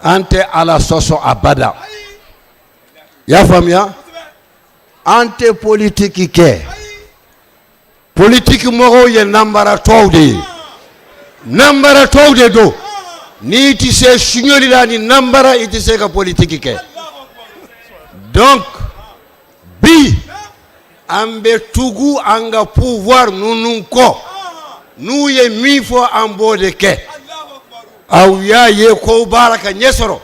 An tɛ Ala sɔsɔ abada. I y'a faamuya, an tɛ politiki kɛ. Politiki mɔgɔw ye nanbaratɔw de ye, nanbaratɔw de don. N'i tɛ se suɲɛli la ni nanbara, i tɛ se ka politiki kɛ. Donc bi an bɛ tugu an ka pouvoir ninnu kɔ, n'u ye min fɔ, an b'o de kɛ. Aw y'a ye kow b'a la ka ɲɛ sɔrɔ.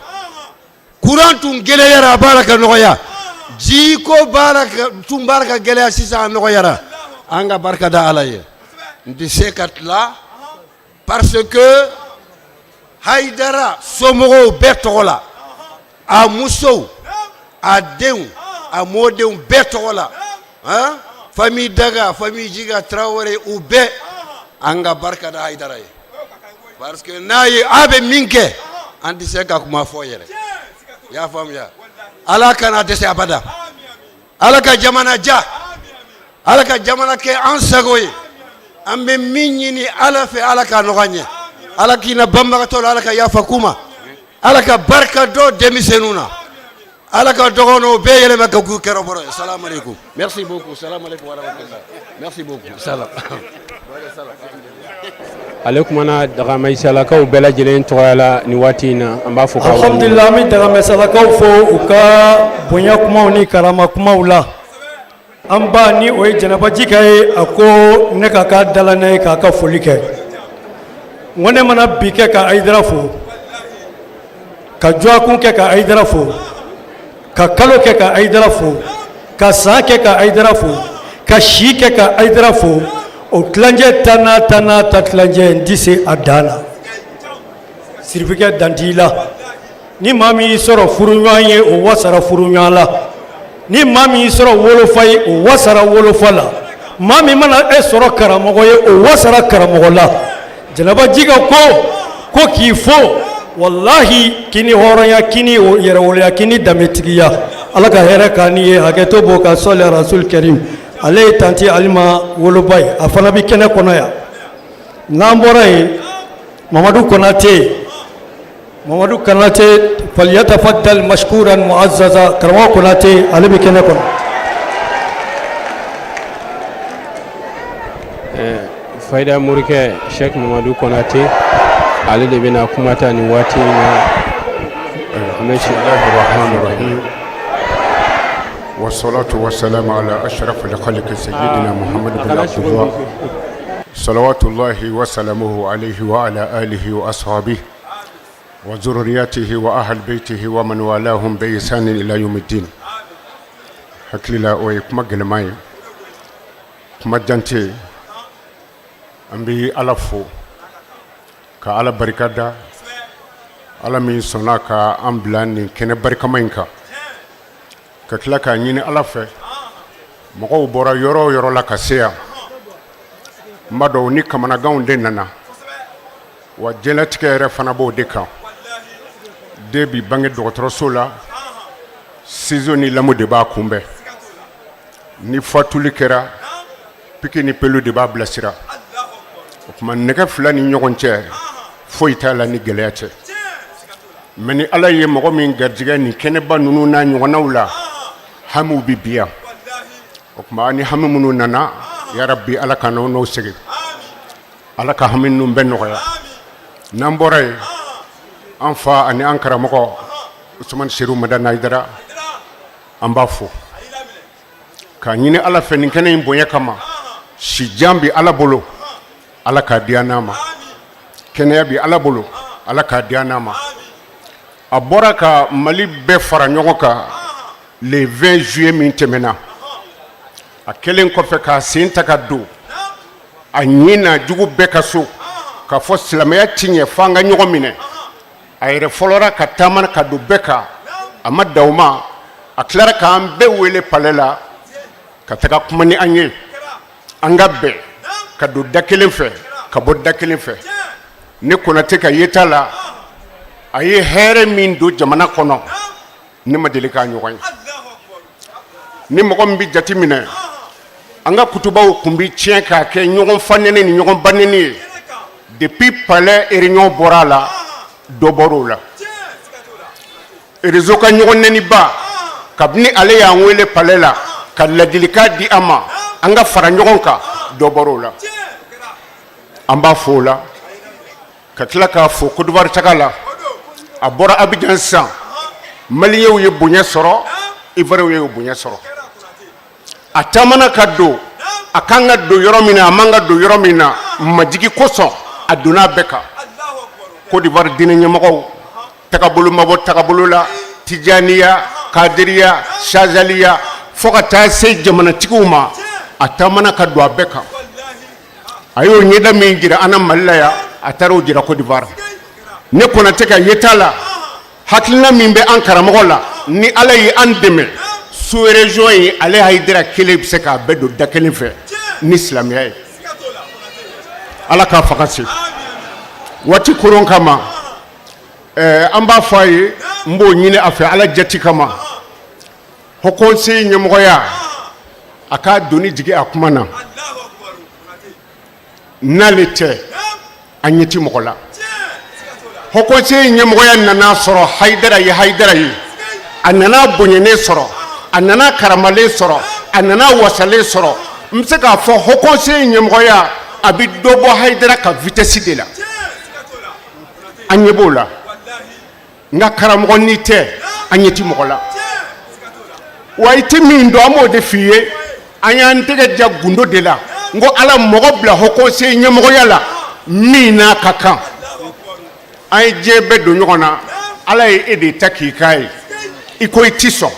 Courant tun gɛlɛyara, a b'a la ka nɔgɔya. Jiko b'a la ka tun b'a la ka gɛlɛya, sisan a nɔgɔyara. An ka barika da Ala ye. N tɛ se ka tila parce que Hayidara somɔgɔw bɛɛ tɔgɔ la, a musow, a denw, a mɔdenw bɛɛ tɔgɔ la, han, famille Daga, famille Jiga, Tarawele, u bɛɛ, an ka barika da Hayidara ye, parce que n'a ye a bɛ min kɛ, an tɛ se ka kuma fɔ yɛrɛ. I y'a faamuya, Ala kana dɛsɛ abada. Ala ka jamana ja, Ala ka jamana kɛ an sago ye. An bɛ min ɲini Ala fɛ, Ala k'a nɔgɔya an ye. Ala k'i na banbagatɔ la, Ala ka yafa k'u ma, Ala ka barika don denmisɛnninw na, Ala ka dɔgɔnɔw bɛɛ yɛlɛma ka k'u kɛrɛbɔrɔ ye. Salamu aleykum, merci beaucoup. Salamu aleykum wa rahmatullah, merci beaucoup, salam. Ale kumana Dagamaisalakaw bɛɛ lajɛlen tɔgɔya la nin waati in na. An b'a fɔ k'a Alhamdulillah, an bɛ Dagamaisalakaw fo u ka bonya kumaw ni karama kumaw la. An ba, ni o ye Jɛnɛba Jika ye, a ko ne ka k'a dala ne ye k'a ka foli kɛ. N ko ne mana bi kɛ ka Ayidara fo, ka dɔgɔkun kɛ ka Ayidara fo, ka kalo kɛ ka Ayidara fo, ka san kɛ ka Ayidara fo, ka si kɛ ka Ayidara fo, o tilancɛ ta n'a ta n'a ta tilancɛ, n tɛ se a dan na. Sirifikɛ, dan t'i la. Ni maa min y'i sɔrɔ furuɲɔgɔn ye, o wasara furuɲɔgɔn la. Ni maa min y'i sɔrɔ wolofa ye, o wasara wolofa la. Maa min mana e sɔrɔ karamɔgɔ ye, o wasara karamɔgɔ la. Jɛnɛba Jika ko k'i fo, walahi, k'i ni hɔrɔnya, k'i ni yɛrɛwoloya, k'i ni danbetigiya. Ala ka hɛrɛ k'an n'i ye. Hakɛto b'o ka sɔli rasul karim. Ale ye tanti Alima woloba ye, a fana bɛ kɛnɛ kɔnɔ yan. N'an bɔra yen, Mamadu Konate, Mamadu Konate, falyatafaddal mashkuran muazzaza. Karamɔgɔ Konate, ale bɛ kɛnɛ kɔnɔ. Fayida morikɛ Sheikh Mamadu Konate, ale de bɛna kuma ta nin waati in na. An bɛ بسم الله الرحمن الرحيم والصلاة والسلام على أشرف الخلق سيدنا محمد بن عبد الله صلوات الله وسلامه عليه وعلى آله وأصحابه وذريته وأهل بيته ومن والاهم بإحسان إلى يوم الدين. Hakili la o ye kuma gɛlɛman ye, kuma jan tɛ yen. An bɛ Ala fo ka Ala barika da, Ala min sɔnna ka an bila nin kɛnɛ barikama in kan, ka tila k'a ɲini Ala fɛ. Mɔgɔw bɔra yɔrɔ o yɔrɔ la ka se yan, n b'a dɔn ni kamanaganw de nana wa. Diɲɛlatigɛ yɛrɛ fana b'o de kan. Den bi bange dɔgɔtɔrɔso la, ciseau ni lame de b'a kunbɛn. Ni fatuli kɛra, pique ni pelle de b'a bilasira. O tuma nɛgɛ fila ni ɲɔgɔn cɛ, foyi t'a la ni gɛlɛya cɛ. Mais ni Ala ye mɔgɔ min garijɛgɛ nin kɛnɛba ninnu n'a ɲɔgɔnnaw la, hamiw bɛ bi yan. O tuma ni hami minnu nana, yarabi Ala ka n'o segin, Ala ka hami ninnu bɛɛ nɔgɔya. N'an bɔra yen, an fa ani an karamɔgɔ Usumani Seru Madani Hayidara, an b'a fo k'a ɲini Ala fɛ nin kɛnɛ in bonya kama. Si jan bɛ Ala bolo, Ala k'a di an n'a ma. Kɛnɛya bɛ Ala bolo, Ala k'a di an n'a ma. A bɔra ka Mali bɛɛ fara ɲɔgɔn kan le 20 juillet min tɛmɛna. A kɛlen kɔfɛ k'a sen ta ka don a ɲin na jugu bɛɛ ka so k'a fɔ silamɛya ti ɲɛ f'an ka ɲɔgɔn minɛ, a yɛrɛ fɔlɔra ka taama ka don bɛɛ kan. A ma dan o ma, a tilara k'an bɛɛ wele palais la ka taga kuma ni an ye, an ka bɛn ka don da kelen fɛ, ka bɔ da kelen fɛ. Ne Konate ka yeta la, a ye hɛrɛ min don jamana kɔnɔ, ne ma deli k'a ɲɔgɔn ye. Ni mɔgɔ min bɛ jate minɛ, an ka kutubaw tun bɛ tiɲɛ k'a kɛ ɲɔgɔn fa nɛni ni ɲɔgɔn ba nɛni ye. Depuis palais réunion bɔra a la, dɔ bɔr'o la. Réseau ka ɲɔgɔn nɛniba, kabini ale y'an wele palais la ka ladilikan di an ma, an ka fara ɲɔgɔn kan, dɔ bɔr'o la. An b'a fo o la, ka tila k'a fo Côte d'Ivoire taga la. A bɔra Abidjan sisan, Maliyɛnw ye bonya sɔrɔ, Ivoiriyɛnw ye bonya sɔrɔ. A taamana ka don a kan ka don yɔrɔ min na, a man ka don yɔrɔ min na, majigi kosɔn a donna a bɛɛ kan. Côte d'Ivoire diinɛ ɲɛmɔgɔw tagabolo ma bɔ tagabolo la, Tijaniya, Kadiriya, Sazaliya, fo ka taa se jamanatigiw ma, a taamana ka don a bɛɛ kan. A y'o ɲɛda min jira an na Mali la yan, a taara o jira Côte d'Ivoire. Ne Konate ka yeta la, hakilina min bɛ an karamɔgɔ la, ni Ala ye an dɛmɛ, sous région ye, ale Hayidara kelen bɛ se k'a bɛɛ don da kelen fɛ ni silamɛya ye. Ala k'a fanga se waati koron kama. An b'a fɔ a ye, n b'o ɲini a fɛ Ala jati kama, haut conseil ɲɛmɔgɔya, a k'a doni jigin a kuma na. N'ale tɛ, an ɲɛ ti mɔgɔ la. Haut conseil ɲɛmɔgɔya nana sɔrɔ Hayidara ye, Hayidara ye, a nana bonyanen sɔrɔ, a nana karamalen sɔrɔ, a nana wasalen sɔrɔ. N bɛ se k'a fɔ haut conseil ɲɛmɔgɔya, a bɛ dɔ bɔ Hayidara ka vitesse de la. An ɲɛ b'o la. Nka karamɔgɔ, n'i tɛ, an ɲɛ ti mɔgɔ la. Wa i tɛ min dɔn, an b'o de f'i ye. An y'an tɛgɛ ja gundo de la. N ko Ala mɔgɔ bila haut conseil ɲɛmɔgɔya la min n'a ka kan. An ye diɲɛ bɛɛ don ɲɔgɔn na, Ala ye e de ta k'i k'a ye, i ko i ti sɔn.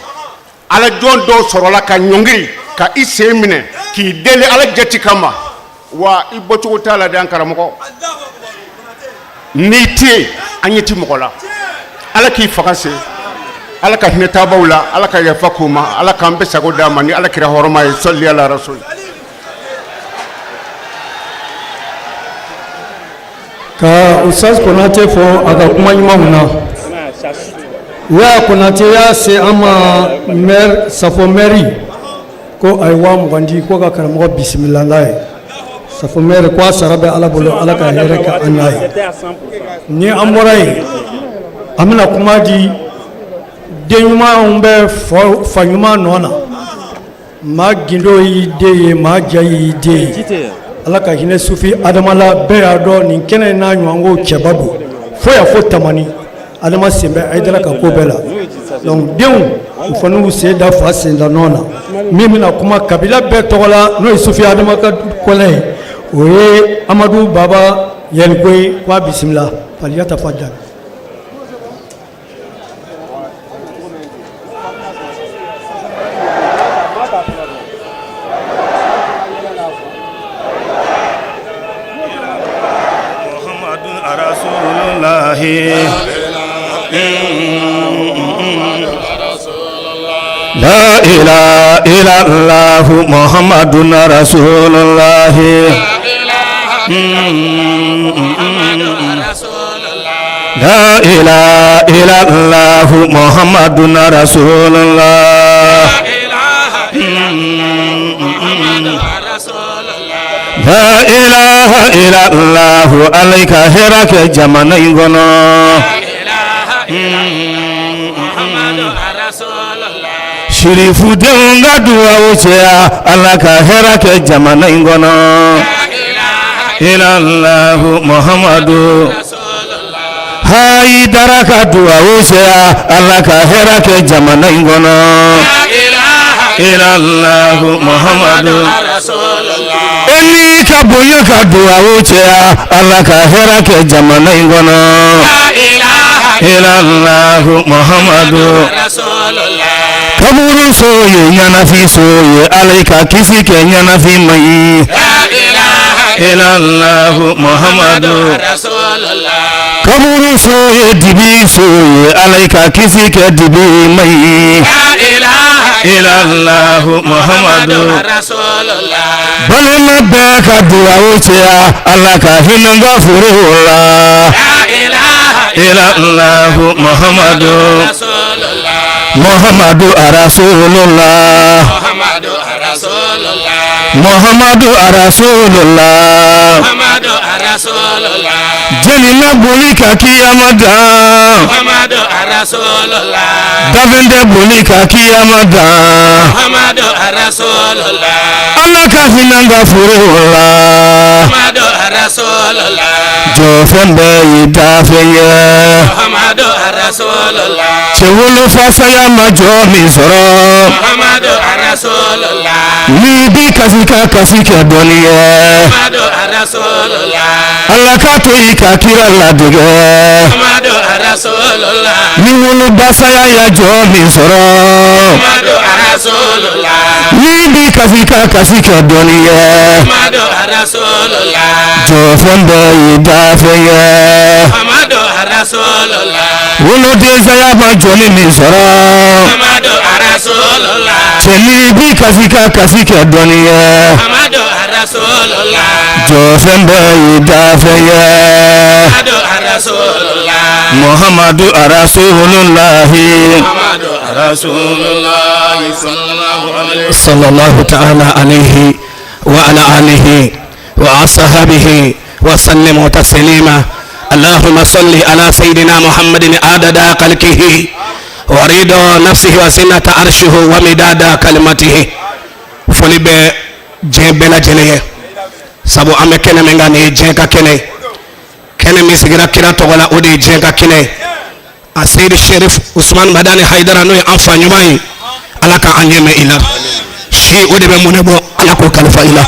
Ala jɔn dɔw sɔrɔla ka ɲɔngiri ka i sen minɛ k'i deli Ala jati kama. Wa i bɔcogo t'a la dɛ, an karamɔgɔ. N'i tɛ yen, an ɲɛ ti mɔgɔ la. Ala k'i fanga se, Ala ka hinɛ taabaw la, Ala ka yafa k'u ma, Ala k'an bɛɛ sago d'a ma ni Ala kira hɔrɔma ye. Sɔli ala rasul. Ka Ustaz Konate fo a ka kuma ɲumanw na. Ya Konate y'a se an ma maire Safo maire ko a ye 20 000 di ko ka karamɔgɔ bisimila n'a ye. Safo maire ko a sara bɛ Ala bolo, Ala ka hɛrɛ kɛ an n'a ye. Ni an bɔra yen, an bɛna kuma di den ɲumanw bɛ fa ɲuman nɔ na. Maa gindo y'i den ye, maa ja y'i den ye. Ala ka hinɛ Sufi Adama la. Bɛɛ y'a dɔn nin kɛnɛ in n'a ɲɔgɔnko cɛba don fo yan fo Tamani. Adama sen bɛ Hayidara ka ko bɛɛ la donc denw u fana y'u sen da fa sen da nɔ na min bɛna kuma kabila bɛɛ tɔgɔ la n'o ye Sufi Adama ka kɔnɛ ye o ye Amadu Baba Yɛlikoye ye k'a bisimila falyatafadal. لا إله إلا الله محمد رسول الله لا إله إلا الله محمد رسول الله لا إله إلا الله عليك هرك jamana in kɔnɔ Sirifudenw ka dugawu caya Ala ka hɛrɛ kɛ jamana in kɔnɔ ilallahu Muhamadu Hayidara ka dugawu caya Ala ka hɛrɛ kɛ jamana in kɔnɔ ilallahu Muhamadu Eli ka bonya ka dugawu caya Ala ka hɛrɛ kɛ jamana in kɔnɔ ilallahu Muhamadu kaburu so ye ɲɛnafin so ye ala ka kisi kɛ ɲɛnafin ma ye ilallahu Muhamadu kaburu so ye dibi so ye ala ka kisi kɛ dibi ma ye ilallahu Muhamadu balima bɛɛ ka dugawu caya ala ka hinɛ n ka furu la ilallahu Muhamadu Muhamadu arasulullah Muhamadu arasulullah jeli ma boli ka kiyama dan dafen tɛ boli ka kiyama dan Ala ka hinɛ n ka furu la jɔfɛn bɛɛ y'i dafɛn ye cɛ wolofa saya ma jɔ min sɔrɔ n'i bi kasi ka kasi kɛ dɔɔni ye Ala ka to i ka kira ladege ni woloba saya ya jɔ min sɔrɔ n'i bi kasi ka kasi kɛ dɔɔni ye jɔfɛn bɛɛ y'i dafɛn ye woloden saya ma jɔni min sɔrɔ cɛ n'i bi kasi ka kasi kɛ dɔɔni ye jɔfɛn bɛɛ y'i dafɛn ye Muhamadu arasululahi sallallahu ta'ala alayhi wa ala alihi wa ashabihi wa sallimu taslima اللهم صل على سيدنا محمد عدد خلقه ورضا نفسه وزنة عرشه ومداد كلمته foli bɛ diɲɛ bɛɛ lajɛlen ye sabu an bɛ kɛnɛ min kan nin ye diɲɛ ka kɛnɛ ye kɛnɛ min sigira kira tɔgɔ la o de ye diɲɛ ka kɛnɛ ye a seyidi sherif usman madani hayidara n'o ye an fa ɲuman ye ala ka an ɲɛmɛ i la si o de bɛ mɔnɛ bɔ ala k'o kalifa i la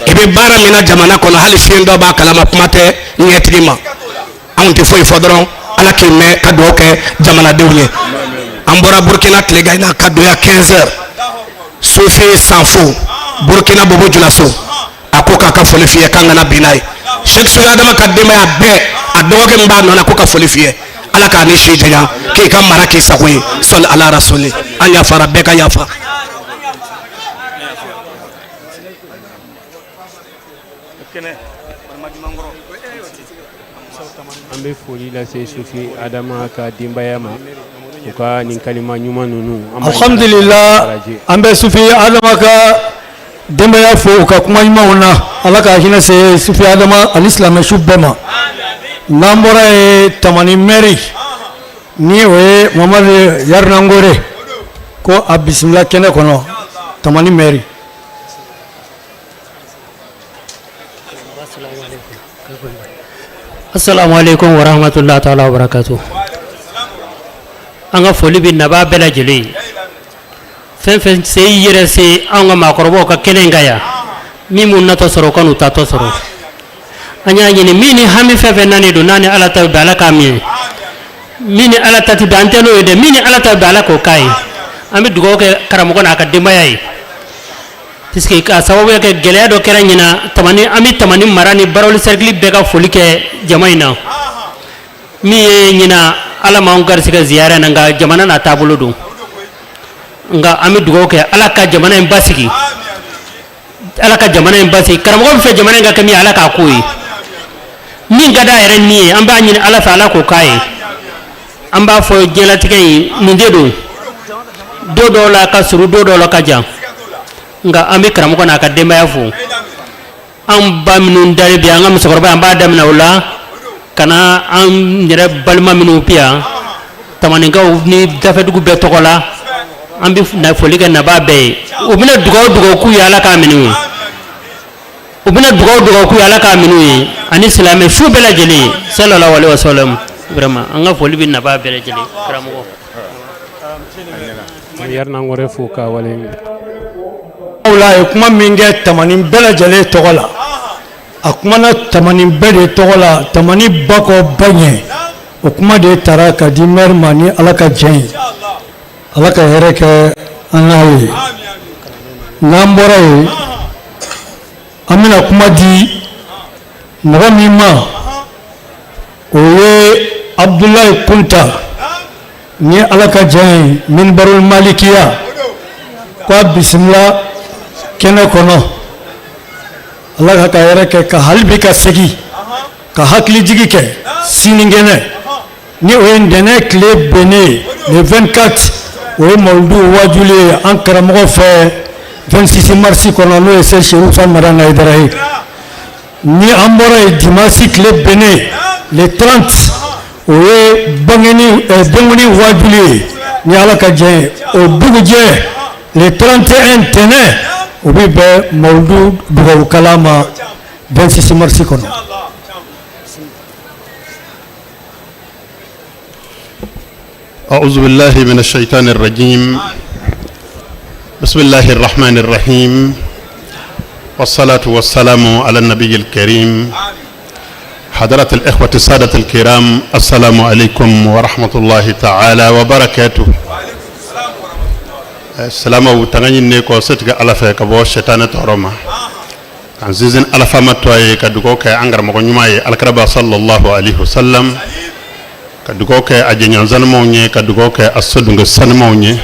i bɛ baara min na jamana kɔnɔ hali fiyen dɔ b'a kalama kuma tɛ ɲɛtigi ma anw tɛ foyi fɔ dɔrɔn ala k'i mɛn ka dugawu kɛ jamanadenw ye an bɔra burukina tilegan in na ka don yan 15 heures sufi sanfo burukina bobo julaso a ko k'a ka foli f'i ye k'an kana bin n'a ye sɛki sufi adama ka denbaya bɛɛ a dɔgɔkɛ min b'a nɔ na ko ka foli f'i ye ala k'a ni si janya k'i ka mara k'i sago ye sɔli ala rasuli an yafara bɛɛ ka yafa. An bɛ foli lase sufi adama ka denbaya ma u ka nin kalima ɲuman ninnu. Alhamdulillah an bɛ sufi adama ka denbaya fo u ka kuma ɲumanw na ala ka hinɛ se sufi adama ani silamɛsu bɛɛ ma n'an bɔra yen tamani mɛri ni o ye mamadu yarinangore ko a bisimila kɛnɛ kɔnɔ tamani mɛri. Assalamu alaikum warahmatullahi ta'ala wabarakatuh. An ka foli bɛ nabaa bɛɛ lajɛlen ye. Fɛn fɛn se i yɛrɛ se an ka maakɔrɔbaw ka kɛnɛ in kan yan, min m'u natɔ sɔrɔ, o kan'u taatɔ sɔrɔ. An y'a ɲini, min ni hami fɛn fɛn nanen don, n'a ni Ala ta bɛn, Ala k'a minɛ. Min ni Ala ta tɛ bɛn, an tɛ n'o ye dɛ. Min ni Ala ta bɛn, Ala k'o k'a ye. An bɛ dugawu kɛ karamɔgɔ n'a ka denbaya ye, puisque k'a sababuya kɛ gɛlɛya dɔ kɛra ɲina Tamani. An bɛ Tamani mara ni Barawuli cercle bɛɛ ka foli kɛ jama in na. Min ye ɲina, Ala m'an garisɛgɛ ziyara na, nka jamana n'a taabolo don. Nka an bɛ dugawu kɛ, Ala ka jamana in basigi, Ala ka jamana in basigi. Karamɔgɔ bɛ fɛ jamana in ka kɛ min ye, Ala k'a k'o ye. Min ka d'a yɛrɛ ni ye, an b'a ɲini Ala fɛ, Ala k'o k'a ye. An b'a fɔ, diɲɛlatigɛ in nin de don, don dɔw la ka surun, don dɔw la ka jan. Nka an bɛ karamɔgɔ n'a ka denbaya fo. An ba minnu dalen bi, an ka musokɔrɔba, an b'a daminɛ o la ka na an yɛrɛ balima minnu bi yan, Tamanikaw ni dafɛdugu bɛɛ tɔgɔ la, an bɛ foli kɛ nabaa bɛɛ ye. U bɛna dugawu dugawu k'u ye, Ala k'a minɛ u ye. U bɛna dugawu dugawu k'u ye, Ala k'a minɛ u ye, ani silamɛ su bɛɛ lajɛlen, sallallahu alaihi wasallam. Vraiment, an ka foli bɛ nabaa bɛɛ lajɛlen, karamɔgɔ. Yarinankore fo ka wale. La a ye kuma min kɛ Tamani bɛɛ lajɛlen tɔgɔ la, a kumana Tamani bɛɛ de tɔgɔ la, Tamani ba kɔ ba ɲɛ. O kuma de taara ka di maire ma ni Ala ka jɛn ye. Ala ka hɛrɛ kɛ an n'a ye. N'an bɔra yen, an bɛna kuma di mɔgɔ min ma, o ye Abudulayi Kunta, ni Ala ka jɛn ye, Minbarul Malikiya, ko a bisimila kɛnɛ kɔnɔ. Ala ka hɛrɛ kɛ, ka hali bi ka segin ka hakilijigi kɛ sinikɛnɛ, ni o ye ntɛnɛn tile bɛnnen ye, le 24, o ye mawuludu wajuli ye an karamɔgɔ fɛ 26 mars kɔnɔ, n'o ye Sɛki Seku Usumani Madani Hayidara ye. Ni an bɔra yen, dimanche tile bɛnnen, le 30, o ye bangeni denkundi wajuli ye ni Ala ka jɛn ye. O dugujɛ, le 31, ntɛnɛn, o bɛ bɛn mawuludu dugawu kalan ma 26 mars kɔnɔ. أعوذ بالله من الشيطان الرجيم. بسم الله الرحمن الرحيم، والصلاة والسلام على النبي الكريم. حضرة الإخوة السادة الكرام، السلام عليكم ورحمة الله تعالى وبركاته. Silamɛw, tanga ɲininen kɔ setigi Ala fɛ ka bɔ sɛtanɛ tɔɔrɔ ma, k'an sinsin Ala faama tɔgɔ ye, ka dugawu kɛ an karamɔgɔ ɲuman ye, alakiraba sallallahu alaihi wasallam, ka dugawu kɛ a jɛɲɔgɔn sanumaw ye, ka dugawu kɛ a sodunkɛ sanumaw ye.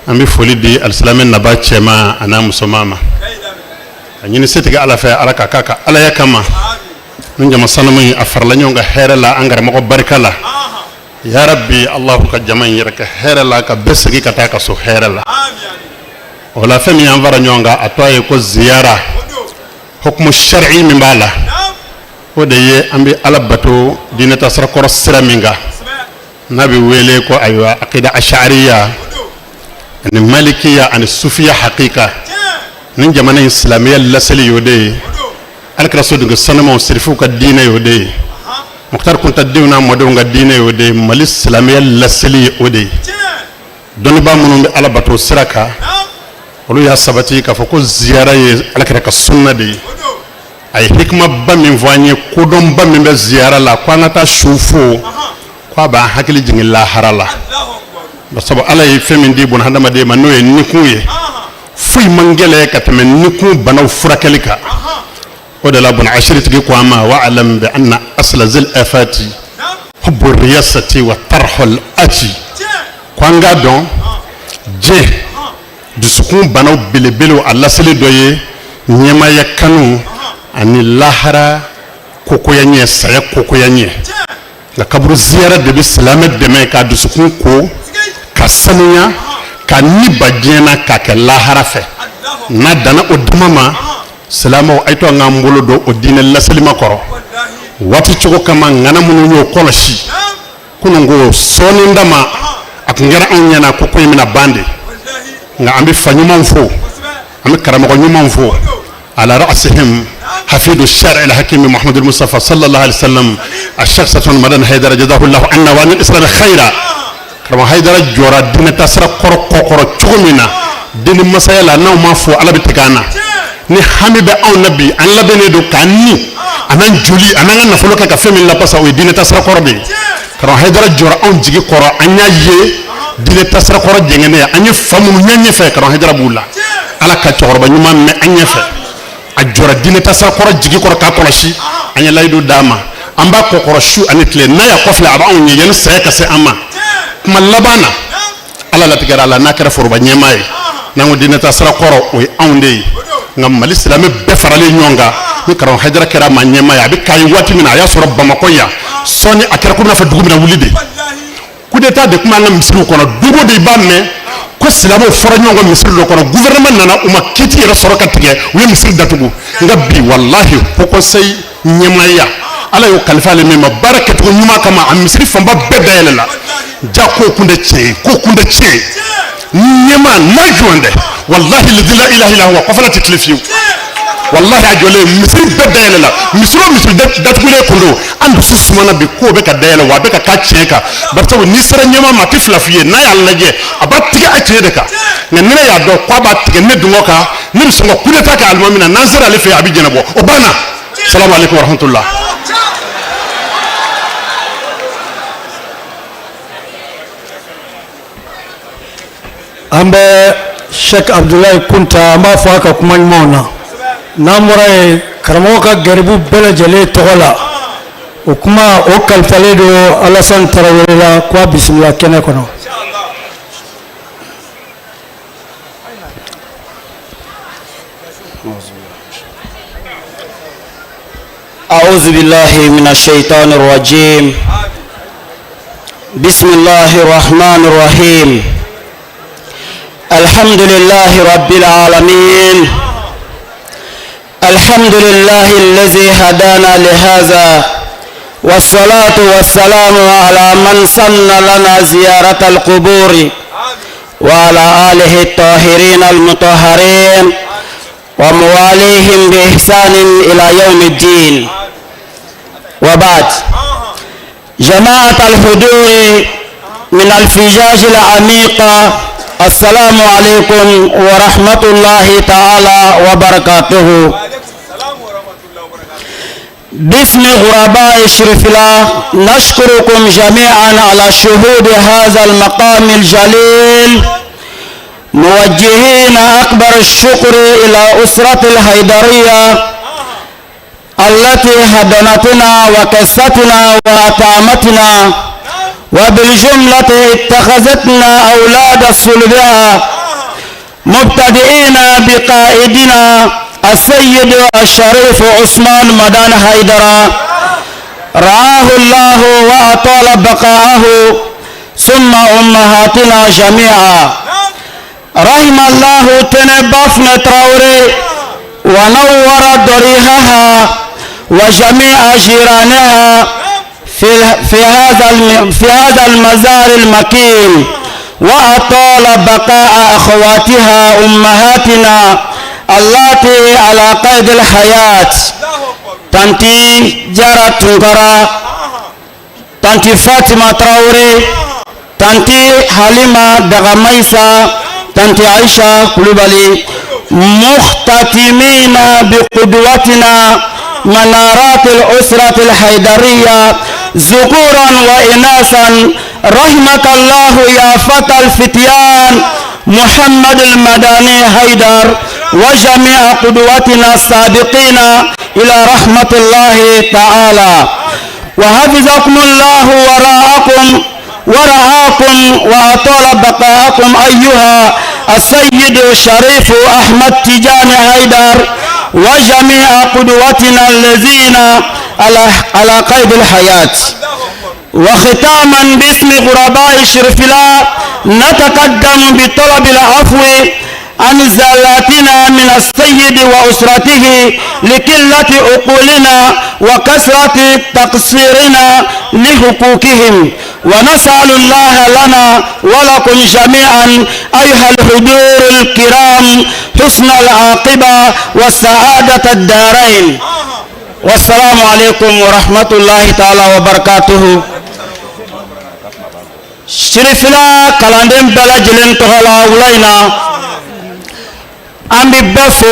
An bɛ foli di alisilamɛ naba cɛman a n'a musoman ma, a ɲini setigi Ala fɛ, Ala ka k'a ka alaya kama. Ni jama sanuman in a farala ɲɔgɔn kan hɛrɛ la an karamɔgɔ barika la, ya rabbi Allahu ka jama in yɛrɛ kɛ hɛrɛ la, ka bɛɛ segin ka taa ka so hɛrɛ la. O la, fɛn min y'an fara ɲɔgɔn kan, a tɔgɔ ye ko ziyara. Hukumu sari'i min b'a la, o de ye an bɛ Ala bato diinɛ taasirakɔrɔ sira min kan, n'a bɛ wele ko ayiwa akida ashariya ani malikiya ani sufiya hakika. Ni jamana in silamɛya laseli y'o de ye. Alakira sodenkɛ sanumaw sirifuw ka diinɛ y'o de ye. Mukutari Kunta denw n'a mɔdenw ka diinɛ y'o de ye. Mali silamɛya laseli ye o de ye. Dɔnnibaa minnu bɛ Ala bato sira kan, olu y'a sabati k'a fɔ ko ziyara ye alakira ka sunna de ye. A ye hikimaba min fɔ an ye, kodɔnba min bɛ ziyara la, ko an ka taa su fo, ko a b'an hakili jigin lahara la. Sabu Ala ye fɛn min di bɔn hadamaden ma, n'o ye nikun ye, foyi man gɛlɛn ka tɛmɛ nikun banaw furakɛli kan. O de la, bɔn asiritigi ko an ma: wa alam bi anna asla zil afati hubbu riyasati wa tarhul ati. Ko an k'a dɔn, diɲɛ dusukun banaw belebelew, a laseli dɔ ye ɲɛmaaya kanu ani lahara kokoya ɲɛ, saya kokoya ɲɛ. Nka kaburu ziyara de bɛ silamɛ dɛmɛ k'a dusukun ko ka sanuya, ka ni ba diɲɛ na k'a kɛ lahara fɛ. N'a danna o dama ma, silamɛw, a ye to an k'an bolo don o diinɛ laselima kɔrɔ waati cogo kama. Ŋana minnu y'o kɔlɔsi kunun ko sɔɔni dama, a tun kɛra anw ɲɛna ko ko in bɛna ban de. Nka an bɛ fa ɲumanw fo, an bɛ karamɔgɔ ɲumanw fo, ala ra'sihim hafidu shari al-hakim Muhammad al-Mustafa sallallahu alaihi wasallam, الشيخ سلطان مدن حيدر، جزاه الله عنا وعن الإسلام خيرا. Karamɔgɔ Hayidara jɔra diinɛ taasira kɔrɔ kɔkɔrɔ cogo min na denni masaya la, n'anw m'a fɔ Ala bɛ tigɛ an na. Ni hami bɛ anw na bi, an labɛnnen don k'an ni a n'an joli a n'an ka nafolo kɛ ka fɛn min lapasa, o ye diinɛ taasira kɔrɔ de ye. Karamɔgɔ Hayidara jɔra anw jigi kɔrɔ, an y'a ye diinɛ taasira kɔrɔ jɛngɛnnen, an ye fa minnu ɲɛ ɲɛfɛ, karamɔgɔ Hayidara b'u la. Ala ka cɛkɔrɔba ɲuman mɛn an ɲɛfɛ. A jɔra diinɛ taasira kɔrɔ jigi kɔrɔ k'a kɔlɔsi. An ye layidu d'a ma, an b'a kɔkɔrɔ su ani tile, n'a y'a kɔfilɛ a b'anw ɲɛ yanni saya ka se an ma. Kuma laban na, Ala latigɛra a la n'a kɛra foroba ɲɛmaa ye. N'an ko diinɛ taasira kɔrɔ, o ye anw de ye. Nka Mali silamɛ bɛɛ faralen ɲɔgɔn kan, ni karamɔgɔ Hayidara kɛra maa ɲɛmaa ye, a bɛ k'a ye waati min na, a y'a sɔrɔ Bamakɔ yan sɔɔni, a kɛra komi n'a fɔ dugu bɛna wuli de. Coup d'état de tun b'an ka misiriw kɔnɔ. Don o don i b'a mɛn ko silamɛw fɔra ɲɔgɔn kɔ misiri dɔ kɔnɔ, gouvernement nana, u ma kiti yɛrɛ sɔrɔ ka tigɛ, u ye misiri datugu. Nka bi, walahi, haut conseil ɲɛmaaya, Ala y'o kalifa ale min ma baara kɛcogo ɲuman kama, a misiri fanba bɛɛ dayɛlɛla. Ja ko kun tɛ tiɲɛ ye, ko kun tɛ tiɲɛ ye. Ni ɲɛmaa n'a jɔn dɛ, walahi la ilaha illa huwa, kɔfɛla tɛ tile fiyewu. Walahi, a jɔlen misiri bɛɛ dayɛlɛla. Misiri o misiri datugulen kun don, an dusu sumana bi k'o bɛ ka dayɛlɛ, wa a bɛ ka k'a tiɲɛ kan. Barisabu n'i sera ɲɛmaa ma, a tɛ fila f'i ye. N'a y'a lajɛ, a b'a tigɛ a tiɲɛ de kan. Nka ni ne y'a dɔn k'a b'a tigɛ ne dungɔ kan, ne bɛ sɔn ka coup d'état kɛ alimami na. N'an sera ale fɛ yen, a bɛ jɛnɛbɔ, o banna. Salamu aleykum wa rahmatulah. An bɛ Sheikh Abudulayi Kunta, an b'a fɔ a ka kuma ɲumanw na. N'an bɔra yen, karamɔgɔ ka garibu bɛɛ lajɛlen tɔgɔ la, o kuma o kalifalen don Alasani Tarawele la, ko a bisimila kɛnɛ kɔnɔ. أعوذ بالله من الشيطان الرجيم. بسم الله الرحمن الرحيم. الحمد لله رب العالمين. الحمد لله الذي هدانا لهذا، والصلاة والسلام على من سن لنا زيارة القبور وعلى آله الطاهرين المطهرين ومواليهم بإحسان إلى يوم الدين. وبعد، جماعة الحضور من الفجاج العميقة، السلام عليكم ورحمة الله تعالى وبركاته. باسم غرباء شرفلا نشكركم جميعا على شهود هذا المقام الجليل، موجهين أكبر الشكر إلى أسرة الحيدرية التي هدنتنا وكستنا وأطعمتنا، وبالجملة اتخذتنا أولاد صلبها، مبتدئين بقائدنا السيد الشريف عثمان مدان حيدرة رعاه الله وأطال بقاءه، ثم أمهاتنا جميعا. رحم الله تنبفن تراوري ونور ضريحها وجميع جيرانها في هذا المزار المكين، وأطال بقاء أخواتها أمهاتنا اللاتي على قيد الحياة، تنتي جارة تنكرا، تنتي فاطمة تراوري، تنتي حليمة دغميسة، تنتي عائشة كلوبالي، مختتمين بقدوتنا منارات الأسرة الحيدرية ذكورا وإناثا. رحمك الله يا فتى الفتيان محمد المداني حيدر وجميع قدوتنا السابقين إلى رحمة الله تعالى، وحفظكم الله وراءكم ورعاكم وأطال بقاءكم أيها السيد الشريف أحمد تجاني حيدر وجميع قدوتنا الذين على قيد الحياة. وختاما باسم غرباء شرفلا نتقدم بطلب العفو عن زلاتنا من السيد وأسرته لقلة عقولنا وكثرة تقصيرنا لحقوقهم، ونسأل الله لنا ولكم جميعا أيها الحضور الكرام حسن العاقبة والسعادة الدارين. والسلام عليكم ورحمة الله تعالى وبركاته. Sirifila kalanden bɛɛ lajɛlen tɔgɔ la wula in na, an bɛ bɛɛ fo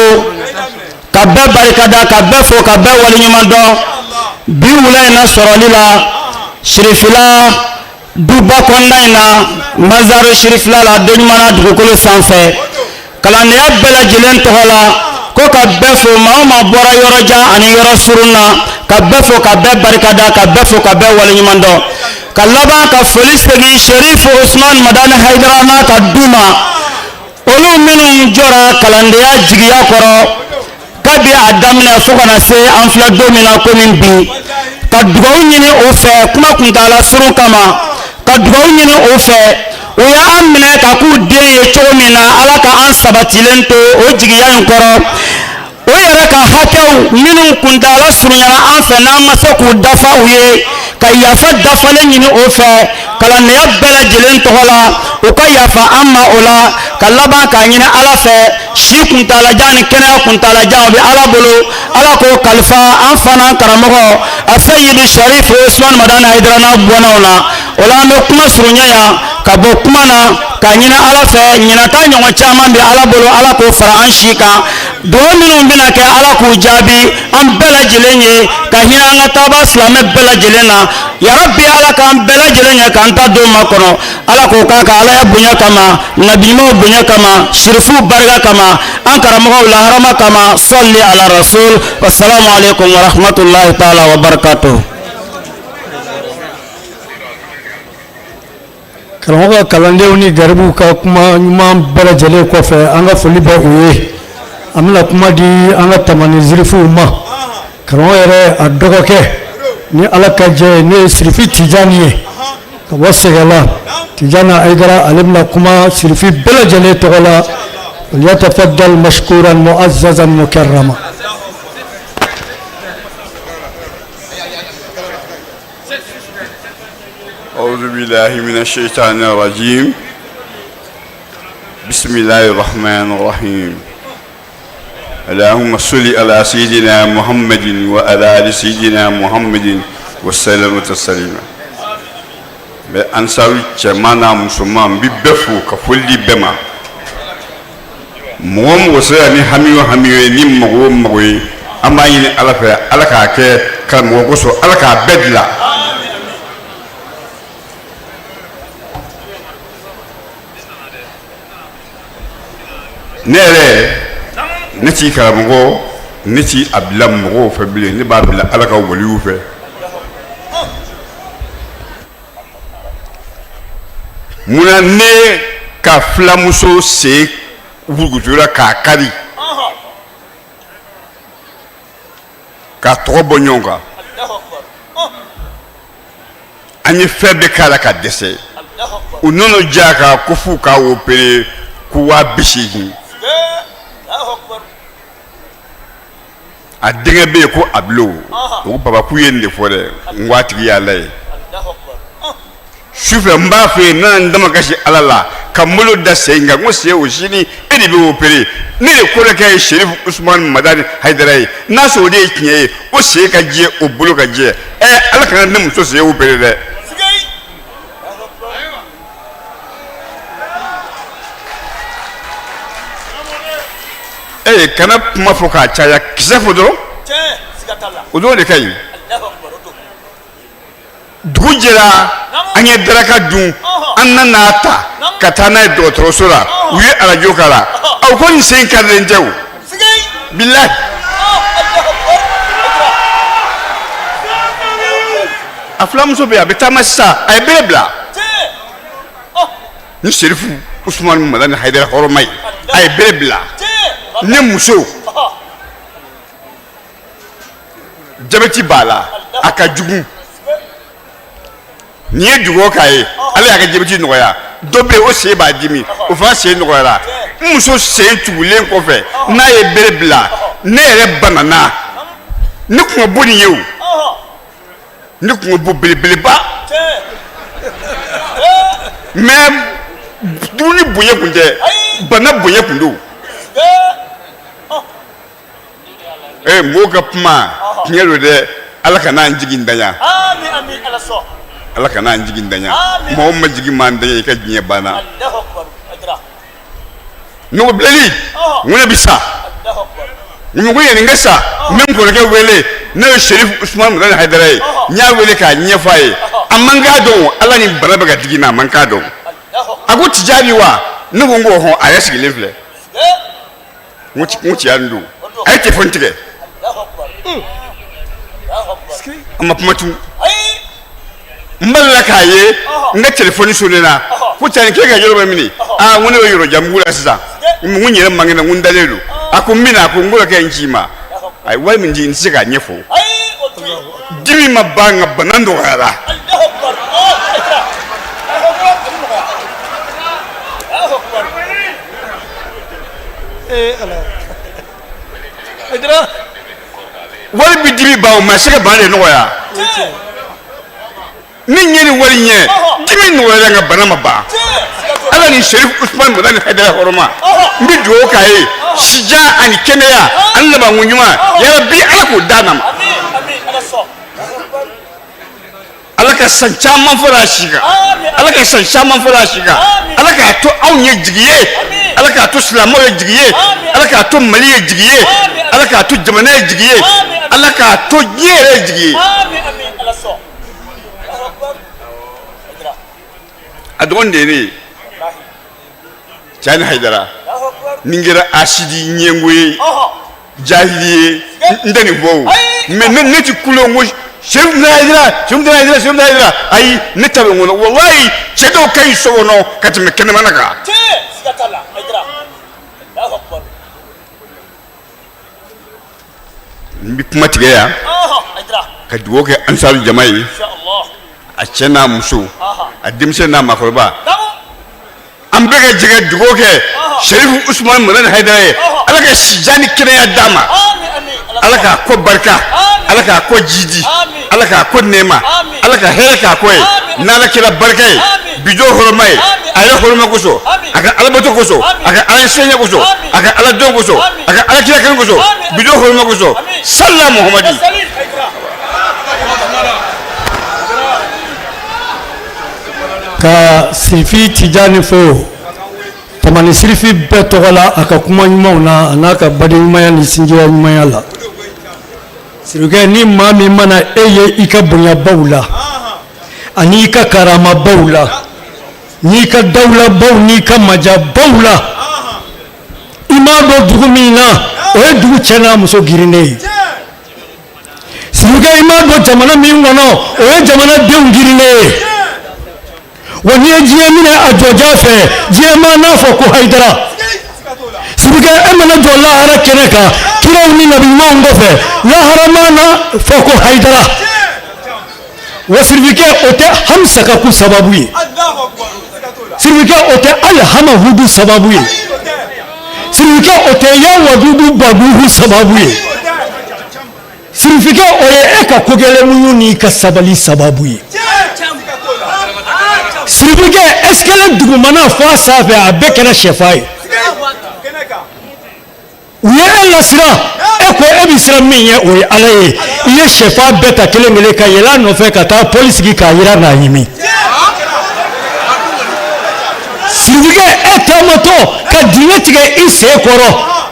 ka bɛɛ barikada, ka bɛɛ fo ka bɛɛ waleɲuman dɔn bi wula in na sɔrɔli la Sirifila duba kɔnɔna in na, Mazaru Sirifila la, Doɲumana dugukolo sanfɛ. Kalandenya bɛɛ lajɛlen tɔgɔ la, ko ka bɛɛ fo, maa o maa bɔra yɔrɔ jan ani yɔrɔ surun na, ka bɛɛ fo ka bɛɛ barikada, ka bɛɛ fo ka bɛɛ waleɲuman dɔn, ka laban ka foli segin Sherifu Usman Madani Hayidara n'a ka du ma, olu minnu jɔra kalandenya jigiya kɔrɔ kabi a daminɛ fo ka na se an filɛ don min na komi bi, ka dugawu ɲini o fɛ kuma kuntaala surun kama, ka dugawu ɲini o fɛ u y'an minɛ ka k'u den ye cogo min na, Ala ka an sabatilen to o jigiya in kɔrɔ. O yɛrɛ ka hakɛw minnu kuntaala surunyana an fɛ, n'an ma se k'u dafa u ye, ka yafa dafalen ɲini o fɛ kalandenya bɛɛ lajɛlen tɔgɔ la, u ka yafa an ma o la, ka laban k'a ɲini Ala fɛ si kuntaalajan ni kɛnɛya kuntaalajan, o bɛ Ala bolo, Ala k'o kalifa an fana karamɔgɔ a Seyidu Sharifu Usman Madani Hayidara n'a bɔnnaw na. O la an bɛ kuma surunya yan ka bɔ kuma na, k'a ɲini Ala fɛ ɲinata ɲɔgɔn caman bɛ Ala bolo, Ala k'o fara an si kan. Dugawu minnu bɛna kɛ, Ala k'u jaabi an bɛɛ lajɛlen ye, ka hinɛ an ka taaba silamɛ bɛɛ lajɛlen na. Yarabi, Ala k'an bɛɛ lajɛlen ɲɛ k'an ta don makɔnɔ. Ala k'o k'a ka Alaya bonya kama, nabiɲumanw bonya kama, sirifuw barika kama, an karamɔgɔw laharama kama. Sɔli ala rasul. Wasalamu aleykum wa rahmatulahi taala wa barakatuh. Karamɔgɔ ka kalandenw ni garibuw ka kuma ɲuman bɛɛ lajɛlen kɔfɛ, an ka foli bɛ u ye. An bɛna kuma di an ka tamani zirifuw ma. Karamɔgɔ yɛrɛ a dɔgɔkɛ ni Ala ka jɛ ye, n'o ye Sirifi Tijani ye ka bɔ Sɛgɛla, Tijani Ayidara, ale bɛna kuma Sirifi bɛɛ lajɛlen tɔgɔ la. Falyatafaddal mashkuran mu'azzazan mukarrama. أعوذ بالله من الشيطان الرجيم بسم الله الرحمن الرحيم اللهم صل على سيدنا محمد وعلى آل سيدنا محمد وسلم تسليما. Bɛ ansaru cɛman n'a musoman, n bi bɛɛ fo ka foli di bɛɛ ma. Mɔgɔ o mɔgɔ sera ni hami o hami ye, ni mago o mago ye, an b'a ɲini Ala fɛ, Ala k'a kɛ karamɔgɔ kosɔn, Ala k'a bɛɛ dilan. Ne yɛrɛ, ne t'i karamɔgɔ, ne t'i a bila mɔgɔw fɛ bilen, ne b'a bila Ala ka waliw fɛ. Munna ne ka filamuso sen wurukutura k'a kari k'a tɔgɔ bɔ ɲɔgɔn kan? An ye fɛn bɛɛ k'a la ka dɛsɛ. U nana ja kan ko f'u k'a opere, ko 80 000. A denkɛ bɛ yen ko Abulo. O ko baba, k'u ye nin de fɔ dɛ. N ko a tigi y'Ala ye. Sufɛ n b'a fɛ yen, n nana n damakasi Ala la ka n bolo da sen kan, n ko sen o sini e de bɛ opere. Ne de kɔrɔkɛ ye Serifu Usumani Madani Hayidara ye. N'a sɔrɔ o de ye tiɲɛ ye, o sen ka jɛ, o bolo ka jɛ. Ɛ, Ala kana ne muso sen opere dɛ. Ee, kana kuma fɔ k'a caya, kisɛ fɔ dɔrɔn, o dɔrɔn de ka ɲi. Dugu jɛra, an ye daraka dun, an nan'a ta ka taa n'a ye dɔgɔtɔrɔso la. U ye arajo k'a la, aw ko nin sen karilen tɛ. O bilahi, a filamuso bɛ yen, a bɛ taama sisan, a ye bere bila ni Serifu Usumani Madani Hayidara hɔrɔma ye, a ye bere bila. Ne muso, jabɛti b'a la, a ka jugu. Nin ye dugawu k'a ye, Ala y'a ka jabɛti nɔgɔya. Dɔ bɛ yen, o sen b'a dimi, o fana sen nɔgɔyara. N muso sen tugulen kɔfɛ, n'a ye bere bila, ne yɛrɛ banana. Ne kun ka bon nin ye, o ne kun ka bon belebeleba, mais dumuni bonya kun tɛ, bana bonya kun don. Ee, mɔgɔw ka kuma tiɲɛ don dɛ. Ala kana an jigin danya. Ala kana an jigi ntanya. Mɔgɔ ma jigi maa ntanya, i ka diɲɛ banna. Nɔgɔ bilali ŋunɛ bi sa ɲugu ye nin ka sa. N bɛ n kɔrɔkɛ wele, n'o ye Serif Usumani Madani Hayidara ye. N y'a wele k'a ɲɛfɔ a ye, a man k'a dɔn Ala ni bana bɛ ka digi n na, a man k'a dɔn. A ko Tijani wa? Ne ko n ko hɔn, a yɛrɛ sigilen filɛ. N ko Tijani don. A ye telefɔni tigɛ, a ma kuma tun. N balala k'a ye n ka telefɔni sonné na ko Tijani, k'e ka yɔrɔ bɛ min? Aa, n ko ne bɛ Yɔrɔjanbugu la sisan, n ko n yɛrɛ man kɛnɛ, n ko n dalen don. A ko n bɛ na. A ko n kɔrɔkɛ n ci ma. A ye wari min di, n tɛ se k'a ɲɛfɔ. Dimi ma ban, nka bana nɔgɔyara. Wari bɛ dimi ban, o ma se ka bana de nɔgɔya. Min ye nin wari ɲɛ, dimi nɔgɔyara, nka bana ma ban. Ala ni Serif Usumani Madani Hayidara hɔrɔma, n bɛ dugawu k'a ye, sijan ani kɛnɛya ani labanko ɲuman, yarabi Ala k'o d'a ma. Ala ka san caman fara a si kan, Ala ka san caman fara a si kan. Ala k'a to anw ye jigi ye, Ala k'a to silamɛw ye jigi ye, Ala k'a to Mali ye jigi ye, Ala k'a to jamana ye jigi ye, Ala k'a to diɲɛ yɛrɛ ye jigi ye. A dɔgɔnin de ye ne ye, Tijani Hayidara. Nin kɛra asidi ɲɛngo ye, jahili ye, n tɛ nin fɔ o, mais ne ti kulo n ko Serif Hayidara, Serif Hayidara, Serif Hayidara. Ayi, ne ta bɛ n kɔnɔ. Walayi, cɛ dɔw ka ɲi so kɔnɔ ka tɛmɛ kɛnɛmana kan. N bɛ kuma tigɛ yan ka dugawu kɛ ansaru jama ye, a cɛ n'a muso, a denmisɛn n'a maakɔrɔba. An bɛɛ ka jɛ ka dugawu kɛ Serifu Usumani Madani Hayidara ye. Ala ka sijan ni kɛnɛya d'a ma, Ala k'a kɔ barika, Ala k'a kɔ jidi, Ala k'a kɔ nɛɛma, Ala ka hɛrɛ k'a kɔ ye n'Ala kira barika ye, bijo hɔrɔma ye, a yɛrɛ hɔrɔma kosɔn, a ka alabato kosɔn, a ka ala senya kosɔn, a ka ala dɔn kosɔn, a ka ala kira kanu kosɔn, bijo hɔrɔma kosɔn, sala Muhamadi. Ka Sirifi Tijani fo Tamani Sirifi bɛɛ tɔgɔ la, a ka kuma ɲumanw na, a n'a ka baden ɲumanya ni sinjiya ɲumanya la. Sirikɛ, ni maa min mana e ye i ka bonyabaw la ani i ka karamabaw la, n'i ka dawulabaw n'i ka majabaw la, i m'a dɔn dugu min na, o ye dugu cɛ n'a muso girinnen ye. Sirikɛ, i m'a dɔn jamana min kɔnɔ, o ye jamanadenw girinnen ye. Wa n'i ye diɲɛ minɛ a jɔjan fɛ, diɲɛ maa n'a fɔ ko Hayidara. Sirikɛ, e mana jɔ lahara kɛnɛ kan kiraw ni nabiɲumanw kɔfɛ, lahara maa n'a fɔ ko Hayidara. Wa sirikɛ, o tɛ hamisakaku sababu ye. Sirikɛ, o tɛ alihamahudu sababu ye. Sirikɛ, o tɛ yawadudu baduhu sababu ye. Sirifikɛ, o ye e ka kokɛlɛn muɲu n'i ka sabali sababu ye. Sirifikɛ, escalier dugumana fo a sanfɛ, a bɛɛ kɛra sɛfan ye. U ye e lasiran, e ko e bɛ siran min ɲɛ, o ye Ala ye. I ye sɛfan bɛɛ ta kelen kelen ka yɛlɛ a nɔfɛ ka taa pɔli sigi k'a jira k'a ɲimi. Sirifikɛ, e taamatɔ ka dingɛ tigɛ i sen kɔrɔ,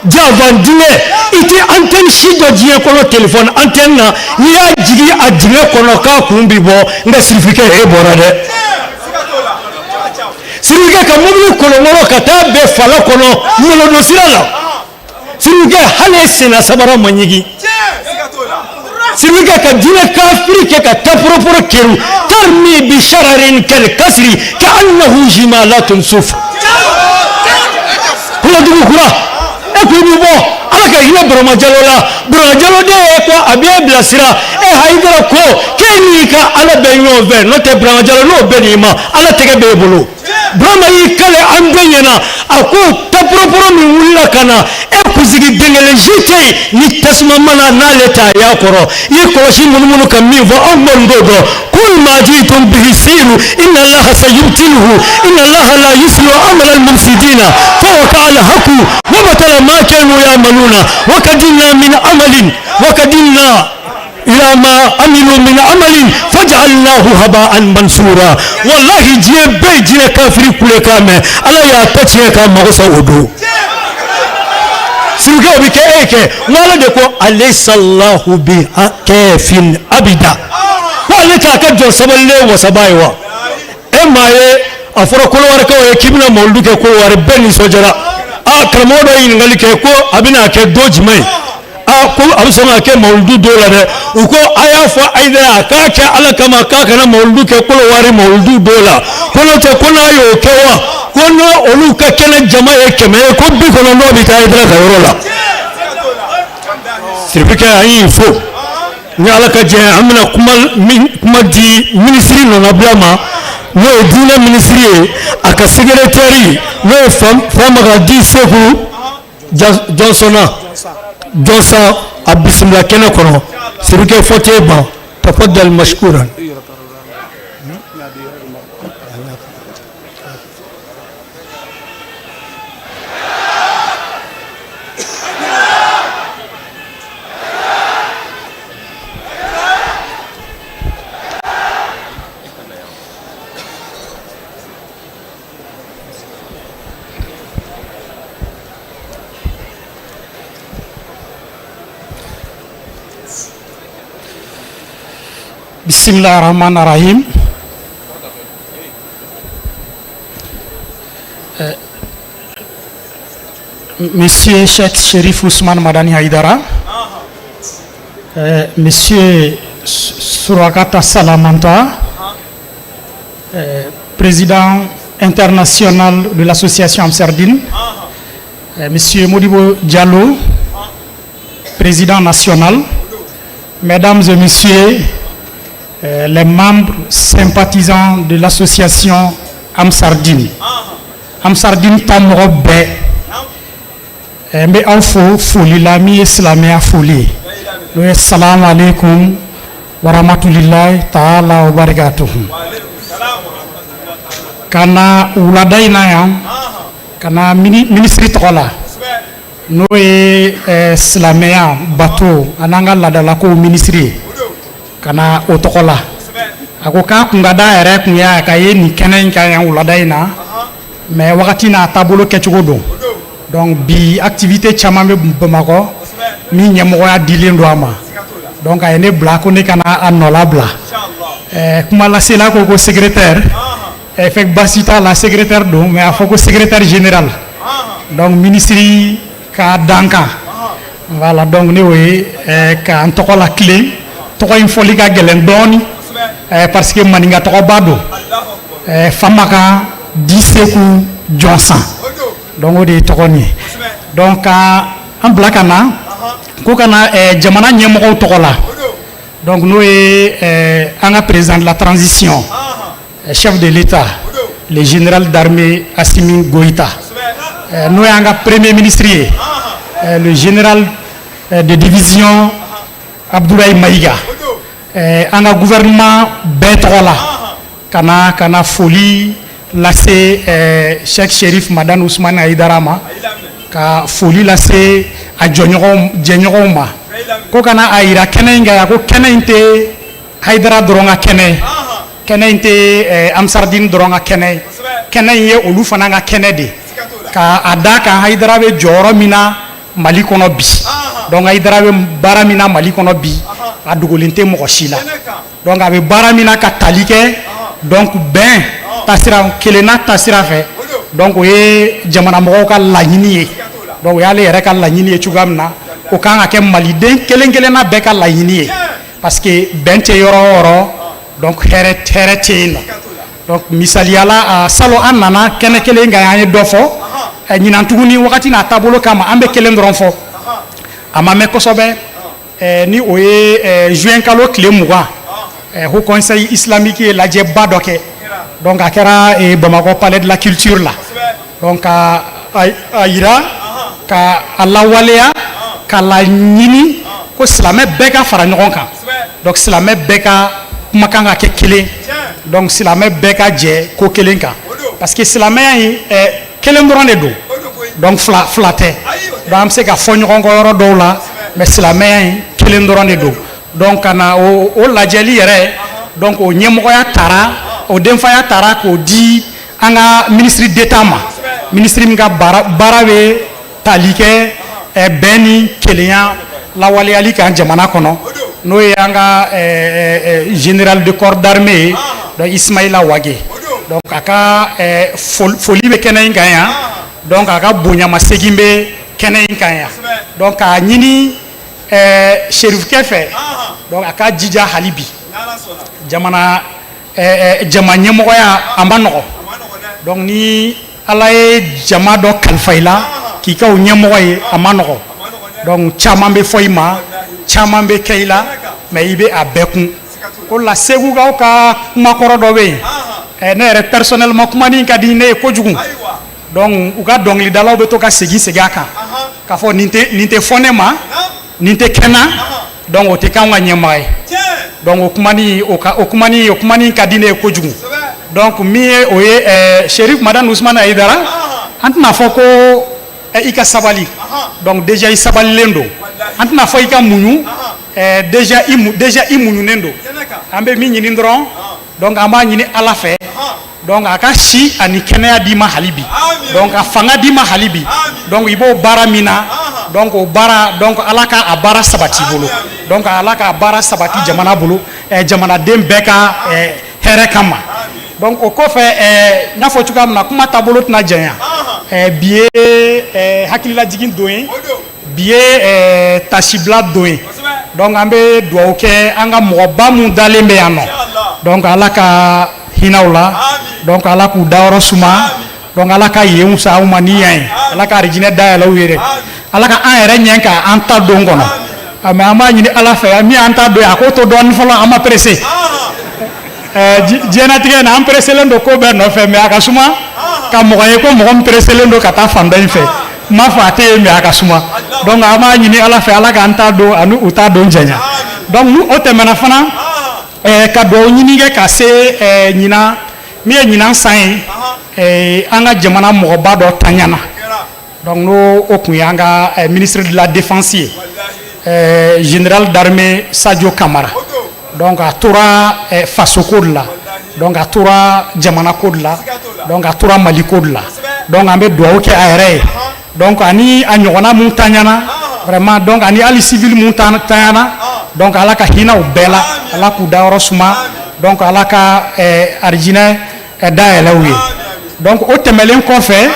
janfan dingɛ, i tɛ antenne si dɔn diɲɛ kɔnɔ téléphone antenne na, n'i y'a jigin a dingɛ kɔnɔ k'a kun bi bɔ, nka sirifikɛ, e bɔra dɛ. Sirifikɛ, ka mobili kolonkolo ka taa bɛn fala kɔnɔ ɲɔlɔdon sira la, sirifikɛ, hali e senna sabara ma ɲigin. Sirifikɛ, ka jinɛ kafiri kɛ ka taporoporo keru, tarmi bi shararin kal kasri ka annahu jimalatun sufur. Kuladugu kura, e ko i bɛ bɔ, Ala ka hinɛ Burama Jalo la. Burama Jalo de ye ko a b'e bilasira. E Hayidara ko k'e n'i ka Ala bɛ ɲɔgɔn fɛ, n'o tɛ Burama Jalo n'o bɛɛ n'i ma, Ala tɛgɛ b'e bolo. Burama y'i kale an bɛɛ ɲɛna, a ko taporoporo min wulila ka na e kunsigi den kelen si tɛ yen ni tasuma mana n'ale t'a y'a kɔrɔ. I ye kɔlɔsi munumunu ka min fɔ, anw kɔni t'o dɔn. Kul ma jitum bihi siru inna allaha sayubtiluhu inna allaha la yuslihu amala almufsidina fa waqa'a alhaqu wa batala ma kanu ya'maluna wa qadimna min amalin wa qadimna ila ila ma amilu min amalin faj'alnahu haba'an mansura. Wallahi diɲɛ bɛɛ ye jinɛ kafiri kulekan mɛn, Ala y'a ta tiɲɛ k'a mago sa o don. Sirikɛ o bɛ kɛ e kɛ n ko Ala de ko alayhisallahu bi kafin abida, ko ale t'a ka jɔn sabalilen wasaba ye wa? E maa ye a fɔra kolowarikaw ye k'i bɛna mawuludu kɛ Kolowari, bɛɛ nisɔndiyara. A karamɔgɔ dɔ ye ɲininkali kɛ ko a bɛna kɛ don jumɛn ye? A ko a bɛ sɔn ka kɛ mawuludu don la dɛ. U ko a y'a fɔ Ayidara a k'a kɛ Ala kama k'a kana mawuludu kɛ Kolowari mawuludu don la, ko n'o tɛ ko n'a y'o kɛ wa ko n'olu ka kɛnɛ jama ye 100 ye ko 90 bɛ taa Ayidara ka yɔrɔ la. Sirifekɛ an y'i fo ni Ala ka jɛ, an bɛna kuma di minisiri nɔnabila ma, n'o ye diinɛ minisiri ye, a ka secrétaire n'o ye Famaga di Seku Jɔnsɔnna Jɔnsan, a bisimila kɛnɛ kɔnɔ. Sirikɛ fɔ t'e ban, tafadal mashkuran. Bismillah ar-Rahman ar-Rahim. Monsieur Cheikh Chérif Ousmane Madani Haïdara, Monsieur Sourakata Salamanta, président international de l'association Amsardine, Monsieur Modibo Diallo, président national, Mesdames et Messieurs, les membres sympathisants de l'association Amsardine. Amsardine ta mɔgɔ bɛɛ, n bɛ aw fo foli la min ye silamɛya foli ye, n'o ye salamu aleykum warahmatulilayi taala wa barakatuhu. Ka na wulada in na yan, ka na minisiri tɔgɔ la, n'o ye silamɛya bato an'an ka laadalakow minisiri ye, ka na o tɔgɔ la. A ko k'a kun ka d'a yɛrɛ kun y'a ka ye nin kɛnɛ in kan yan wulada in na, mais wagati n'a taabolo kɛcogo don. Donc bi activité caman bɛ Bamakɔ min ɲɛmɔgɔya dilen don a ma, donc a ye ne bila ko ne ka na a nɔ labila. Kuma lasela ko ko secrétaire, fɛn baasi t'a la, secrétaire don, mais a fɔ ko secrétaire général, donc ministre ka dankan. Voilà, donc ne y'o ye k'an tɔgɔ la tilen. Tɔgɔ in fɔli ka gɛlɛn dɔɔni parce que maninka tɔgɔba don, Famakan di Seku Jɔnsan, donc o de ye tɔgɔ nin ye. Donc ka an bila ka na ko ka na jamana ɲɛmɔgɔw tɔgɔ la, donc n'o ye an ka président de la transition, chef de l'État, le général d'armée Assimi Goïta, n'o y'an ka premier ministre ye, le général de division Abdoulaye Maïga, an ka gouvernement bɛɛ tɔgɔ la, ka na foli lase Cheikh Chérif Madani Ousmane Haïdara ma, ka foli lase a jɛɲɔgɔnw ma, ko ka na a yira kɛnɛ in kan yan ko kɛnɛ in tɛ Haïdara dɔrɔn ka kɛnɛ ye, kɛnɛ in tɛ Amsardine dɔrɔn ka kɛnɛ ye, kɛnɛ in ye olu fana ka kɛnɛ de ye, ka a da kan Haïdara bɛ jɔyɔrɔ min na Mali kɔnɔ bi. Donc Haïdara bɛ baara min na Mali kɔnɔ bi, a dogolen tɛ mɔgɔ si la. Donc a bɛ baara min na ka tali kɛ donc bɛn taasira kelenna taasira fɛ, donc o ye jamana mɔgɔw ka laɲini ye. Donc o y'ale yɛrɛ ka laɲini ye cogoya min na, o kan ka kɛ maliden kelen kelenna bɛɛ ka laɲini ye, parce que bɛn tɛ yɔrɔ o yɔrɔ, donc hɛrɛ tɛ yen nɔ. Donc misaliyala, salon an nana kɛnɛ kelen kan, an ye dɔ fɔ ɲinan tuguni, wagati n'a taabolo kama an bɛ kelen dɔrɔn fɔ, a ma mɛn kosɛbɛ, ni o ye juin kalo tile 20, Haut Conseil islamique ye lajɛba dɔ kɛ. Donc a kɛra Bamakɔ palais de la culture la. Donc a yira ka a lawaleya ka laɲini ko silamɛ bɛɛ ka fara ɲɔgɔn kan, donc silamɛ bɛɛ ka kumakan ka kɛ kelen, donc silamɛ bɛɛ ka jɛ ko kelen kan, parce que silamɛya in kelen dɔrɔn de don, donc fila tɛ. Donc an bɛ se ka fɔ ɲɔgɔn kɔ yɔrɔ dɔw la, mais silamɛya in kelen dɔrɔn de don. Donc ka na o lajɛli yɛrɛ, donc o ɲɛmɔgɔya taara, o denfaya taara k'o di an ka ministre d'État ma, ministre min ka baara bɛ tali kɛ bɛn ni kelenya lawaleyali kan jamana kɔnɔ, n'o ye an ka général de corps d'armée ye, donc Ismaïla Wage. Donc a ka foli bɛ kɛnɛ in kan yan, donc a ka bonyamasegin bɛ kɛnɛ in kan yan. Donc k'a ɲini serifukɛ fɛ, donc a ka jija hali bi jamana jama ɲɛmɔgɔya a ma nɔgɔ. Donc ni Ala ye jama dɔ kalifa i la k'i ka o ɲɛmɔgɔ ye, a ma nɔgɔ. Donc caman bɛ fɔ i ma, caman bɛ kɛ i la, mais i bɛ a bɛɛ kun. O la, Segukaw ka kumakɔrɔ dɔ bɛ yen, ne yɛrɛ personnellement kuma nin ka di ne ye kojugu. Donc u ka dɔnkilidalaw bɛ to ka segin segin a kan k'a fɔ nin tɛ fɔ ne ma, nin tɛ kɛ n na, donc o tɛ k'anw ka ɲɛmaa ye. Donc o kumani o ka o kumani o kumani ka di ne ye kojugu. Donc min ye o ye, Cherif Madani Ousmane Haïdara, an tɛna fɔ ko i ka sabali, donc déjà i sabalilen don. An tɛna fɔ i ka muɲu, déjà i muɲunen don. An bɛ min ɲini dɔrɔn, donc an b'a ɲini Ala fɛ, donc a ka si ani kɛnɛya d'i ma hali bi, donc a fanga d'i ma hali bi. Donc i b'o baara min na, donc o baara, donc Ala ka a baara sabati i bolo, donc Ala ka baara sabati jamana bolo, jamanaden bɛɛ ka hɛrɛ kama. Donc o kɔfɛ, n y'a fɔ cogoya min na, kuma taabolo tɛna janya. Bi ye hakililajigin don ye, bi ye tasibila don ye. Donc an bɛ dugawu kɛ an ka mɔgɔba mun dalen bɛ yan nɔ, donc Ala ka hinɛ u la, donc Ala k'u dayɔrɔ suma, donc Ala ka yen wusa aw ma ni yan ye, Ala ka arijinɛ dayɛlɛ u ye dɛ, Ala ka an yɛrɛ ɲɛ ka an ta don kɔnɔ. Mais an b'a ɲini Ala fɛ, min y'an ta don ye, a k'o to dɔɔnin fɔlɔ, an ma pressé. Diɲɛnatigɛ in na, an presselen don ko bɛɛ nɔfɛ, mais a ka suma ka mɔgɔ ye ko mɔgɔ min presselen don ka taa fan dɔ in fɛ. N m'a fɔ a tɛ yen, mais a ka suma. Donc an b'a ɲini Ala fɛ, Ala k'an ta don ani u ta don janya. Donc ni o tɛmɛna fana, ka dugawu ɲini kɛ ka se ɲinan min ye ɲinan san ye, an ka jamana mɔgɔba dɔ tanyana. Donc n'o o tun ye an ka ministre de la Défense ye, général d'armée Sadio Kamara. Donc a tora fasoko de la, donc a tora jamana ko de la, donc a tora Mali ko de la. Donc an bɛ dugawu kɛ a yɛrɛ ye, donc ani a ɲɔgɔnna mun tanyana vraiment, donc ani hali civil mun tanyana, donc Ala ka hinɛ u bɛɛ la, Ala k'u dayɔrɔ suma, donc Ala ka arijinɛ dayɛlɛ u ye. Donc o tɛmɛlen kɔfɛ,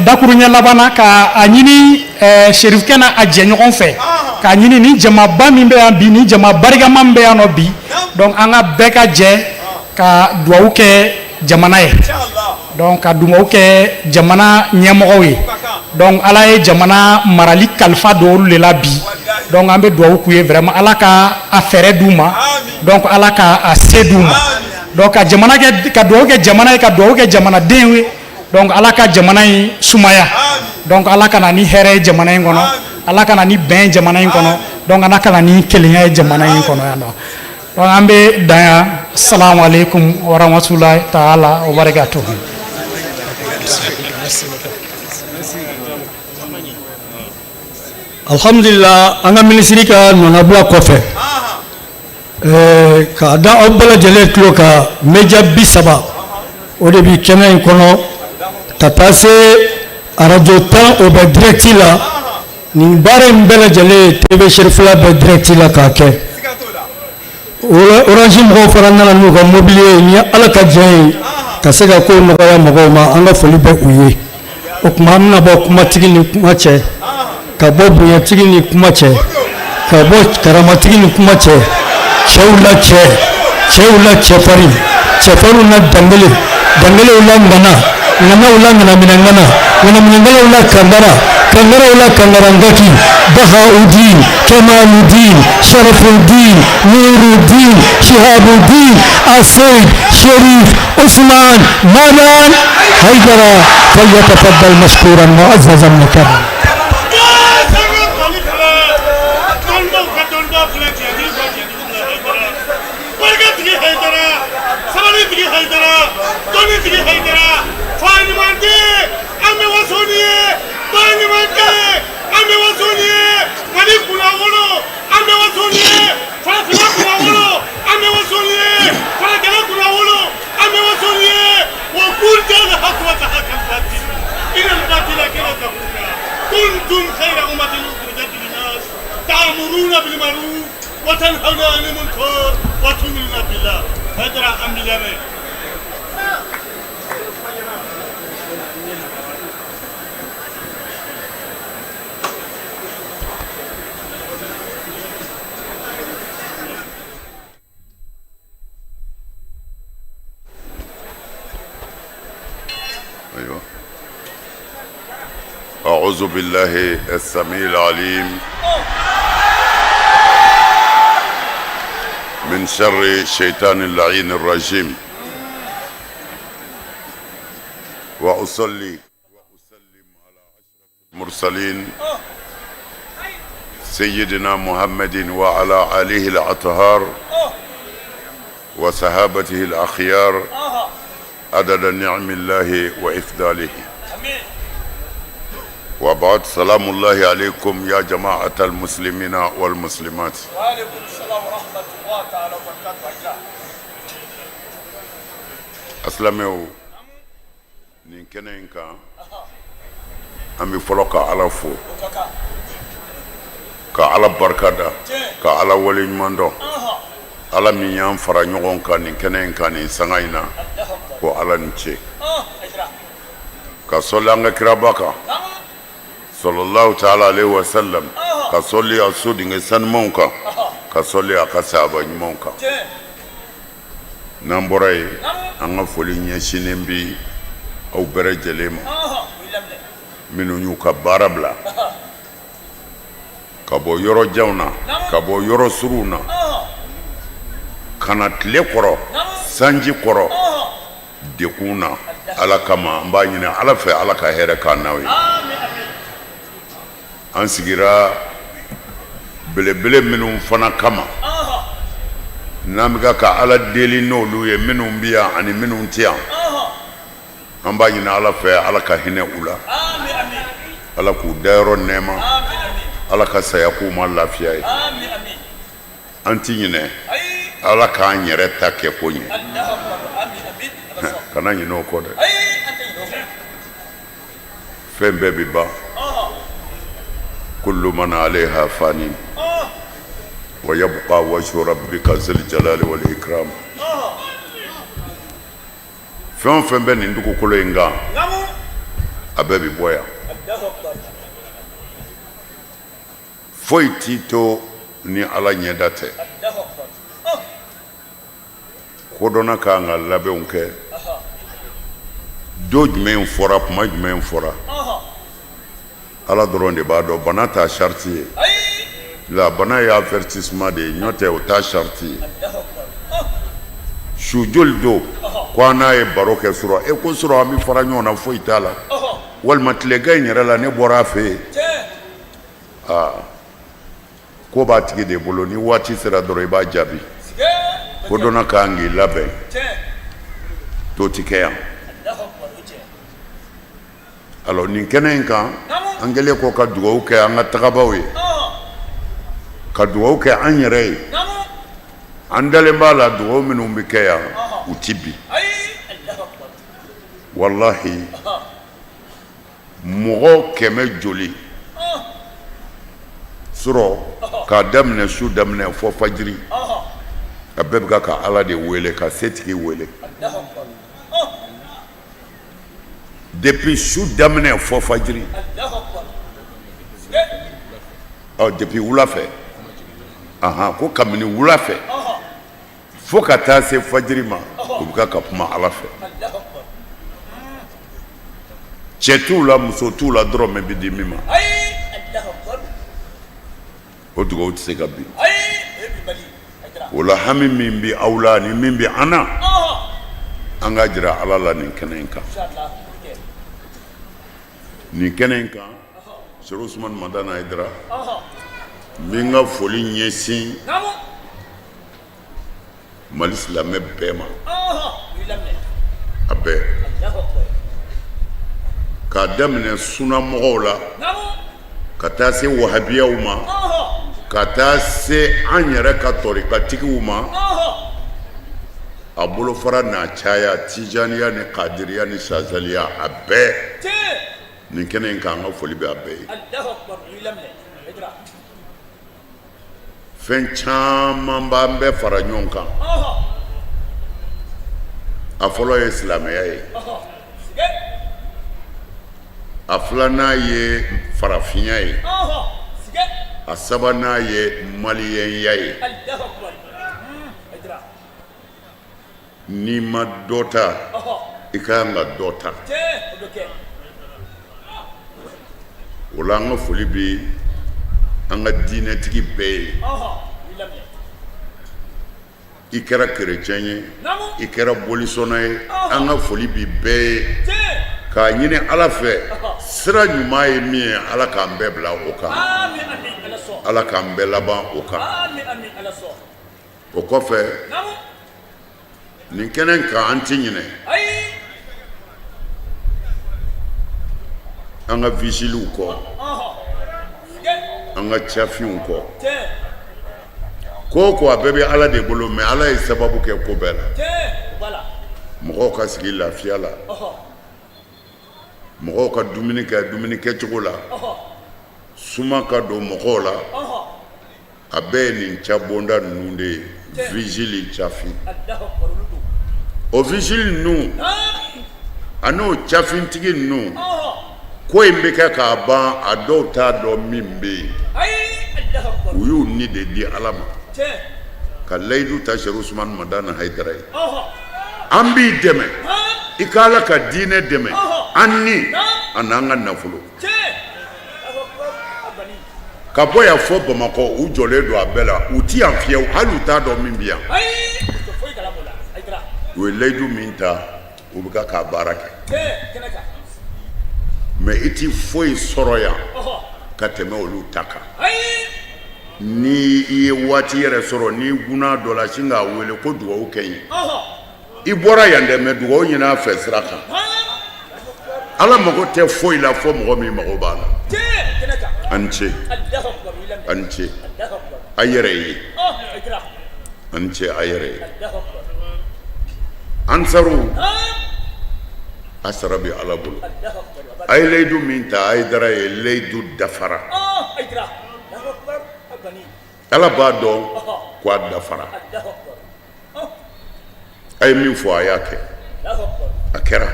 dakuruɲɛ laban na, ka a ɲini serifukɛ n'a a jɛɲɔgɔn fɛ, k'a ɲini ni jamaba min bɛ yan bi, ni jama barikama min bɛ yan nɔ bi, donc an ka bɛɛ ka jɛ ka dugawu kɛ jamana ye, donc ka dugawu kɛ jamana ɲɛmɔgɔw ye. Donc Ala ye jamana marali kalifa don olu de la bi, donc an bɛ dugawu k'u ye vraiment, Ala ka a fɛɛrɛ d'u ma, donc Ala ka a se d'u ma, donc ka jamana kɛ, ka dugawu kɛ jamana ye, ka dugawu kɛ jamanadenw ye. Donc Ala ka jamana in sumaya, donc Ala ka na ni hɛrɛ ye jamana in kɔnɔ, Ala ka na ni bɛn ye jamana in kɔnɔ, donc Ala ka na ni kelenya ye jamana in kɔnɔ yan nɔ. Donc an bɛ dan yan. Salamu aleykum wa rahmatulahi taala wa barakatuhu. Alhamdulillah, an ka minisiri ka nɔnabila kɔfɛ, k'a da aw bɛɛ lajɛlen tulo kan, média 30 o de bi kɛnɛ in kɔnɔ, ka taa se arajo 10, o bɛ direct la. Nin baara in bɛɛ lajɛlen, TV Cherifila bɛ direct la k'a kɛ. Orange mɔgɔw fana nana n'u ka mobili ye ni Ala ka diɲɛ ye, ka se ka kow nɔgɔya mɔgɔw ma. An ka foli bɛ u ye. O tuma, an bɛna bɔ kumatigi ni kuma cɛ, ka bɔ bonyatigi ni kuma cɛ, ka bɔ karamatigi ni kuma cɛ, cɛw la cɛ, cɛw la cɛfarin, cɛfarinw la danbele, danbelew la ŋana, ŋanaw la ŋanaminɛ ŋana, ŋanaminɛŋanaw la kangara, kangaraw la kangarangaki, Bahaudin, Kamaludin, Sharafuddin, Nuruddin, Shihabuddin, Aseid Sherif Usman Manan Haidara, falyatafaddal mashkuran muazzazan mukarram. An bɛ waso ni ye, Mali kunnawolo, an bɛ waso ni ye. Ta'muruna bil ma'ruf wa tanhauna 'anil munkar wa tu'minuna billah. Haidara, an b'i lamɛn. أيوة. أعوذ بالله السميع العليم من شر الشيطان اللعين الرجيم، وأصلي وأسلم على أشرف المرسلين سيدنا محمد وعلى آله الأطهار وصحابته الأخيار عدد نعم الله وإفضاله. وبعد، سلام الله عليكم يا جماعة المسلمين والمسلمات. وعليكم السلام ورحمة الله تعالى وبركاته. Asilamɛw, nin kɛnɛ in kan, an bɛ fɔlɔ ka Ala fo, ka Ala barika da, ka Ala waleɲuman dɔn, Ala min y'an fara ɲɔgɔn kan nin kɛnɛ in kan nin sanga in na, ko Ala ni ce. Ka sɔli an ka kiraba kan, sallallahu taala alaihi wa sallam, ka sɔli a sodenkɛ sanumanw kan, ka sɔli a ka sahaba ɲumanw kan. N'an bɔra yen, an ka foli ɲɛsinnen bi aw bɛɛ lajɛlen ma, minnu y'u ka baara bila ka bɔ yɔrɔ janw na, ka bɔ yɔrɔ surunw na, ka na tile kɔrɔ, sanji kɔrɔ, dekun na, Ala kama. An b'a ɲini Ala fɛ, Ala ka hɛrɛ k'an n'aw ye. An sigira belebele minnu fana kama, n'an bɛ ka Ala deli n'olu ye, minnu bɛ yan ani minnu tɛ yan, an b'a ɲini Ala fɛ, Ala ka hinɛ u la, Ala k'u dayɔrɔ nɛɛma, Ala ka saya k'u ma lafiya ye. An ti ɲinɛ, Ala k'an yɛrɛ ta kɛ ko ɲɛ, kana ɲinɛ o kɔ dɛ. Fɛn bɛɛ bɛ ban. Kullu man alayha fanin wa yabqa wajhu rabbika zil jalali wal ikram. Fɛn o fɛn bɛ nin dugukolo in kan, a bɛɛ bɛ bɔ yan. Foyi t'i to ni Ala ɲɛda tɛ. Kodɔnna ka kan ka labɛnw kɛ. Don jumɛn fɔra, kuma jumɛn fɔra, Ala dɔrɔn de b'a dɔn. Bana t'a sariti ye la, bana ye avertissement de ye, n'o tɛ o t'a sariti ye. Su joli don ko an n'a ye baro kɛ surɔ, e ko surɔ an bɛ fara ɲɔgɔn na, foyi t'a la, walima tilegan in yɛrɛ la ne bɔra a fɛ yen. Aa, ko b'a tigi de bolo, ni waati sera dɔrɔn i b'a jaabi. Kodɔnna ka kan k'i labɛn, to ti kɛ yan. Alors, nin kɛnɛ in kan, an kɛlen kɔ ka dugawu kɛ an ka tagabaw ye, ka dugawu kɛ an yɛrɛ ye, an dalen b'a la, dugawu minnu bɛ kɛ yan, u ti bin. Walahi, mɔgɔ 100 joli sɔrɔ k'a daminɛ su daminɛ fɔ fajiri, a bɛɛ bɛ ka Ala de wele, ka setigi wele, depuis su daminɛ fɔ fajiri. Ɔ, depuis wula fɛ, ahan, ko kabini wula fɛ fo ka taa se fajiri ma, u bɛ ka kuma Ala fɛ. Cɛ t'u la, muso t'u la, dɔrɔmɛ bɛ di min ma, o dugawu tɛ se ka bin. O la, hami min bɛ aw la ani min bɛ an na, an k'a jira Ala la nin kɛnɛ in kan, nin kɛnɛ in kan. Serifu Usumani Madani Hayidara, n bɛ n ka foli ɲɛsin Mali silamɛ bɛɛ ma, a bɛɛ, k'a daminɛ sunamɔgɔw la ka taa se wahabiyaw ma, ka taa se an yɛrɛ ka tɔrikatigiw ma, a bolofara n'a caya, tijaniya ni kadiriya ni sazaliya, a bɛɛ, nin kɛnɛ in kan, an ka foli bɛ a bɛɛ ye. Fɛn caman b'an bɛɛ fara ɲɔgɔn kan. A fɔlɔ ye silamɛya ye. A filanan ye farafinya ye. A sabanan ye maliyɛnya ye. N'i ma dɔ ta, i ka kan ka dɔ ta. O la an ka foli bɛ an ka diinɛtigi bɛɛ ye. I kɛra kerecɛn ye, i kɛra bolisɔnna ye, an ka foli bɛ bɛɛ ye k'a ɲini Ala fɛ sira ɲuman ye min ye Ala k'an bɛɛ bila o kan, Ala k'an bɛɛ laban o kan. O kɔfɛ nin kɛnɛ kan an tɛ ɲinɛ an ka vigiliw kɔ, an ka cafinw kɔ. Ko o ko a bɛɛ bɛ Ala de bolo mais Ala ye sababu kɛ ko bɛɛ la. Mɔgɔw ka sigi lafiya la, mɔgɔw ka dumuni kɛ dumuni kɛcogo la, suma ka don mɔgɔw la. A bɛɛ ye nin cabonda ninnu de ye vigile cafin o vigile ninnu an'o cafintigi ninnu ko in bɛ kɛ k'a ban a dɔw t'a dɔn min bɛ yen u y'u ni de di Ala ma ka layidu ta Serifu Usumani Madani Hayidara ye an b'i dɛmɛ i ka Ala ka diinɛ dɛmɛ an ni an'an ka nafolo Ka bɔ yan fɔ Bamakɔ u jɔlen don a bɛɛ la u tɛ yan fiyewu hali u t'a dɔn min bɛ yan u ye layidu min ta u bɛ k'a baara kɛ mais i tɛ foyi sɔrɔ yan ka tɛmɛ olu ta kan ni i ye waati yɛrɛ sɔrɔ n'i gunna dɔ la sin k'a wele ko dugawu kɛ n ye i bɔra yan dɛ mais dugawu ɲini a fɛ sira kan ala mago tɛ foyi la fo mɔgɔ min mago b'a la a ni ce a ni ce a yɛrɛ ye a ni ce a yɛrɛ ye ansaru a sara bɛ ala bolo a ye layidu min ta Hayidara ye layidu dafara ala b'a dɔn ko a dafara a ye min fɔ a y'a kɛ a kɛra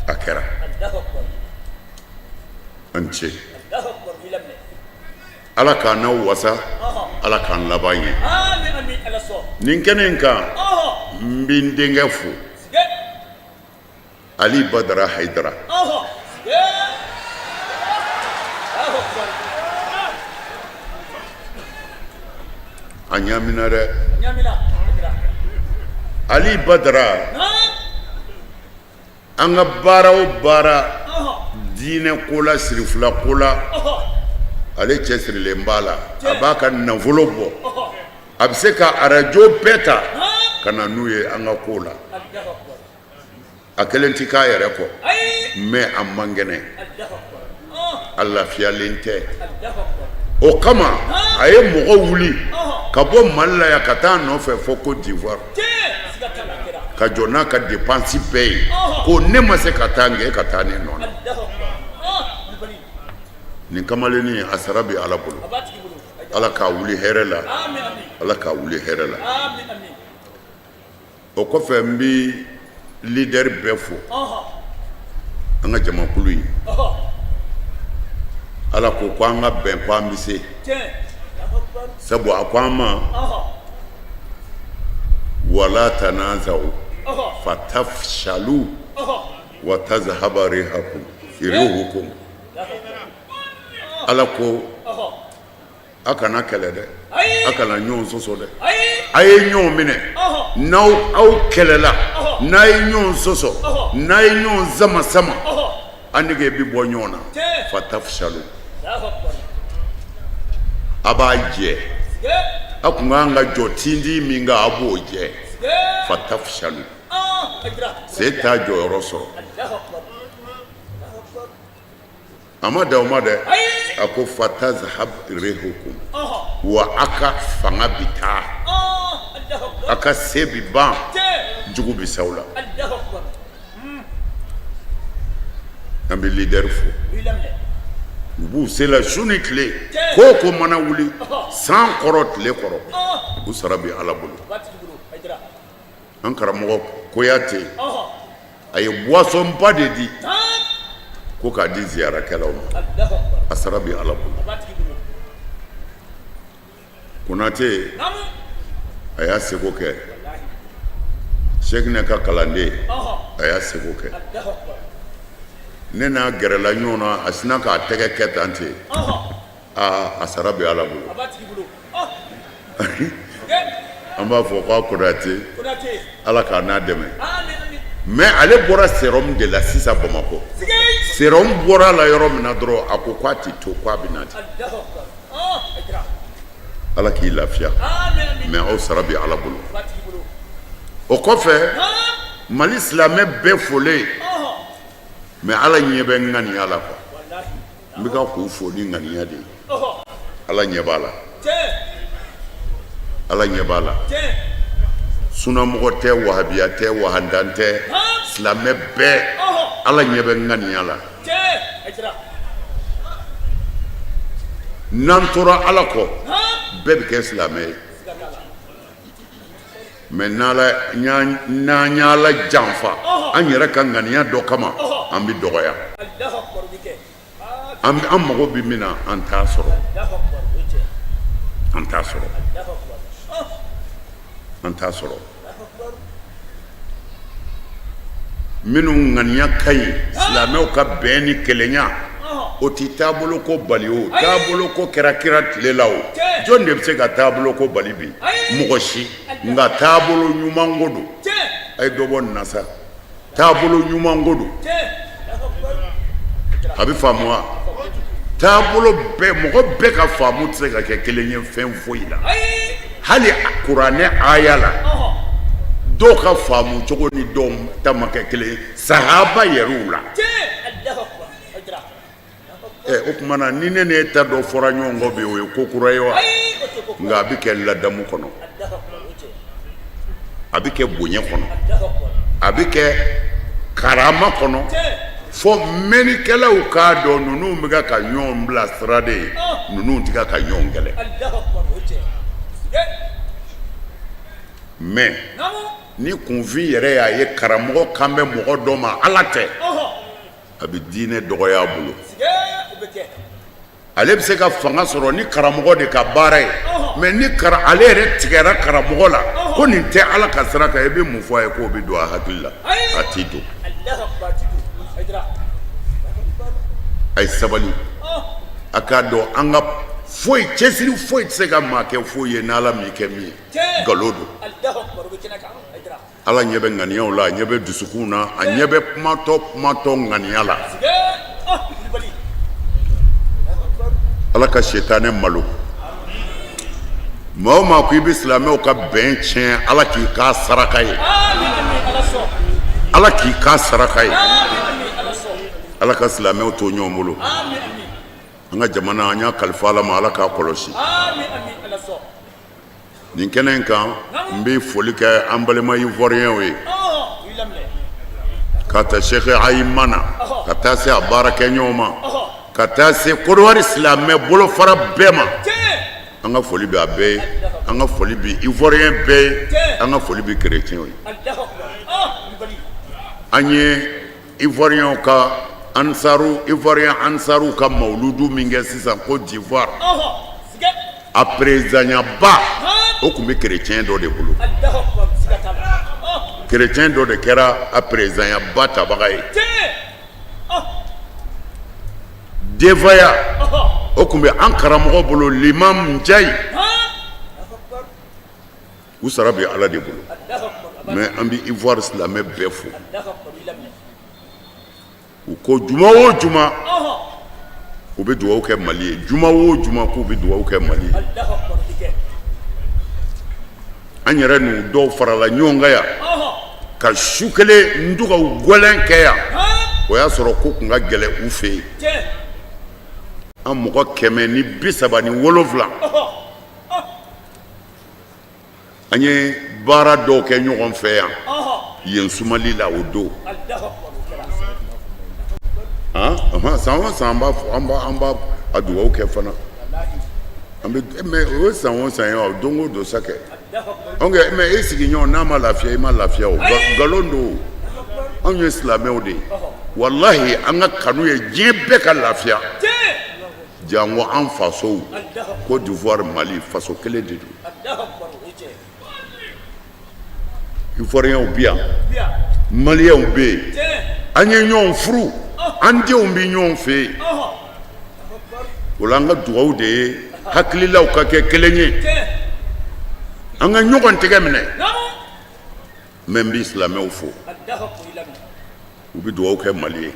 a kɛra a ni ce ala k'an n'aw wasa ala k'an laban ɲɛ nin kɛnɛ in kan n bɛ n denkɛ fo Ali Badara Hayidara a ɲamina dɛ Ali Badara an ka baara o baara diinɛ ko la sirifila ko la ale cɛsirilen b'a la a b'a ka nafolo bɔ a bɛ se ka arajo bɛɛ ta ka na n'u ye an ka ko la a kelen tɛ k'a yɛrɛ kɔ mais a man kɛnɛ a lafiyalen tɛ o kama a ye mɔgɔ wuli ka bɔ mali la yan ka taa a nɔfɛ fo Côte d'Ivoire ka jɔ n'a ka dépense bɛɛ ye ko ne ma se ka taa nka e ka taa ne nɔ na nin kamalennin a sara bɛ ala bolo ala k'a wuli hɛrɛ la ala k'a wuli hɛrɛ la o kɔfɛ n bɛ leader bɛɛ fo an ka jamakulu in ala ko ko an ka bɛn ko an bɛ se sabu a ko an ma wala tanazaw fatafshalu wa tazhaba rihakum rihukum ala ko a kana kɛlɛ dɛ a kana ɲɔgɔn sɔsɔ dɛ a ye ɲɔgɔn minɛ n'aw aw kɛlɛla n'a ye ɲɔgɔn sɔsɔ n'a ye ɲɔgɔn sama sama an nege bɛ bɔ ɲɔgɔn na fatafshalu a b'a jɛ a kun kan ka jɔ tindi min kan a b'o jɛ fatafshalu sen t'a jɔyɔrɔ sɔrɔ a ma dan o ma dɛ a ko fatazhab rihukum wa a ka fanga bi taa a ka se bi ban jugu bi s'aw la an bɛ leader fo. U b'u se la su ni tile, ko o ko mana wuli san kɔrɔ tile kɔrɔ, u sara bɛ Ala bolo. An karamɔgɔ Kuyate a ye boisson ba de di ko k'a di ziyarakɛlaw ma, a sara bɛ Ala bolo. Konate a y'a seko kɛ, Sɛkinɛ ka kalanden a y'a seko kɛ. Ne n'a gɛrɛla ɲɔgɔn na, a sinna k'a tɛgɛ kɛ tan ten, aa a sara bɛ Ala bolo. An b'a fɔ k'a Konate, Ala k'a n'a dɛmɛ. Mais ale bɔra sérum de la sisan Bamakɔ, sérum bɔra a la yɔrɔ min na dɔrɔn, a ko k'a tɛ to, k'a bɛ na ten. Ala k'i lafiya, mais aw sara bɛ Ala bolo. O kɔfɛ, Mali silamɛ bɛɛ folen, mais Ala ɲɛ bɛ n ŋaniya la quoi. N bɛ ka k'u fo ni ŋaniya de ye, Ala ɲɛ b'a la, Ala ɲɛ b'a la. Sunamɔgɔ tɛ, wahabiya tɛ, wahandan tɛ, silamɛ bɛɛ, Ala ɲɛ bɛ n ŋaniya la. N'an tora Ala kɔ, bɛɛ bɛ kɛ silamɛ ye, mais n'an y'Ala janfa an yɛrɛ ka ŋaniya dɔ kama, an bɛ dɔgɔya. An mago bɛ min na, an t'a sɔrɔ, an t'a sɔrɔ, an t'a sɔrɔ. Minnu ŋaniya ka ɲi silamɛw ka bɛn ni kelenya, o tɛ taabolo ko bali. O taabolo ko kɛra kira tile la. O jɔn de bɛ se ka taabolo ko bali bi? Mɔgɔ si. Nka taabolo ɲuman ko don. A ye dɔ bɔ nin na sa. Taabolo ɲuman ko don, a bɛ faamu wa? Taabolo bɛɛ, mɔgɔ bɛɛ ka faamu tɛ se ka kɛ kelen ye fɛn foyi la, hali kuranɛ aya la, dɔw ka faamu cogo ni dɔw ta ma kɛ kelen ye, sahaba yɛrɛw la. Ɛ, o tuma na, ni ne n'e ta dɔ fɔra ɲɔgɔn kɔ bi, o ye ko kura ye wa? Nka a bɛ kɛ ladamu kɔnɔ, a bɛ kɛ bonya kɔnɔ, a bɛ kɛ karama kɔnɔ, fo mɛnnikɛlaw k'a dɔn ninnu bɛ ka ɲɔgɔn bila sira de ye, ninnu tɛ ka ɲɔgɔn kɛlɛ. Mais ni kunfin yɛrɛ y'a ye karamɔgɔ kan bɛ mɔgɔ dɔ ma, Ala tɛ, a bɛ diinɛ dɔgɔya a bolo. Ale bɛ se ka fanga sɔrɔ ni karamɔgɔ de ka baara ye, mais ni ale yɛrɛ tigɛra karamɔgɔ la ko nin tɛ Ala ka sira kan, i bɛ mun fɔ a ye k'o bɛ don a hakili la? A t'i don. A ye sabali, a k'a dɔn an ka foyi cɛsiri foyi tɛ se ka maa kɛ foyi ye n'Ala m'i kɛ min ye. Nkalon don. Ala ɲɛ bɛ ŋaniyaw la, a ɲɛ bɛ dusukunw na, a ɲɛ bɛ kumatɔ kumatɔ ŋaniya la. Ala ka sitanɛ malo. Maa o maa ko i bɛ silamɛw ka bɛn tiɲɛ, Ala k'i k'a saraka ye, Ala k'i k'a saraka ye. Ala ka silamɛw to ɲɔgɔn bolo. An ka jamana, an y'a kalifa Ala ma, Ala k'a kɔlɔsi. Nin kɛnɛ in kan, n bɛ foli kɛ an balima ivoirienw ye, ka ta Cheikh Ayima na ka taa se a baarakɛɲɔgɔn ma, ka taa se Kodowari silamɛ bolofara bɛɛ ma. An ka foli bɛ a bɛɛ ye, an ka foli bɛ ivoirien bɛɛ ye, an ka foli bɛ kerecɛnw ye. An ye ivoirienw ka ansaru, ivoirien ansaru ka mawuludu min kɛ sisan Côte d'Ivoire, a perezanyaba o tun bɛ kerecɛn dɔ de bolo. Kerecɛn dɔ de kɛra a perezanyaba tabaga ye. Devaya o tun bɛ an karamɔgɔ bolo, l'imam Njayi. U sara bɛ Ala de bolo, mais an bɛ Ivoire silamɛ bɛɛ fo. U ko juma o juma u bɛ dugawu kɛ Mali ye, juma o juma k'u bɛ dugawu kɛ Mali ye. An yɛrɛ n'u dɔw farala ɲɔgɔn kan yan ka su kelen dugawu gɛlɛn kɛ yan. O y'a sɔrɔ ko tun ka gɛlɛn u fɛ yen. An mɔgɔ 137, an ye baara dɔw kɛ ɲɔgɔn fɛ yan yen sumali la o don. Han, san o san an b'a fɔ, an b'a an b'a a dugawu kɛ fana. An bɛ, mais o ye san o san ye wa, don o don sa kɛ. Ok, mais e sigiɲɔgɔn n'a ma lafiya, i ma lafiya o. Nkalon don. Anw ye silamɛw de ye. Walahi, an ka kanu ye diɲɛ bɛɛ ka lafiya. Janko an fasow, Côte d'Ivoire, Mali, faso kelen de don. Ivoirienw bi yan, Malienw bɛ yen, an ye ɲɔgɔn furu, an denw bɛ ɲɔgɔn fɛ yen. O la an ka dugawu de ye hakililaw ka kɛ kelen ye, an ka ɲɔgɔn tɛgɛ minɛ. Mais n bɛ silamɛw fo, u bɛ dugawu kɛ Mali ye,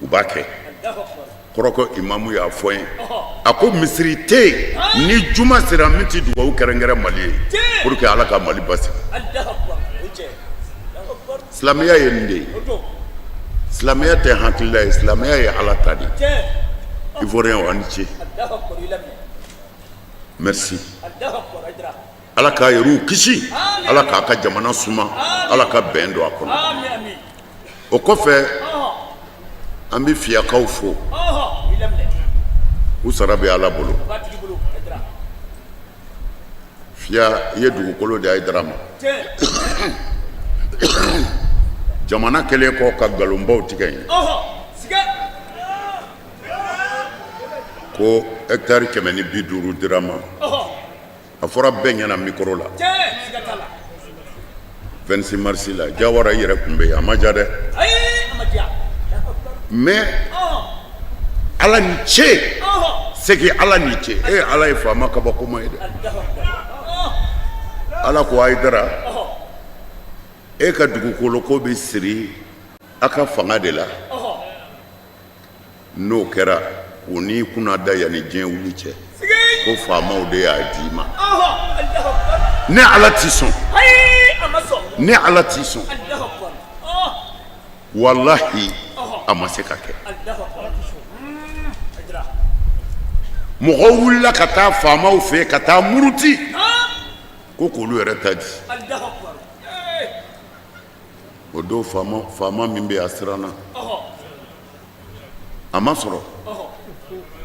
u b'a kɛ. Kɔrɔkɔ imamu y'a fɔ n ye, a ko misiri tɛ yen ni juma sera min tɛ dugawu kɛrɛnkɛrɛn Mali ye pour que Ala ka Mali basigi. Silamɛya ye nin de ye. Silamɛya tɛ hakilila ye, silamɛya ye Ala ta de ye. Ivoirien, aw ni ce, merci. Ala k'a yɛrɛw kisi, Ala k'a ka jamana suma, Ala ka bɛn don a kɔnɔ. O kɔfɛ, an bɛ fiyakaw fo, u sara bɛ Ala bolo. Fiya, i ye dugukolo di Hayidara ma. Jamana kɛlen kɔ ka nkalonbaw tigɛ yen ko hectare 150 dira ma, a fɔra bɛɛ ɲɛna micro la 26 mars la. Jawara, i yɛrɛ tun bɛ yen, a ma diya dɛ. Mais Ala ni ce, segi Ala ni ce. E Ala ye faama kabakoma ye dɛ. Ala ko Hayidara, e ka dugukolo ko bɛ siri a ka fanga de la. N'o kɛra, u n'i kunna da yanni diɲɛ wuli cɛ ko faamaw de y'a d'i ma. Ne Ala ti sɔn, ne Ala ti sɔn. Walahi, a ma se ka kɛ. Mɔgɔw wulila ka taa faamaw fɛ, ka taa muruti ko k'olu yɛrɛ ta di. O don, faama min bɛ, a siranna, a ma sɔrɔ.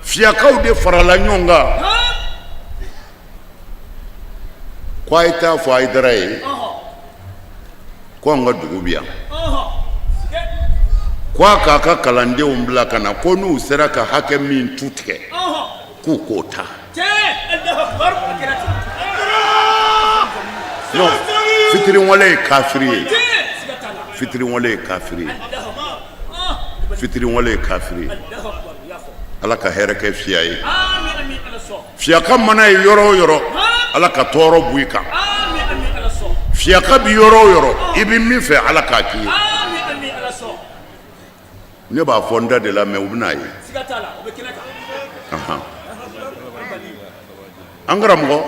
Fiyakaw de farala ɲɔgɔn kan ko a ye taa fɔ Hayidara ye ko an ka dugu bi yan, ko a k'a ka kalandenw bila ka na, ko n'u sera ka hakɛ min tu tigɛ, k'u k'o ta. Non, fitiriwale ye kafiri ye, fitiriwale ye kafiri ye, fitiriwale ye kafiri ye. Ala ka hɛrɛ kɛ fiya ye. Fiyaka mana ye yɔrɔ o yɔrɔ, Ala ka tɔɔrɔ bɔ i kan. Fiyaka bi yɔrɔ o yɔrɔ, i bɛ min fɛ, Ala k'a k'i ye. Ne b'a fɔ n da de la, mais u bɛn'a ye. An karamɔgɔ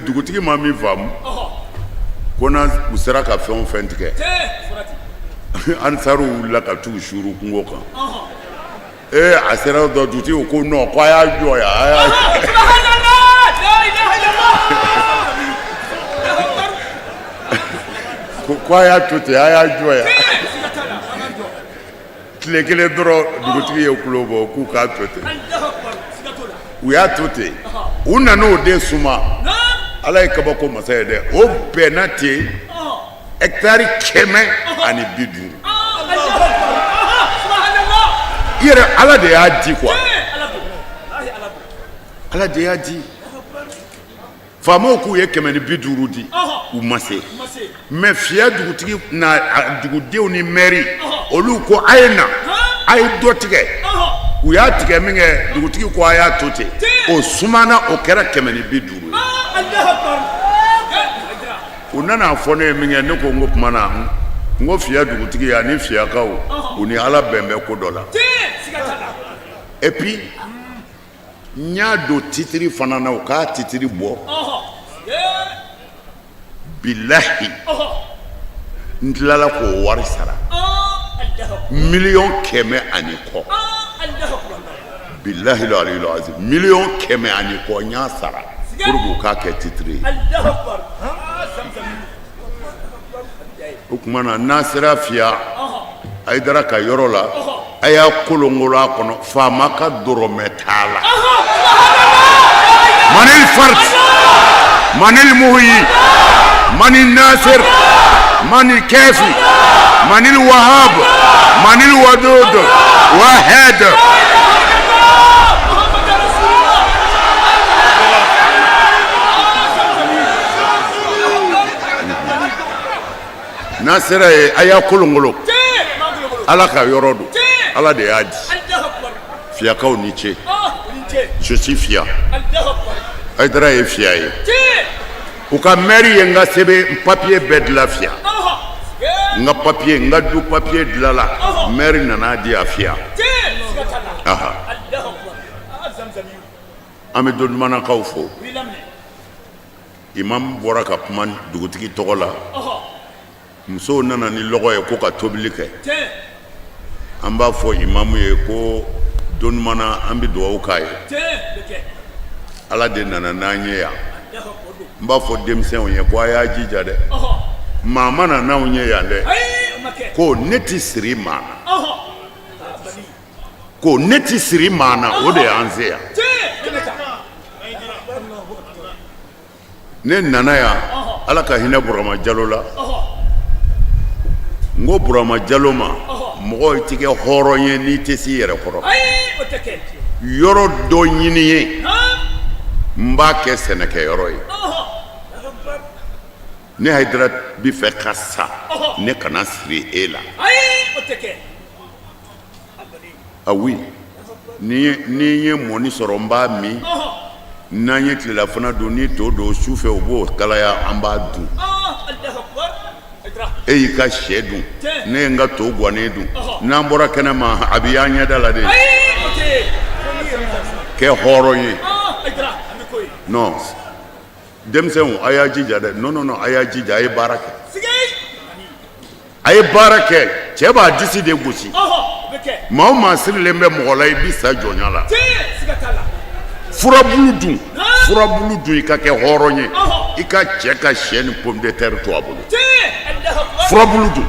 dugutigi ma min faamu ko n'a u sera ka fɛn o fɛn tigɛ, ansaruw wulila ka t'u suuru kungo kan. Ee, a sera dɔ, dugutigi ko non, ko a y'a jɔ yan, a y'a ko a y'a to ten, a y'a jɔ yan tile kelen dɔrɔn. Dugutigi ye kulo bɔ k'u k'a to ten, u y'a to ten. U nana o de suma. Ala ye kabako masa ye dɛ. O bɛnna ten, hectare 150. I yɛrɛ, Ala de y'a di quoi, Ala de y'a di. Faamaw k'u ye 150 di, u ma se. Mais fiya dugutigi n'a dugudenw ni mɛri, olu ko a ye na, a ye dɔ tigɛ. U y'a tigɛ min kɛ, dugutigi ko a y'a to ten. O sumana, o kɛra 150 ye. U nana fɔ ne ye min kɛ, ne ko n ko tuma na, n ko fiya dugutigi ani fiyakaw, u ni Ala bɛn bɛ ko dɔ la. Et puis n y'a don titiri fana na, u k'a titiri bɔ. Bilahi, n tilala k'o wari sara, miliyɔn 100 ani kɔ. Bilahi aliyul azim, miliyɔn 100 ani kɔ, n y'a sara pour que u k'a kɛ titiri ye. O tuma na, n'a sera fiya Hayidara ka yɔrɔ la a y'a kolonkolon a kɔnɔ faama ka dɔrɔmɛ t'a la manil fard manil muhyi manil nasir manil kafi manil wahab manil wadud wahed n'a sera yen a y'a kolonkolon ala ka yɔrɔ don ala de y'a di fiyakaw ni ce je suis fiya Hayidara ye fiya ye u ka mɛri ye n ka sɛbɛn papiye bɛɛ dilan fiya n ka papiye n ka du papiye dilanla mɛri nana di a fiya aha an bɛ Donimanakaw fo imam bɔra ka kuma dugutigi tɔgɔ la musow nana ni lɔgɔ ye ko ka tobili kɛ an b'a fɔ imamu ye ko Donimana an bɛ dugawu k'a ye ala de nana n'an ye yan n b'a fɔ denmisɛnw ye ko a y'a jija dɛ maa ma na n'anw ye yan dɛ ko ne tɛ siri maa na ko ne tɛ siri maa na o de y'an se yan ne nana yan ala ka hinɛ burama jalo la n ko burama jalo ma mɔgɔ i tɛ kɛ hɔrɔn ye n'i tɛ s'i yɛrɛ kɔrɔ yɔrɔ dɔ ɲini n ye n b'a kɛ sɛnɛkɛyɔrɔ ye ne hayidara bɛ fɛ ka sa ne kana siri e la ah oui ni n ye mɔni sɔrɔ n b'a min n'an ye tilelafana dun ni to don su fɛ u b'o kalaya an b'a dun e y'i ka sɛ dun ne ye n ka to gannen dun n'an bɔra kɛnɛ ma a bɛ y'an ɲɛda la de kɛ hɔrɔn ye non denmisɛnw a y'a jija dɛ non non non a y'a jija a ye baara kɛ a ye baara kɛ cɛ b'a disi de gosi maa o maa sirilen bɛ mɔgɔ la i bɛ sa jɔnya la furabulu dun furabulu dun i ka kɛ hɔrɔn ye i ka cɛ ka sɛ ni pomme de terre to a bolo furabulu dun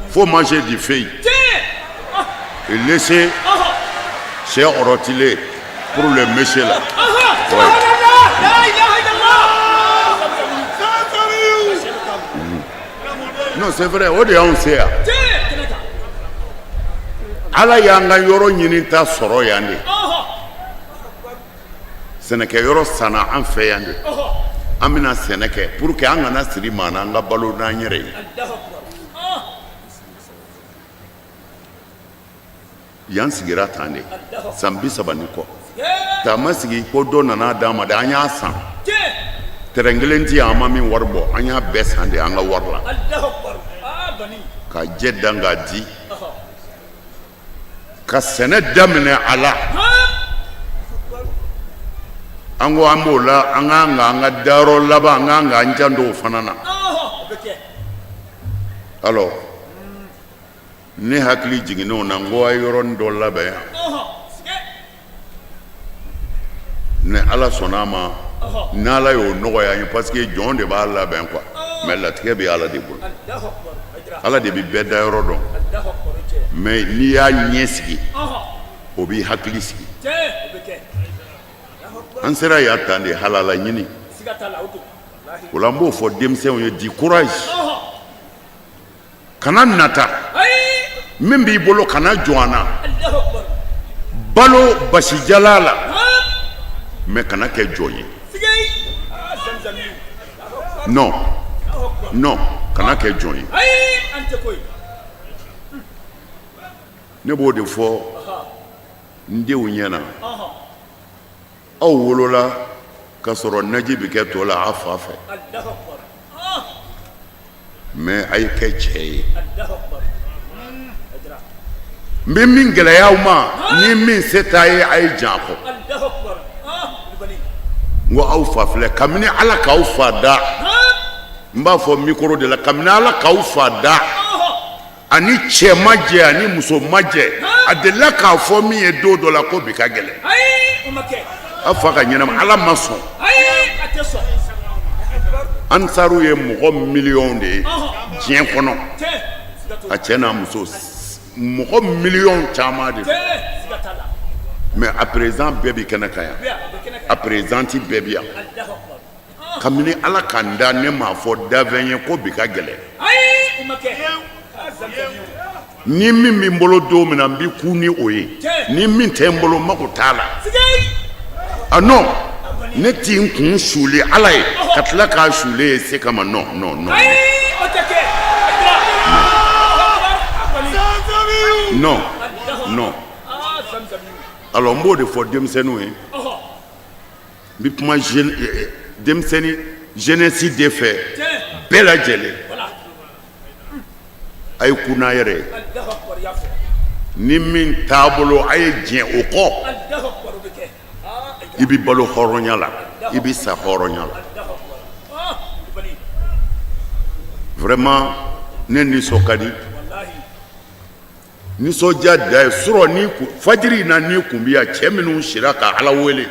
faut manger du feuille et laisser sɛ rôti pour le monsieur là. Ouais. Non, c'est vrai, o de y'anw se yan. Ala y'an ka yɔrɔ ɲini ta sɔrɔ yan de. Sɛnɛkɛyɔrɔ sanna an fɛ yan de. An bɛna sɛnɛ kɛ pour que an kana siri maa na an ka balo n'an yɛrɛ ye. Yan sigira tan de san 30 ni kɔ taama sigi ko dɔ nana d'an ma de an y'a san terrain kelen tɛ yan an ma min wari bɔ an y'a bɛɛ san de an ka wari la ka jɛ dan k'a di ka sɛnɛ daminɛ a la an ko an b'o la an k'an ka an ka dayɔrɔ laban an k'an k'an janto o fana na alors ne hakili jiginn'o na n ko a ye yɔrɔnin dɔ labɛn yan ni ala sɔnna a ma n'ala y'o nɔgɔya n ye parce que jɔn de b'a labɛn quoi mais latigɛ bɛ ala de bolo ala de bɛ bɛɛ dayɔrɔ dɔn mais n'i y'a ɲɛ sigi o b'i hakili sigi an sera yan tan de halala ɲini o la n b'o fɔ denmisɛnw ye du courage kana nata min b'i bolo kana jɔn a na balo basijala la mais kana kɛ jɔn ye non non kana kɛ jɔn ye ne b'o de fɔ n denw ɲɛna aw wolola ka sɔrɔ naji bɛ kɛ to la a fa fɛ mais a ye kɛ cɛ ye n bɛ min gɛlɛya aw ma ni min se t'a ye a ye jɛn a kɔ n ko aw fa filɛ kabini ala k'aw fa da n b'a fɔ micro de la kabini ala k'aw fa da ani cɛ ma jɛ ani muso ma jɛ a delila k'a fɔ min ye don dɔ la ko bi ka gɛlɛn aw fa ka ɲɛnama ala ma sɔn ansaru ye mɔgɔ miliyɔn de ye diɲɛ kɔnɔ A cɛ n'a muso, mɔgɔ miliyɔn caman de don, mais a président bɛɛ bi kɛnɛ kan yan, a présidente bɛɛ bi yan. Kabini Ala ka n da, ne m'a fɔ dafɛn ye ko bi ka gɛlɛn. Ni min bɛ n bolo don min na, n bɛ kun ni o ye. Ni min tɛ n bolo, n mago t'a la. Ah non, ne t'i n kun suli Ala ye ka tila k'a suli ye se kama. Non, non, non, non, non. Alors n b'o de fɔ denmisɛnninw ye. N bɛ kuma denmisɛnnin jeunesse de fɛ bɛɛ lajɛlen. A ye kun n'a yɛrɛ ye. Ni min taabolo, a ye diɲɛ o kɔ. I bɛ balo hɔrɔnya la, i bɛ sa hɔrɔnya la. Vraiment, ne nisɔn ka di, nisɔndiya da ye surɔ ni fajiri in na. Ni kun bɛ yan, cɛ minnu sira ka Ala wele,